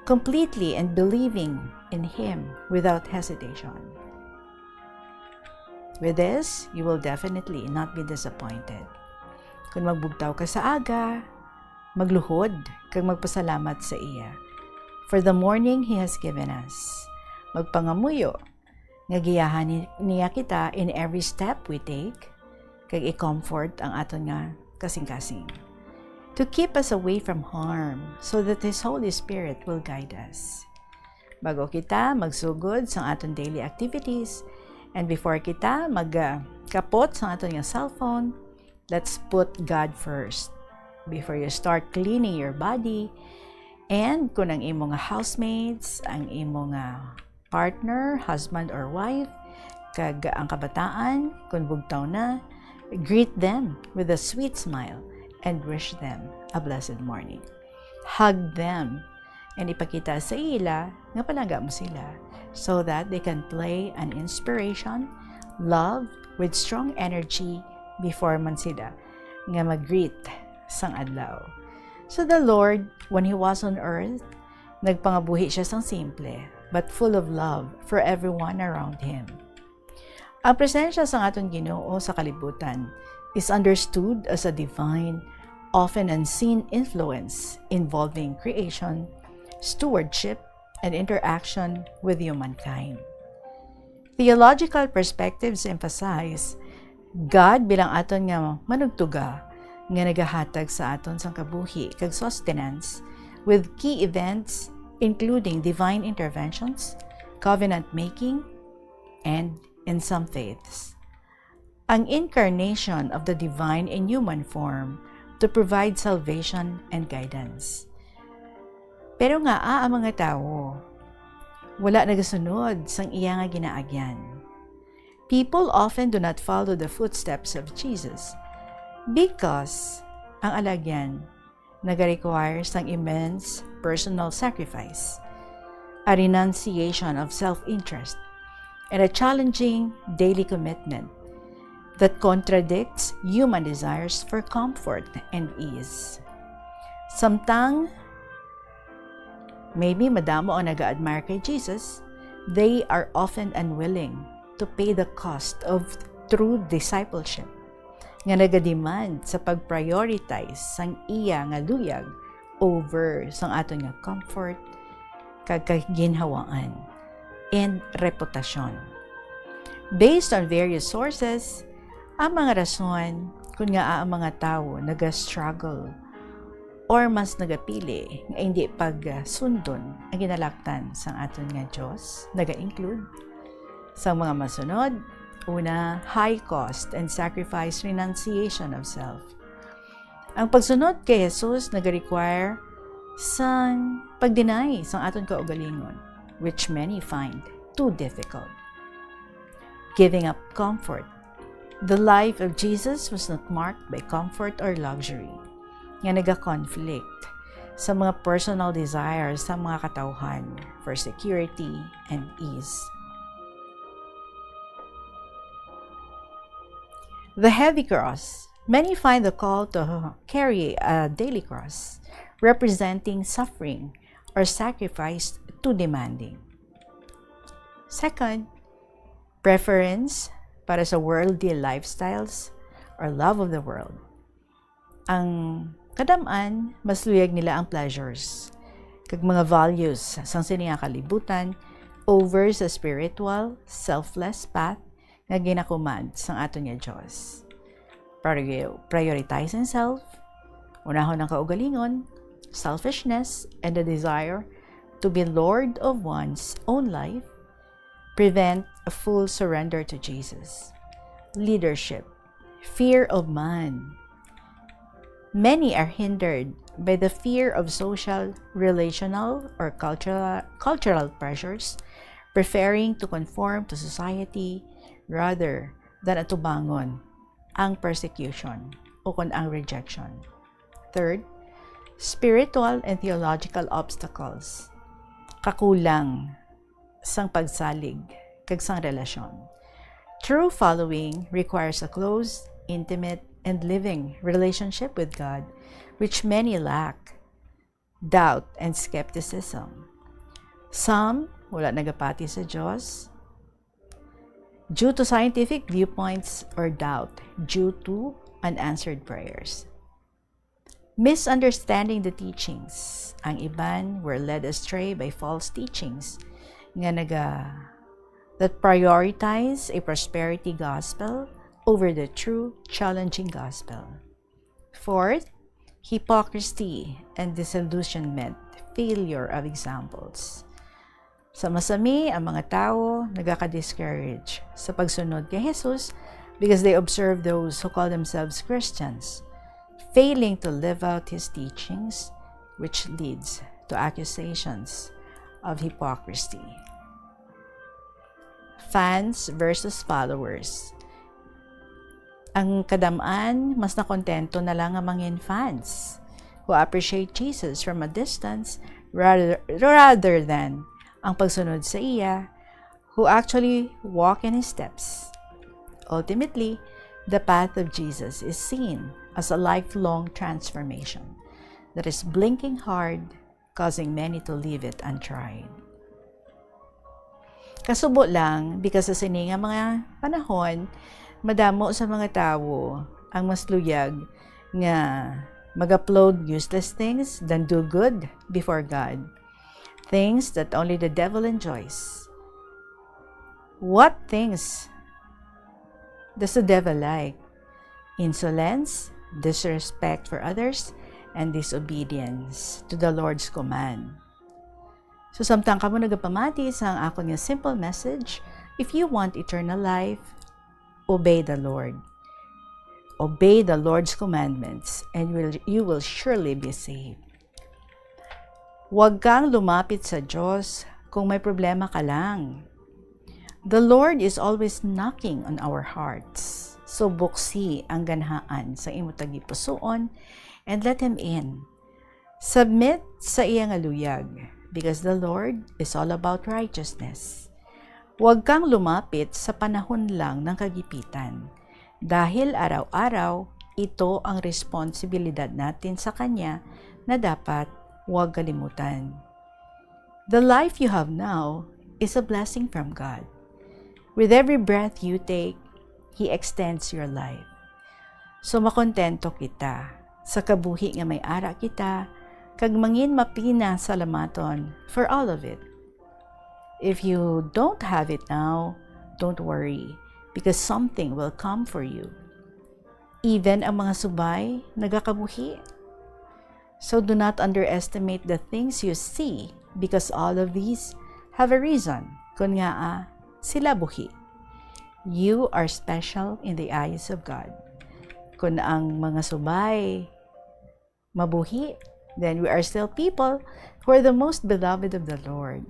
completely and believing in Him without hesitation. With this, you will definitely not be disappointed. Kung magbugtaw ka sa aga, magluhod kag magpasalamat sa iya for the morning He has given us. Magpangamuyo nga giyahan ni-, niya kita in every step we take, kag i-comfort ang aton nga kasing-kasing, to keep us away from harm, so that His Holy Spirit will guide us. Bago kita magsugod sa aton daily activities, and before kita magkapot sa aton nga cellphone, let's put God first. Before you start cleaning your body, and kung ang imo nga housemates, ang imo nga partner, husband or wife, kag ang kabataan, kung bugtaw na, greet them with a sweet smile and wish them a blessed morning. Hug them and ipakita sa ila nga palangga mo sila, so that they can play an inspiration, love, with strong energy before man sila nga mag-greet sang adlaw. So the Lord, when He was on earth, nagpangabuhi siya sang simple, but full of love for everyone around Him. Ang presensya sang aton Ginoo sa kalibutan is understood as a divine, often unseen influence involving creation, stewardship, and interaction with humankind. Theological perspectives emphasize God bilang aton nga manugtuga nga nagahatag sa aton sang kabuhi kag sustenance with key events including divine interventions, covenant making, and in some faiths, ang incarnation of the divine in human form to provide salvation and guidance. Pero ngaa ang mga tawo wala nagasunod sang iya nga ginaagyan? People often do not follow the footsteps of Jesus because ang alagyan nagarequire sang immense personal sacrifice, a renunciation of self-interest, and a challenging daily commitment that contradicts human desires for comfort and ease. Samtang maybe madamo ang nag-admire kay Jesus, they are often unwilling to pay the cost of true discipleship, nga nagademand sa pag-prioritize sang iya nga luyag over sang aton nga comfort kag kaginhawaan and reputasyon. Based on various sources, ang mga rason kun ngaa ang mga tawo naga-struggle or mas nagapili nga hindi pagsundon ang ginalaktan sang aton nga Dios naga-include sang mga masunod: una, high cost and sacrifice, renunciation of self. Ang pagsunod kay Jesus nagarequire sang pag-deny sang aton kaugalingon, which many find too difficult. Giving up comfort. The life of Jesus was not marked by comfort or luxury nga naga-conflict sa mga personal desires sa mga katawhan for security and ease. The heavy cross. Many find the call to carry a daily cross, representing suffering or sacrifice too demanding. Second, preference para sa worldly lifestyles or love of the world. Ang kadam-an, mas luyag nila ang pleasures kag mga values sang sini nga kalibutan over sa spiritual, selfless path nga ginakumand sang aton nga Dios. Prior-, prioritizing self, unahon ang kaugalingon, selfishness, and the desire to be Lord of one's own life prevent a full surrender to Jesus. Leadership, fear of man. Many are hindered by the fear of social, relational, or cultural, cultural pressures, preferring to conform to society rather than atubangon ang persecution o kon ang rejection. Third, spiritual and theological obstacles. Kakulang sang pagsalig kag sang relasyon. True following requires a close, intimate, and living relationship with God, which many lack. Doubt and skepticism. Some wala nagapati sa Dios due to scientific viewpoints or doubt due to unanswered prayers. Misunderstanding the teachings. Ang iban were led astray by false teachings nga naga-, that prioritize a prosperity gospel over the true challenging gospel. Fourth, hypocrisy and disillusionment, failure of examples. Sa masami, ang mga tawo nagaka-discourage sa pagsunod kay Jesus because they observe those who call themselves Christians failing to live out his teachings, which leads to accusations of hypocrisy. Fans versus followers. Ang kadam-an, mas nakontento na lang nga mangin fans who appreciate Jesus from a distance rather, rather than ang pagsunod sa iya, who actually walk in his steps. Ultimately, the path of Jesus is seen as a lifelong transformation that is blinking hard, causing many to leave it untried. Kasubo lang, because sa sini nga mga panahon, madamo sa mga tawo ang mas luyag nga mag-upload useless things than do good before God. Things that only the devil enjoys. What things does the devil like? Insolence, disrespect for others, and disobedience to the Lord's command. So, samtang kamo nagapamati sa ang akon nga simple message, if you want eternal life, obey the Lord. Obey the Lord's commandments, and will, you will surely be saved. Huwag kang lumapit sa Diyos kung may problema ka lang. The Lord is always knocking on our hearts. So, buksi ang ganhaan sa imo tagipusoon and let Him in. Submit sa iya nga luyag, because the Lord is all about righteousness. Huwag kang lumapit sa panahon lang ng kagipitan, dahil araw-araw ito ang responsibilidad natin sa Kanya na dapat huwag kalimutan. The life you have now is a blessing from God. With every breath you take, He extends your life. So makontento kita sa kabuhi nga may ara kita, kag mangin mapinasalamaton for all of it. If you don't have it now, don't worry, because something will come for you. Even ang mga subay nagakabuhi. So do not underestimate the things you see, because all of these have a reason kun ngaa sila buhi. You are special in the eyes of God. Kun ang mga subay mabuhi, then we are still people who are the most beloved of the Lord.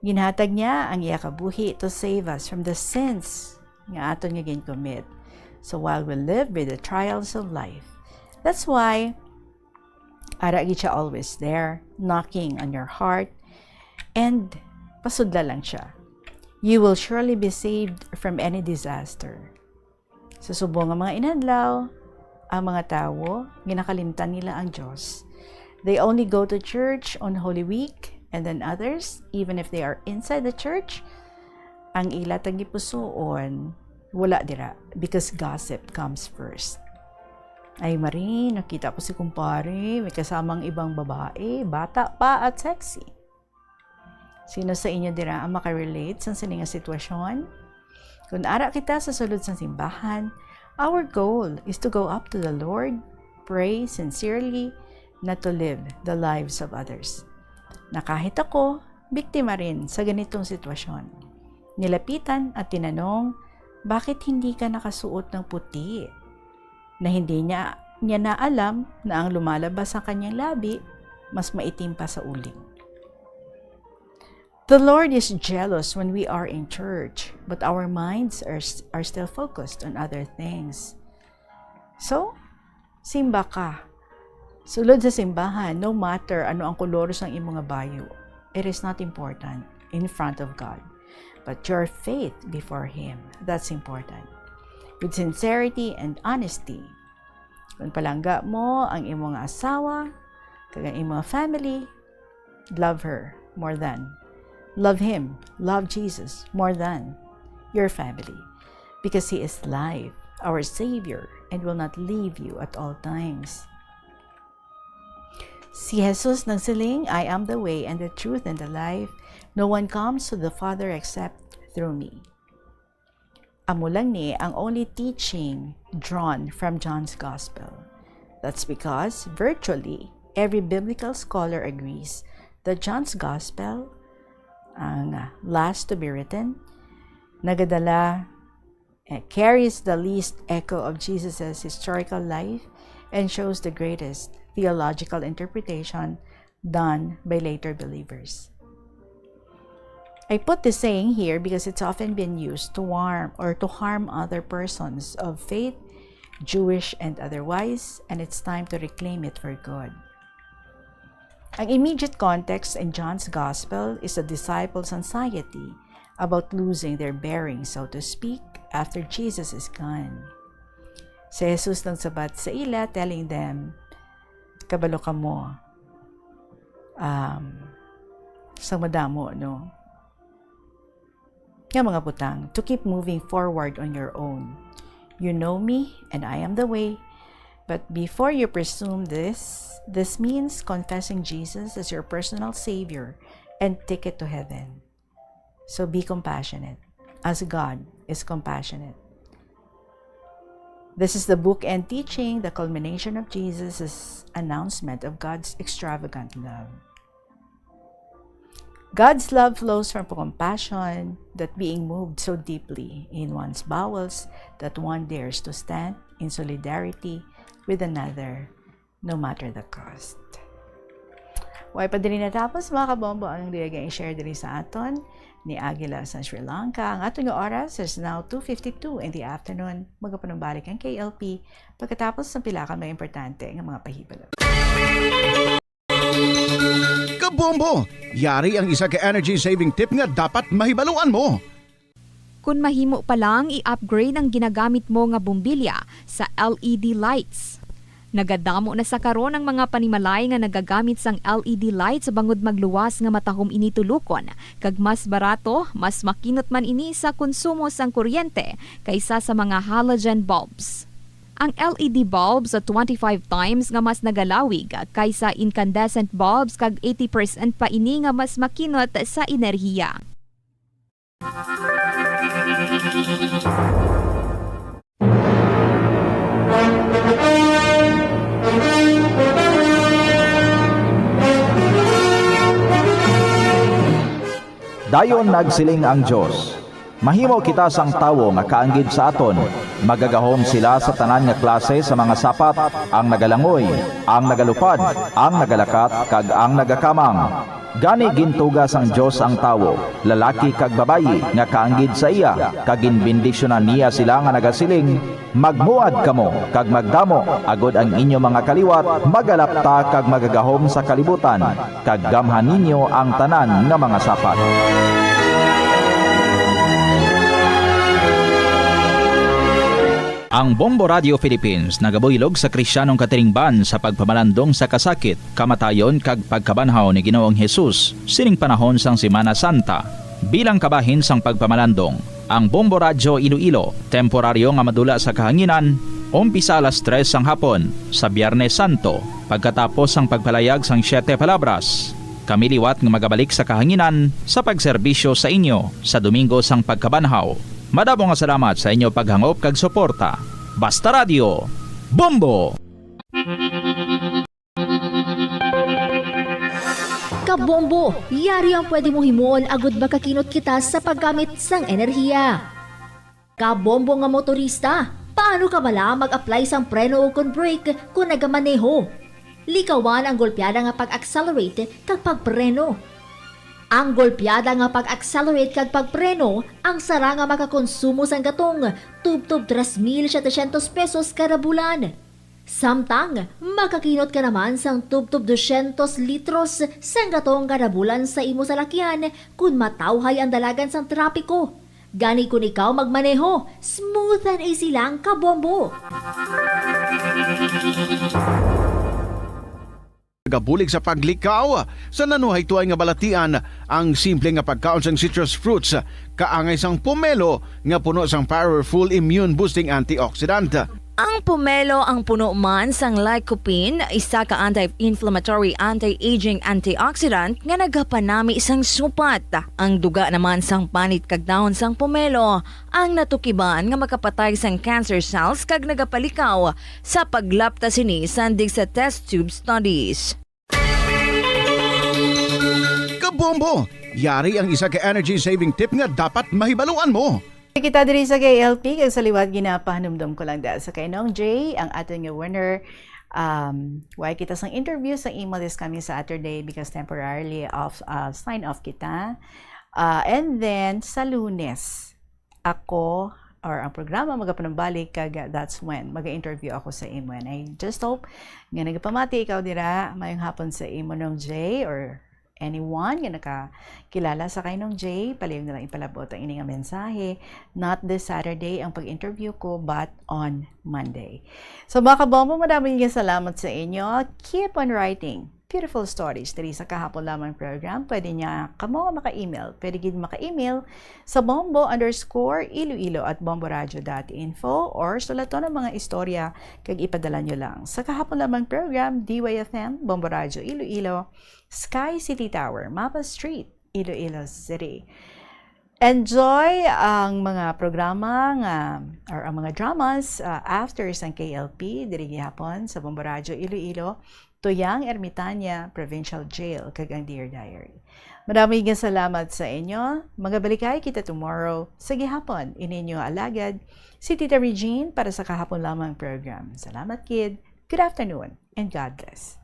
Ginhatag niya ang iya kabuhi to save us from the sins nga aton nga gin-commit. So while we live with the trials of life, that's why ara gid siya always there, knocking on your heart, and pasudla lang siya. You will surely be saved from any disaster. Sa subong nga mga inadlaw, ang mga tawo, ginakalimtan nila ang Dios. They only go to church on Holy Week, and then others, even if they are inside the church, ang ila tagipusoon, wala dira, because gossip comes first. "Ay, Marie, nakita ko si kumpare, may kasamang ibang babae, bata pa at sexy." Sino sa inyo dira ang makarelate sa sini nga sitwasyon? Kung ara kita sa sulod sang simbahan, our goal is to go up to the Lord, pray sincerely, not to live the lives of others. Na kahit ako, biktima rin sa ganitong sitwasyon. Nilapitan at tinanong, "Bakit hindi ka nakasuot ng puti?" Na hindi niya, niya na alam na ang lumalabas sa kanyang labi mas maitim pa sa uling. The Lord is jealous when we are in church, but our minds are, s- are still focused on other things. So, simba ka. Sulod sa simbahan, no matter ano ang kolor sang imo nga bayo, it is not important in front of God, but your faith before Him, that's important. With sincerity and honesty, kung palangga mo ang imo nga asawa, kag ang imo nga family, love her more than, love him, love Jesus more than your family, because He is life, our Savior, and will not leave you at all times. Si Jesus nagsiling, "I am the way and the truth and the life. No one comes to the Father except through me." Amo lang ni ang only teaching drawn from John's Gospel. That's because virtually every biblical scholar agrees that John's Gospel, ang last to be written, nagadala, eh, carries the least echo of Jesus' historical life and shows the greatest theological interpretation done by later believers. I put this saying here because it's often been used to warn or to harm other persons of faith, Jewish and otherwise, and it's time to reclaim it for good. Ang immediate context in John's Gospel is the disciples' anxiety about losing their bearings, so to speak, after Jesus is gone. Si Jesus nagsabat sa ila, telling them, "Kabalo kamo, um, sa madamo, no? Nga mga butang, to keep moving forward on your own. You know me, and I am the way. But before you presume this, this means confessing Jesus as your personal Savior and ticket to heaven. So be compassionate, as God is compassionate." This is the bookend teaching, the culmination of Jesus' announcement of God's extravagant love. God's love flows from compassion, that being moved so deeply in one's bowels that one dares to stand in solidarity with another, no matter the cost. Way pa diri natapos, mga kabombo, ang diri nga i-share diri sa aton ni Aguila sa Sri Lanka. Ang aton nga oras is now two fifty-two in the afternoon. Magapanumbalik ang K L P pagkatapos ng pila ka mga importante nga mga pahibalo. Kabombo! Yari ang isa ka energy-saving tip nga dapat mahibaluan mo. Kun mahimo pa lang, i-upgrade ang ginagamit mo nga bombilya sa L E D lights. Nagadamo na sa karon ang mga panimalay nga nagagamit sang L E D lights bangod magluwas nga matahom ini tulokon, kag mas barato, mas makinot man ini sa konsumo sang kuryente kaysa sa mga halogen bulbs. Ang L E D bulbs twenty-five times nga mas nagalawig kaysa incandescent bulbs, kag eighty percent pa ini nga mas makinot sa enerhiya. Dayon nagsiling ang Dios, "Mahimo kita sang tawo nga kaanggid sa aton. Magagahom sila sa tanan nga klase sa mga sapat, ang nagalangoy, ang nagalupad, ang nagalakat, kag ang nagakamang." Gani gintuga sang Dios ang tawo, lalaki kag babayi, nga kaanggid sa iya, kag ginbendisyunan niya sila nga nagasiling, "Magmuad kamo kag magdamo, agod ang inyo mga kaliwat magalapta kag magagahom sa kalibutan, kag gamhan ninyo ang tanan nga mga sapat." Ang Bombo Radio Philippines nagabuylog sa Kristiyanong katilingban sa pagpamalandong sa kasakit, kamatayon, kag pagkabanhaw ni Ginoong Hesus sining panahon sang Semana Santa. Bilang kabahin sang pagpamalandong, ang Bombo Radyo Iloilo, temporaryo nga madula sa kahanginan, umpisa alas tres sang hapon sa Biyernes Santo, pagkatapos sang pagpalayag sang Siete Palabras. Kami liwat nga magabalik sa kahanginan sa pagserbisyo sa inyo sa Domingo sang Pagkabanhaw. Madamo nga salamat sa inyo paghangop kag suporta. Basta Radyo, Bombo! Kabombo, yari ang pwede mo himuon agud makakinot kita sa paggamit sang enerhiya. Kabombo nga motorista, paano ka bala mag-apply sang preno ukon brake kon nagamaneho? Likawan ang golpeada nga pag-accelerate kag pagpreno. Ang golpeada nga pag-accelerate kag pagpreno ang sara nga makakonsumo sang gatong tubtob tres mil setecientos pesos kada bulan. Samtang makakinot ka naman sang tubtob dosyentos litros sang gatong kada bulan sa imo salakyan kon matawhay ang dalagan sang trapiko. Gani kon ikaw magmaneho, smooth and easy lang, kabombo! Nagabulig sa paglikaw sa nanuhaytoay nga balatian ang simple nga pagkaon sang citrus fruits, kaangay sang pomelo nga puno sang powerful immune-boosting antioxidant. Ang pomelo ang puno man sang lycopene, isa ka anti-inflammatory, anti-aging antioxidant nga nagapanami sang supat. Ang duga naman sang panit kag dahon sang pomelo ang natukiban nga makapatay sang cancer cells kag nagapalikaw sa paglapta sini sandig sa test tube studies. Kabombo! Yari ang isa ka energy saving tip nga dapat mahibaluan mo. Kita diri sa K L P kag sa liwat ginapahanumdom ko lang da sa kay Nong Jay ang aton nga winner. Um, why kita sang interview sa imo this coming Saturday because temporarily off, uh, sign off kita. Uh, and then sa Lunes, ako or ang programa magapanumbalik kag that's when maga-interview ako sa imo. And I just hope nga nagapamati ikaw dira. Mayong hapon sa imo, Nong Jay, or anyone nga nakakilala sa kay Nong Jay, palihog na lang ipalabot ang ini nga mensahe, not this Saturday ang pag-interview ko, but on Monday. So, mga kabombo, madaming nga salamat sa inyo. Keep on writing beautiful stories diri sa Kahapon Lamang program. Pwede niya kamo nga maka-email. Pwede gid maka-email sa bombo underscore iloilo at bomboradio dot info or sulaton ang mga istorya kag ipadala nyo lang sa Kahapon Lamang program, D Y F M, Bombo Radyo Iloilo, Sky City Tower, Mapa Street, Iloilo City. Enjoy ang mga programa nga or ang mga dramas, ah, after sang K L P diri gihapon sa Bombo Radyo Iloilo, Tuyang Ermitania Provincial Jail, kag ang Dear Diary. Madamo nga salamat sa inyo. Magabalikay kita tomorrow sa gihapon. Ini inyo alagad, si Tita Regine para sa Kahapon Lamang program. Salamat, kid. Good afternoon and God bless.